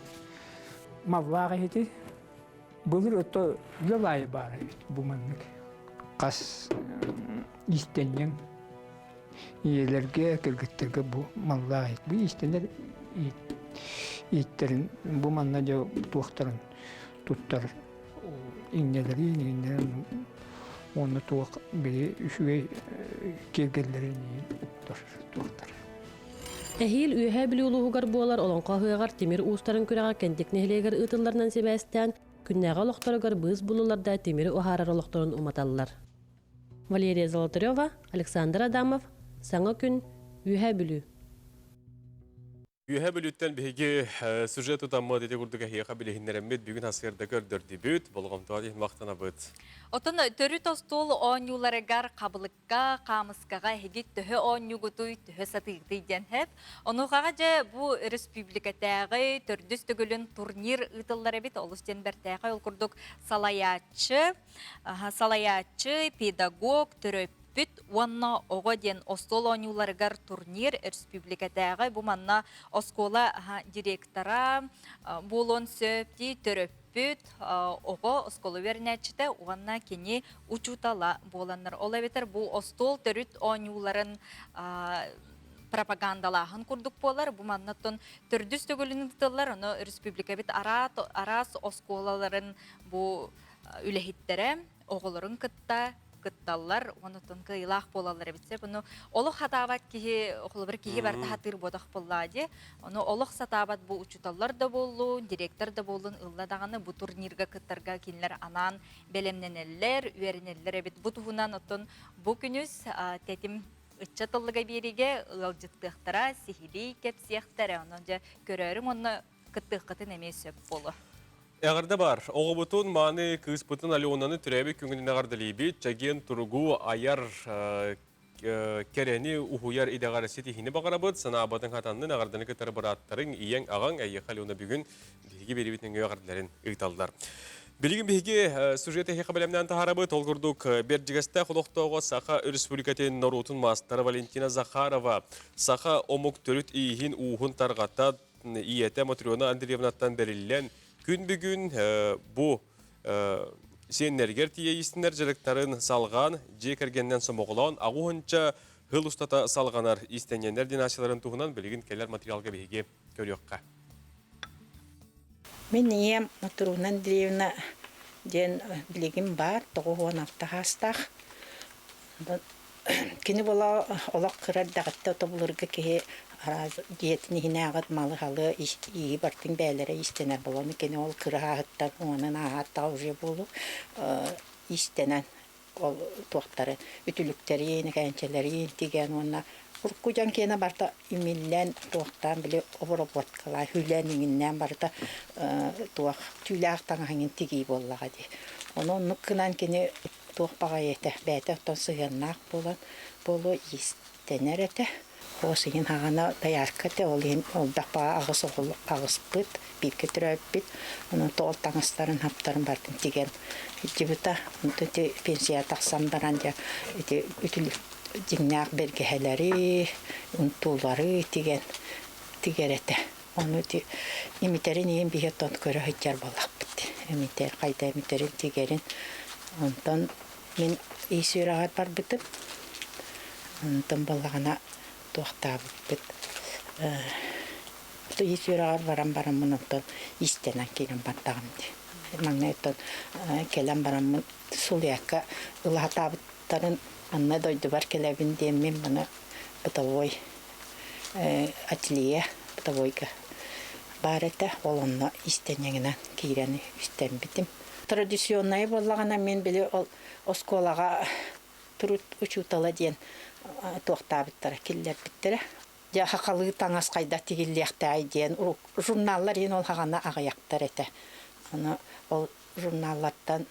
Маллаах иһити былыр ото ыал аайы баар эбит бу маннык. Хас иистэнньэҥ ийэлэргэ, кыргыттарга бу маллаах иһит. Бу иистэнэр ииттэрин бу манна дьэ туохтарын туттар иҥнэлэрин, иҥнэлэрин уонна туох били үчүгэй киэргэллэрин туттар туохтар. Эһиил Үөһээ Бүлүү улууһугар буолар Олоҥхо ыһыаҕар тимир уустарын күрэҕэ Кэнтик нэһилиэгэр ыытылларынан сибээстээн, күннээҕи олохторугар быыс булулар да тимири уһаарар олохторун уматаллар. Валерия Золотарева, Александр Адамов, Саҥа күн, Үөһээ Бүлүү. Үөһэ Бүлүүттэн биһиги сюжет тутаммыт ити курдук эһиэхэ билиһиннэрэммит бүгүн сарсыарда көрдөрдүбүт, болҕомтоҕо иһин махтанабыт. Оттон төрүт остуол оонньууларыгар хабылыкка, хаамыскаҕа эһиги төһө оонньуугутуй, төһө сатыыгытый диэн хэп. Онуохаҕа дьэ бу республикатааҕы төрдүс төгүлүн турнир ыытыллар эбит. Олус диэн бэртээхэй ол курдук салайааччы, салайааччы, педагог, төрөппүт уонна оҕо диэн остуол оонньууларыгар турнир республикатааҕы бу манна оскуола директора буолуон сөп дии төрөппүт оҕо оскуола үөрэнээччитэ уонна кини учуутала буоланнар. Ол эбэтэр бу остуол төрүт оонньууларын пропагандалааһын курдук буолар. Бу маннаттан төрдүс төгүлүн ыытыллар. Ону республикабыт араас оскуолаларын бу үлэһиттэрэ оҕолорун кытта кытталлар уонна оттон кыайыылаах буолаллар эбит сөп. Ону олох сатаабат киһи, холобур киһи барыта сатыыр буотах буоллаа дии. Ону олох сатаабат бу учууталлар да буоллун, директор да буоллун ылла даҕаны бу турнирга кыттарга кинилэр анаан бэлэмнэнэллэр, үөрэнэллэр эбит. Бу туһунан оттон бу күнүс тэтим ыччат ыллыга биэриигэ ыалдьыттыахтара, сиһилии кэпсиэхтэрэ. Онон дьэ көрөөрүҥ уонна кыттыаххытын эмиэ сөп буолуо. Эҕэрдэ бар. Оҕобутун, мааны кыыспытын Аленаны төрөөбүт күҥүнэн эҕэрдэлиибит. Чэгиэн туругу айар кэрэни уһуйар идэҕэр ситиһиини баҕарабыт. Санаабытыҥ хатаннын, эҕэрдэни кытары бырааттарыҥ, ийэҥ, аҕаҥ эйиэхэ Алена бүгүн биһиги биэриибит нөҥүө эҕэрдэлэрин ыыталлар. Билигин биһиги сюжет эһиэхэ бэлэмнээн таһаарабыт. Ол курдук, Бэрдьигэстээх олохтооҕо Саха Республикатын норуотун маастара Валентина Захарова саха омук төрүт ииһин ууһун тарҕата ийэтэ Матрена Андреевнаттан бэриллэн, күн бүгүн бу сиэннэригэр тиийэ истинэр дьарыктарын салҕаан, дьиэ кэргэнинэн сомоҕолоон, аҕуһунча хыл устата салҕанар иистэнньэннэр династияларын туһунан билигин кэлэр материалга биһиги көрүөххэ. Мин ийэм Матрена Андреевна диэн билигин баар, 96 саастаах. Кини буола олох кыра эрдэҕиттэн отобулурга киһи араас дьиэтин иһинээҕи малы-халы ииһи бартын бэйэлэрэ иистэнэр буолан кини ол кыра ааһыттан уонун ааһааттаҕа уже буолуо иистэнэн ол туохтарын үтүлүктэрин, кээнчэлэрин тигэн уонна урукку дьон киэнэ барыта имиллэн туохтаан били обработкалаан хүлэн иҥиннээн барыта туох түүлээх таҥаһын тигии буоллаҕа дии. Ону оннук гынан кини Туох баҕайы этэ, бэйэтэ оттон сыһыаннаах буолан буолуо иистэнэр этэ. Оҕус иһин хаҕана доярка этэ, ол иһин элбэх баҕа аҕыс оҕол аҕыспыт, бииргэ төрөөбүппүт. Онон тоҕол таҥастарын, хаптарын барытын тигэн илдьибитэ. Онтон ити пенсияҕа тахсан баран дьэ ити үтүлүк дьиҥнээх бэргэһэлэри, унтуулары тигэн тигэр этэ. Ону ити имитэрин иһин биһи оттон көрө сылдьар буоллахпыт. Эмитэр, хайда эмитэрин, тигэрин. Онтон мин ис үөрэҕэр барбытым. Онтон буоллаҕына туохтаабыппыт ис үөрэҕэр баран бараммын онтон иистэнэн киирэн бардаҕым дии. Маҥнай оттон кэлэн бараммын сулуйакка ылаһатаабыттарын анна дойдубар кэлэбин диэммин маны бытовой ателье бытовойга баар этэ. Ол онно иистэнньэҥинэн киирэн истэммитим. Традиционнайы буоллаҕына мин били ол оскуолаҕа труд учуутала диэн туохтаабыттара, киллэрбиттэрэ. Дьэ, хахалыы таҥас хайдах тигиллиэхтээҕий диэн журналлар иһин ол хаҕана аҕыйахтар этэ. Аны ол журналлартан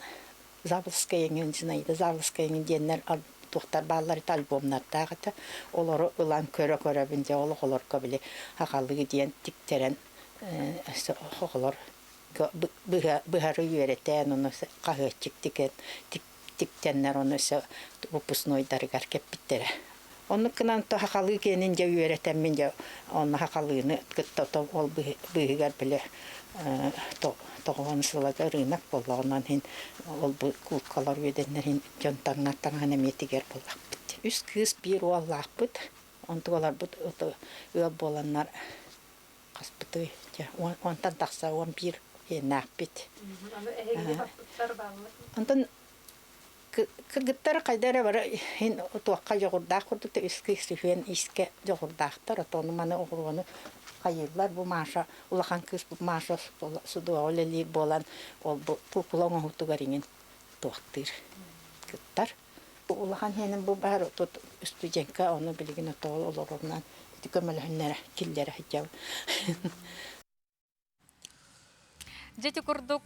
Заволжская эҥин, Зинаида Заволжская эҥин диэннэр туохтар бааллар этэ, альбомнардаах этэ. Олору ылан көрө-көрөбүн дьэ ол оҕолорго били хахалыы диэн тиктэрэн оҕолор быһары үөрэтэн, ону хаһыаччык тигэн тиктэннэр ону өссө выпускнойдарыгар кэппиттэрэ. Оннук гынан то хахалыы киэнин дьэ үөрэтэммин дьэ онно хахалыыны кытта ол быыһыгар били тоҕоон сылага ырыынак буоллаҕынан иһин ол бу кууккалар үөдэннэр иһин дьон таҥнар таҥаһын эмиэ тигэр буоллахпыт. Үс кыыс биир уоллаахпыт. Онтугаларбыт ыал буоланнар хаспытый дьэ онтон тахса 11 иэннээхпит. Онтон кыргыттар хайда эрэ бары иһин туохха дьоҕурдаах курдук да үс кыыс үһүөн искэ дьоҕурдаахтар отону маны оҕуруону хайыыллар бу Маша улахан кыыс бу Маша судуоҕа үлэлиир буолан ол бу куукула оҥоһуутугар иҥин туохтыыр кыттар улахан иһинин бу баар тут студентка ону билигин отоол олорорунан ити көмөлөһүннэрэ киллэрэ сылдьабын. Дьити курдук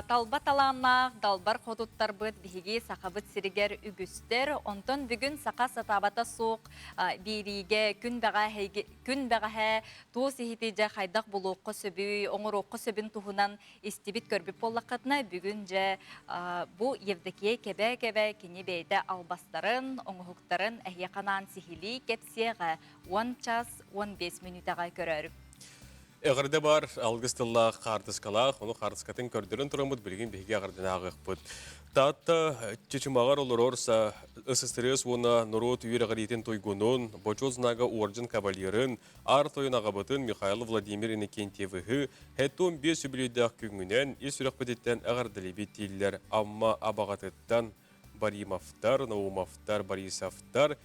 талба талааннаах далбар хотуттарбыт биһиги Сахабыт сиригэр үгүстэр. Онтон бүгүн саха сатаабата суох биэриигэ күн күн бэҕэһээ туос иһити дьэ хайдах булуохха сөбүй, оҥоруохха сөбүн туһунан истибит көрбүт буоллаххытына, бүгүн дьэ бу Евдокия кэбэ-кэбэ кини бэйэтэ албастарын, оҥоһуктарын эһиэхэ анаан сиһилии кэпсиэҕэ 10 час 15 мүнүүтэҕэ көрөөрү. Эҕэрдэ бар, алгыс тыллаах хаартыскалаах, ону хаартыскатын көрдөрөн тураммыт билигин биһиги эҕэрдэни ааҕыахпыт. Таатта Чычымаҕар олорор СССР уонна норуот үөрэҕириитин туйгунун, Бочуот знага орден кавалерын, Аар тойон аҕабытын Михаил Владимир Иннокентьевиһы 75 үбүлүөйдээх күҥҥүнэн ис сүрэхпититтэн эҕэрдэлиибит дииллэр Амма абаҕатыттан Баримовтар, Наумовтар, Борисовтар,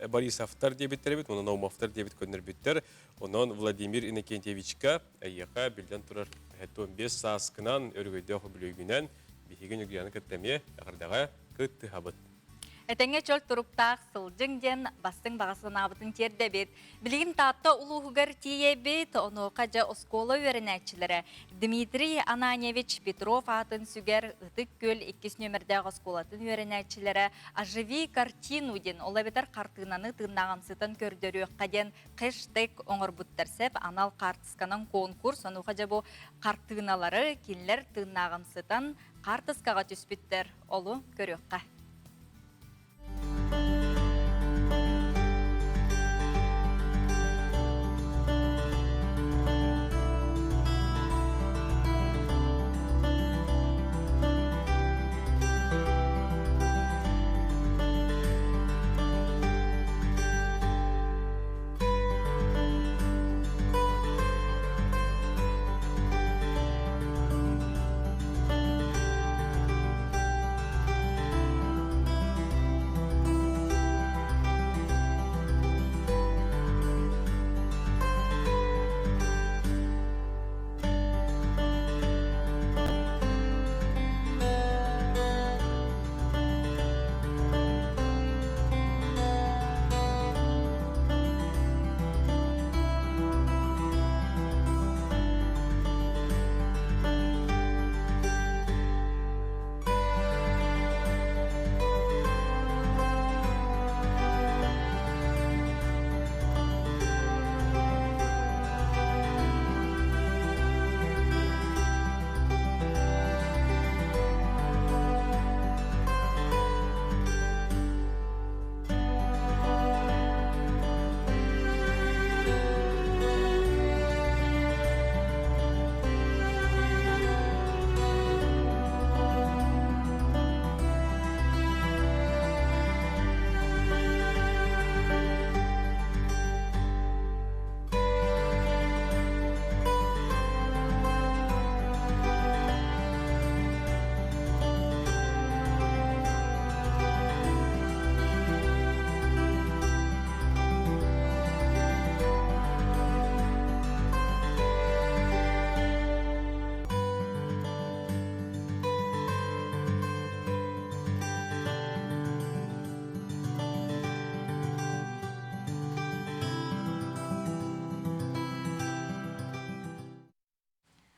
Борисовтар диэбиттэр эбит, уонна Наумовтар диэбит көннөрбүттэр. Онон Владимир Иннокентьевичка эйиэхэ биллэн турар 75 сааскынан, өрөгөйдөөх үбүлүөйгүнэн биһиги Ньургуйаны кытта эмиэ эҕэрдэҕэ кыттыһабыт. Этэҥҥэ чөл туруктаах сылдьыҥ диэн бастыҥ баҕа санаабытын тиэрдэбит. Билигин Таатта улууһугар тиийэбит, онуоха дьэ оскуола үөрэнээччилэрэ Дмитрий Ананьевич Петров аатын сүгэр Ытык Күөл иккис нүөмэрдээх оскуолатын үөрэнээччилэрэ «Оживи картину» диэн, ол эбэтэр хартыынаны тыыннааҕымсытан көрдөрүөххэ диэн хэштег оҥорбуттар сэп анал хаартысканан конкурс, онуоха дьэ бу хартыыналары кинилэр тыыннааҕымсытан хаартыскаҕа түспүттэр, олу көрүөххэ.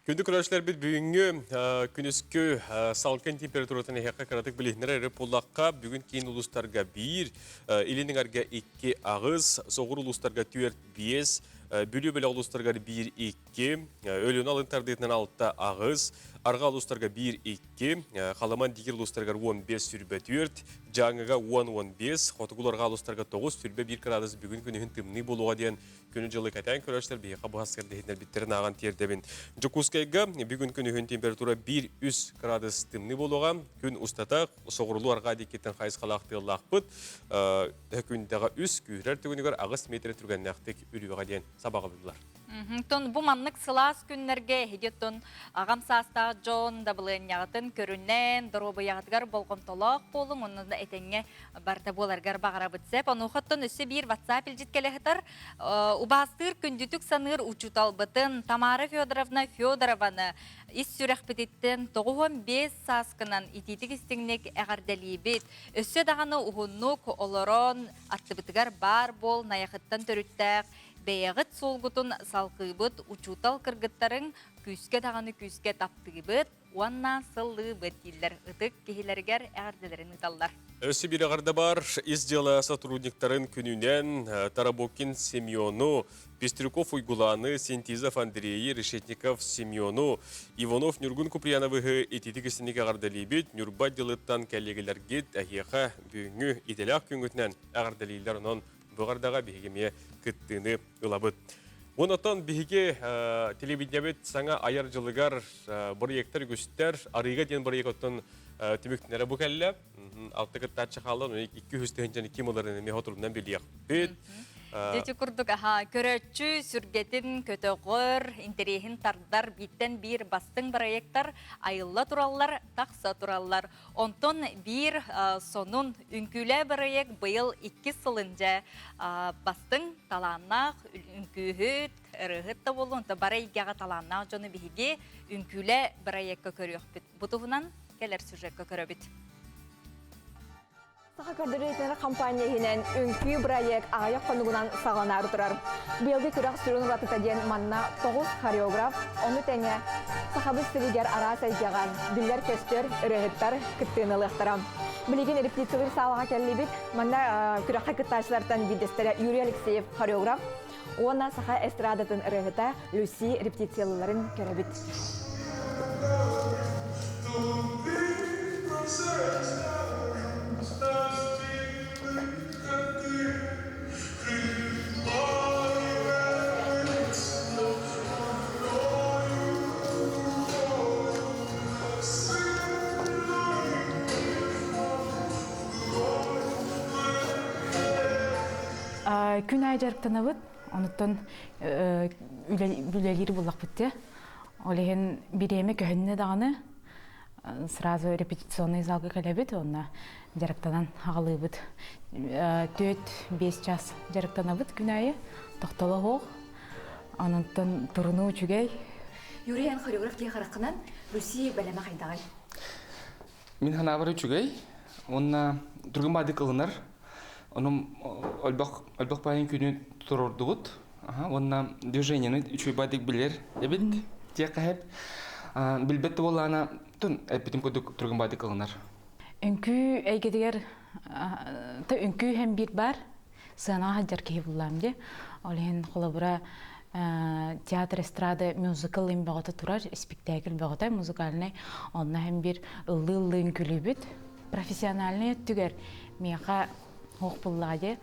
Күндү көрөөччүлэрбит бүгүҥҥү күнүскү салгын температуратын эһиэхэ кыратык билиһиннэрэр эрэ буоллахха, бүгүн киин улуустарга 1, илин эҥэргэ 2 аҕыс, соҕуруу улуустарга 4 5, Бүлүү бөлөх улуустарыгар 1 2, Өлүөнэ алын тардыытынан 6 аҕыс, Арҕаа улуустарга 1 2, Халыман Дигир улуустарыгар 15 сүрбэ 4, Дьааҥыга 10 15, Хотугу Арҕаа улуустарга 9 сүрбэ 1 кыраадыс бүгүн күнүһүн тымныы буолуоҕа диэн Күнү-дьылы кэтээн көрөөччүлэр биһиэхэ бу хас кэрдиһиннэрбиттэрин ааҕан тиэрдэбин. Дьокуускайга бүгүн күнүһүн температура 1-3 кыраадыс тымныы буолуоҕа. Күн устата соҕурулуу арҕаа диэкиттэн хайысхалаах тыаллаахпыт. Күндэҕэ үс күүһүрэр түгүнүгэр 8 метр түргэннээхтик үрүөҕэ диэн сабаҕалыыллар. Тон бу маннык сылаас күннэргэ эһиги оттон аҕам саастаах дьон дабылыанньаҕытын көрүнэн, доруобуйаҕытыгар болҕомтолоох буолуҥ, онно да этэҥҥэ барыта буоларгар баҕарабыт сөп. Онуоха оттон өссө биир WhatsApp илдьит кэлэ сытар. Убаастыыр күндүтүк саныыр учууталбытын Тамара Федоровна Федорованы ис сүрэхпититтэн 95 сааскынан итиитик истиҥник эҕэрдэлиибит. Өссө даҕаны уһуннук олорон аттыбытыгар баар буол Найахыттан төрүттээх бэйэҕит суолгутун салҕыыбыт учуутал кыргыттарыҥ күүскэ даҕаны күүскэ таптыыбыт уонна сыллыыбыт дииллэр ытык киһилэригэр эҕэрдэлэрин ыыталлар. Өссө биир эҕэрдэ бар ис дьыала сотрудниктарын күнүнэн Тарабукин Семену, Пестряков Уйгулааны, Синтизов Андрейи, Решетников Семену, Иванов Ньургун Куприяновыһы ититик истинник эҕэрдэлиибит. Ньурба отделыттан кэллиэгэлэргит эһиэхэ бүгүҥҥү идэлээх күҥҥүтүнэн эҕэрдэлииллэр. Онон бу эҕэрдэҕэ биһиги эмиэ кыттыыны ылабыт. Онтон биһиги телевидениебит саҥа айар дьылыгар бырайыактар үгүстэр. Арыыга диэн бырайыак оттон түмүктэнэрэ бу кэллэ. Алта кыттааччы хаалла, 200 тыһыынчаны ким ыларын эмиэ хоторунан билиэхпит. Дьэ курдук аха көрөөччү сүргэтин көтөҕөр, интэриэһин тардар бииртэн биир бастыҥ бырайыактар айылла тураллар, тахса тураллар. Онтон биир сонун үҥкүүлээ бырайыак быйыл иккис сылын дьэ бастыҥ талааннаах үҥкүүһүт, ырыаһыт да буоллун, онто бары эйгэҕэ талааннаах дьону биһиги үҥкүүлээ бырайыакка көрүөхпүт. Бу туһунан кэлэр сюжекка көрөбүт. Саха көрдөрүүтүнэр компания иһинэн үҥкүү бырайыак аҕыйах хонугунан саҕаланаары турар. Быйылгы күрэх сүрүн уратыта диэн манна тоҕус хореограф, ону тэҥэ Сахабыт сиригэр араас эйгэҕэ биллэр-көстөр ырыаһыттар кыттыыны ылыахтара. Билигин репетициялыыр саалаҕа кэллибит. Манна күрэххэ кыттааччылартан биирдэстэрэ Юрий Алексеев хореограф уонна саха эстрадатын ырыаһыта Люси репетициялыыларын көрөбүт. Күн аайы дьарыктанабыт, онуттан үлэлиир буллахпыт те. Ол иһин бириэмэ көһүннэ даҕаны сразу репетиционный залга кэлэбит, онно дьарыктанан аҕалыыбыт. 4-5 час дьарыктанабыт күн аайы, тохтоло суох. Ононтон турунуу үчүгэй. Юрий, эн хореограф киһи хараххынан Руси бэлэмэ хайдаҕый? Мин ханаабар үчүгэй. Уонна түргэн баадык ылынар. Онон өлбөх өлбөх баайын күнү туруордубут. Уонна движениены үчүгэй баадык билэр эбит диэххэ сөп. Билбэт да буоллаҕына, тун эппитим курдук түргэн баадык ылынар. Үҥкүү эйгэтигэр та үҥкүү һэм биир баар. Сыанаҕа сылдьар киһи буллаам дии. Ол иһин холобура театр эстрада мюзикл им бөҕөтө турар, испиктээкил бөҕөтө музыкальнай. Онно һэм биир ыллыы-ыллыы үҥкүүлүүбүт. Профессиональнай өттүгэр миэхэ суох буллаҕа дии.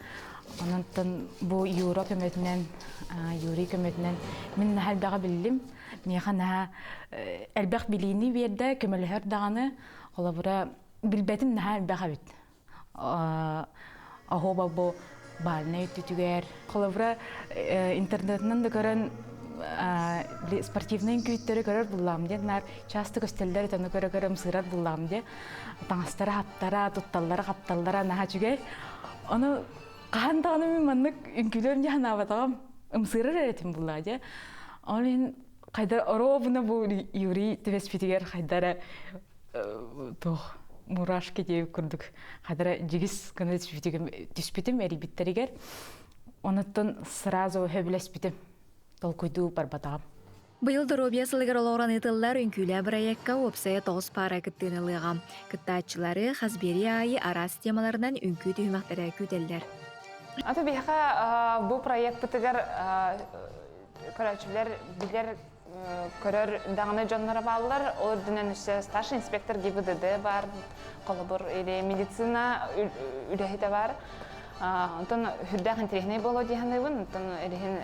Онон бу Юра көмөтүнэн, Юрий көмөтүнэн мин наһаа элбэҕи биллим. Миэхэ наһаа элбэх билиини биэрдэ, көмөлөһөр даҕаны. Холобура, билбэтим наһаа элбэх эбит. Оһуоба бу бальнай өттүтүгэр. Холобура, интернетинэн да көрөн спортивнай үҥкүүттэри көрөр буллаҕым диэн наар часто көстөллөр этэ, ону көрө-көрө ымсыырар буллаҕым диэ. Таҥастара хаптара, тутталлара хапталлара наһаа үчүгэй. Ону хаһан даҕаны мин маннык үҥкүүлүөм дии санаабатаҕым. Ымсыырар эрэ этим буллаҕа дии. Ол иһин хайдар оруобуна бу Юрий түбэспитигэр хайдара туох мурашки диэбит курдук хадара дьигис гына түспүтүм эрийбиттэригэр онуттан сразу сөбүлэспитим толкуйдуу барбатаҕым. Быйыл доруобуйа сылыгар олоҕуран ыытыллар үҥкүүлээх бырайыакка уопсайа тоҕус паара кыттыыны ылыаҕа. Кыттааччылары хас биэрии аайы араас темаларынан үҥкүү түһүмэхтэрэ күүтэллэр. Аты биһиэхэ бу проекпытыгар көрөөччүлэр билэр көрөр даҕаны дьонноро бааллар. Ол үрдүнэн өссө старший инспектор ГИБДД баар, холобур, или медицина үлэһитэ баар. Онтон үрдээх интэриэһинэй буолуо дии саныыбын. Онтон илиһин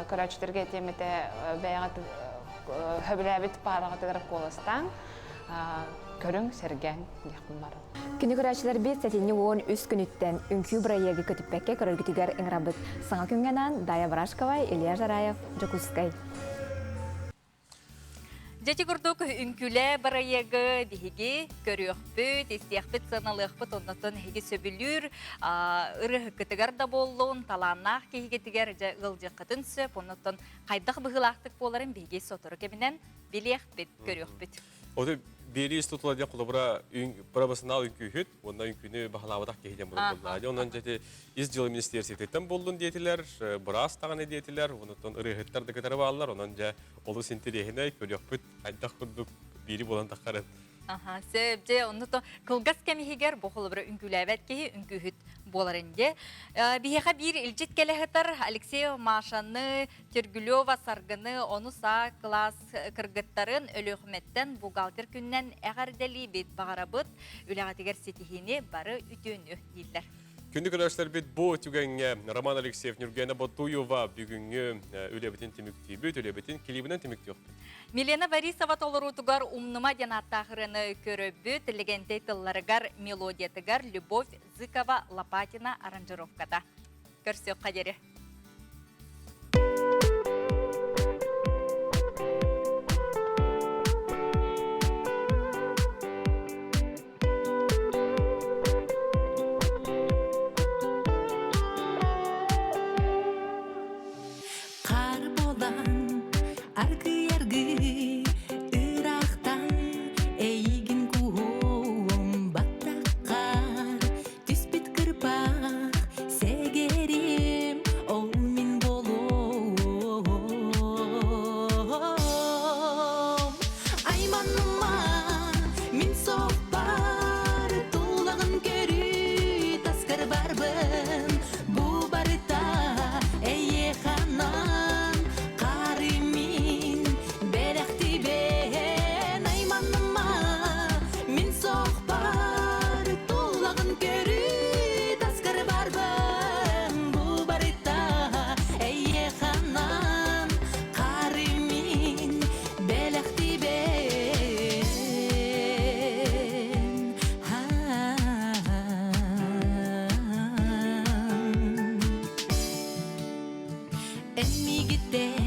көрөөччүлэргэ этиэм этэ бэйэҕит сөбүлээбит паараҕытыгар куоластааҥ, көрүҥ, сэргээҥ диэхпин баар. Күнү көрөөччүлэрбит сэтинньи 13 күнүттэн үҥкүү бырайыагы көтүппэккэ көрөргүтүгэр ыҥырабыт. Саҥа күҥҥэ анаан Дая Барашкова, Илья Жараев, Дьокуускай. Дьэти курдук үҥкүүлээ бырайыагы биһиги көрүөхпүт, истиэхпит, сыаналыахпыт, оннотон эһиги сөбүлүүр ырыаһыккытыгар да буоллун, талааннаах киһигитигэр дьэ ыалдьыаххытын сөп, оннотон хайдах быһыылаахтык буоларын биһиги сотору кэминэн билиэхпит, көрүөхпүт. Оты биэрии тутула диэн холобура профессионал үҥкүүһүт уонна үҥкүүнү баһылаабатах киһи диэн буолла. Онон дьэти ис дьыала министиэристибэтиттэн буоллун диэтилэр, быраас даҕаны диэтилэр, онтон ырыаһыттар да кытары бааллар, онон дьэ олус интэриэһинэй, көрүөхпүт хайдах курдук биири буолан таххарын. Аха, сөп, дьэ, онну то кылгас кэм иһигэр бу холобура үҥкүүлээбэт киһи үҥкүүһүт буоларын дьэ. Биһиэхэ биир илдьит кэлэ сытар Алексей Машаны, Тергүлева Саргыны, ону саа кылаас кыргыттарын Өлүөхүмэттэн бухгалтер күнүнэн эҕэрдэлиибит, баҕарабыт үлэҕитигэр ситиһиини бары үтүөнү дииллэр. Күндү көрөөччүлэрбит бу түгэҥҥэ Роман Алексеев, Нюргена Ботуева бүгүҥҥү үлэбитин түмүктүүбүт, үлэбитин клибинэн түмүктүөхпүт. Милена Борисова толоруутугар «Умнума» диэн ааттаах ырыаны көрөбүт, Легентэй тылларыгар, мелодиятыгар Любовь Зыкова Лопатина аранжировката. Көрсүөххэ диэри. Хаар буолан аргый-аргый ыраахтан эйигин кууһуом баттаххар түспүт кырпах сэгэрим ол мин буолуом айманыма мин соһпар тулаҕын көрүү таскар барбын бу барыта эйиэханан хары мин бэлэхтибэн айманыма мин соһпар тулаҕын көрүү таскар барбын бу барыта эйиэханан хары мин бэлэхтибэн Эн миигиттэн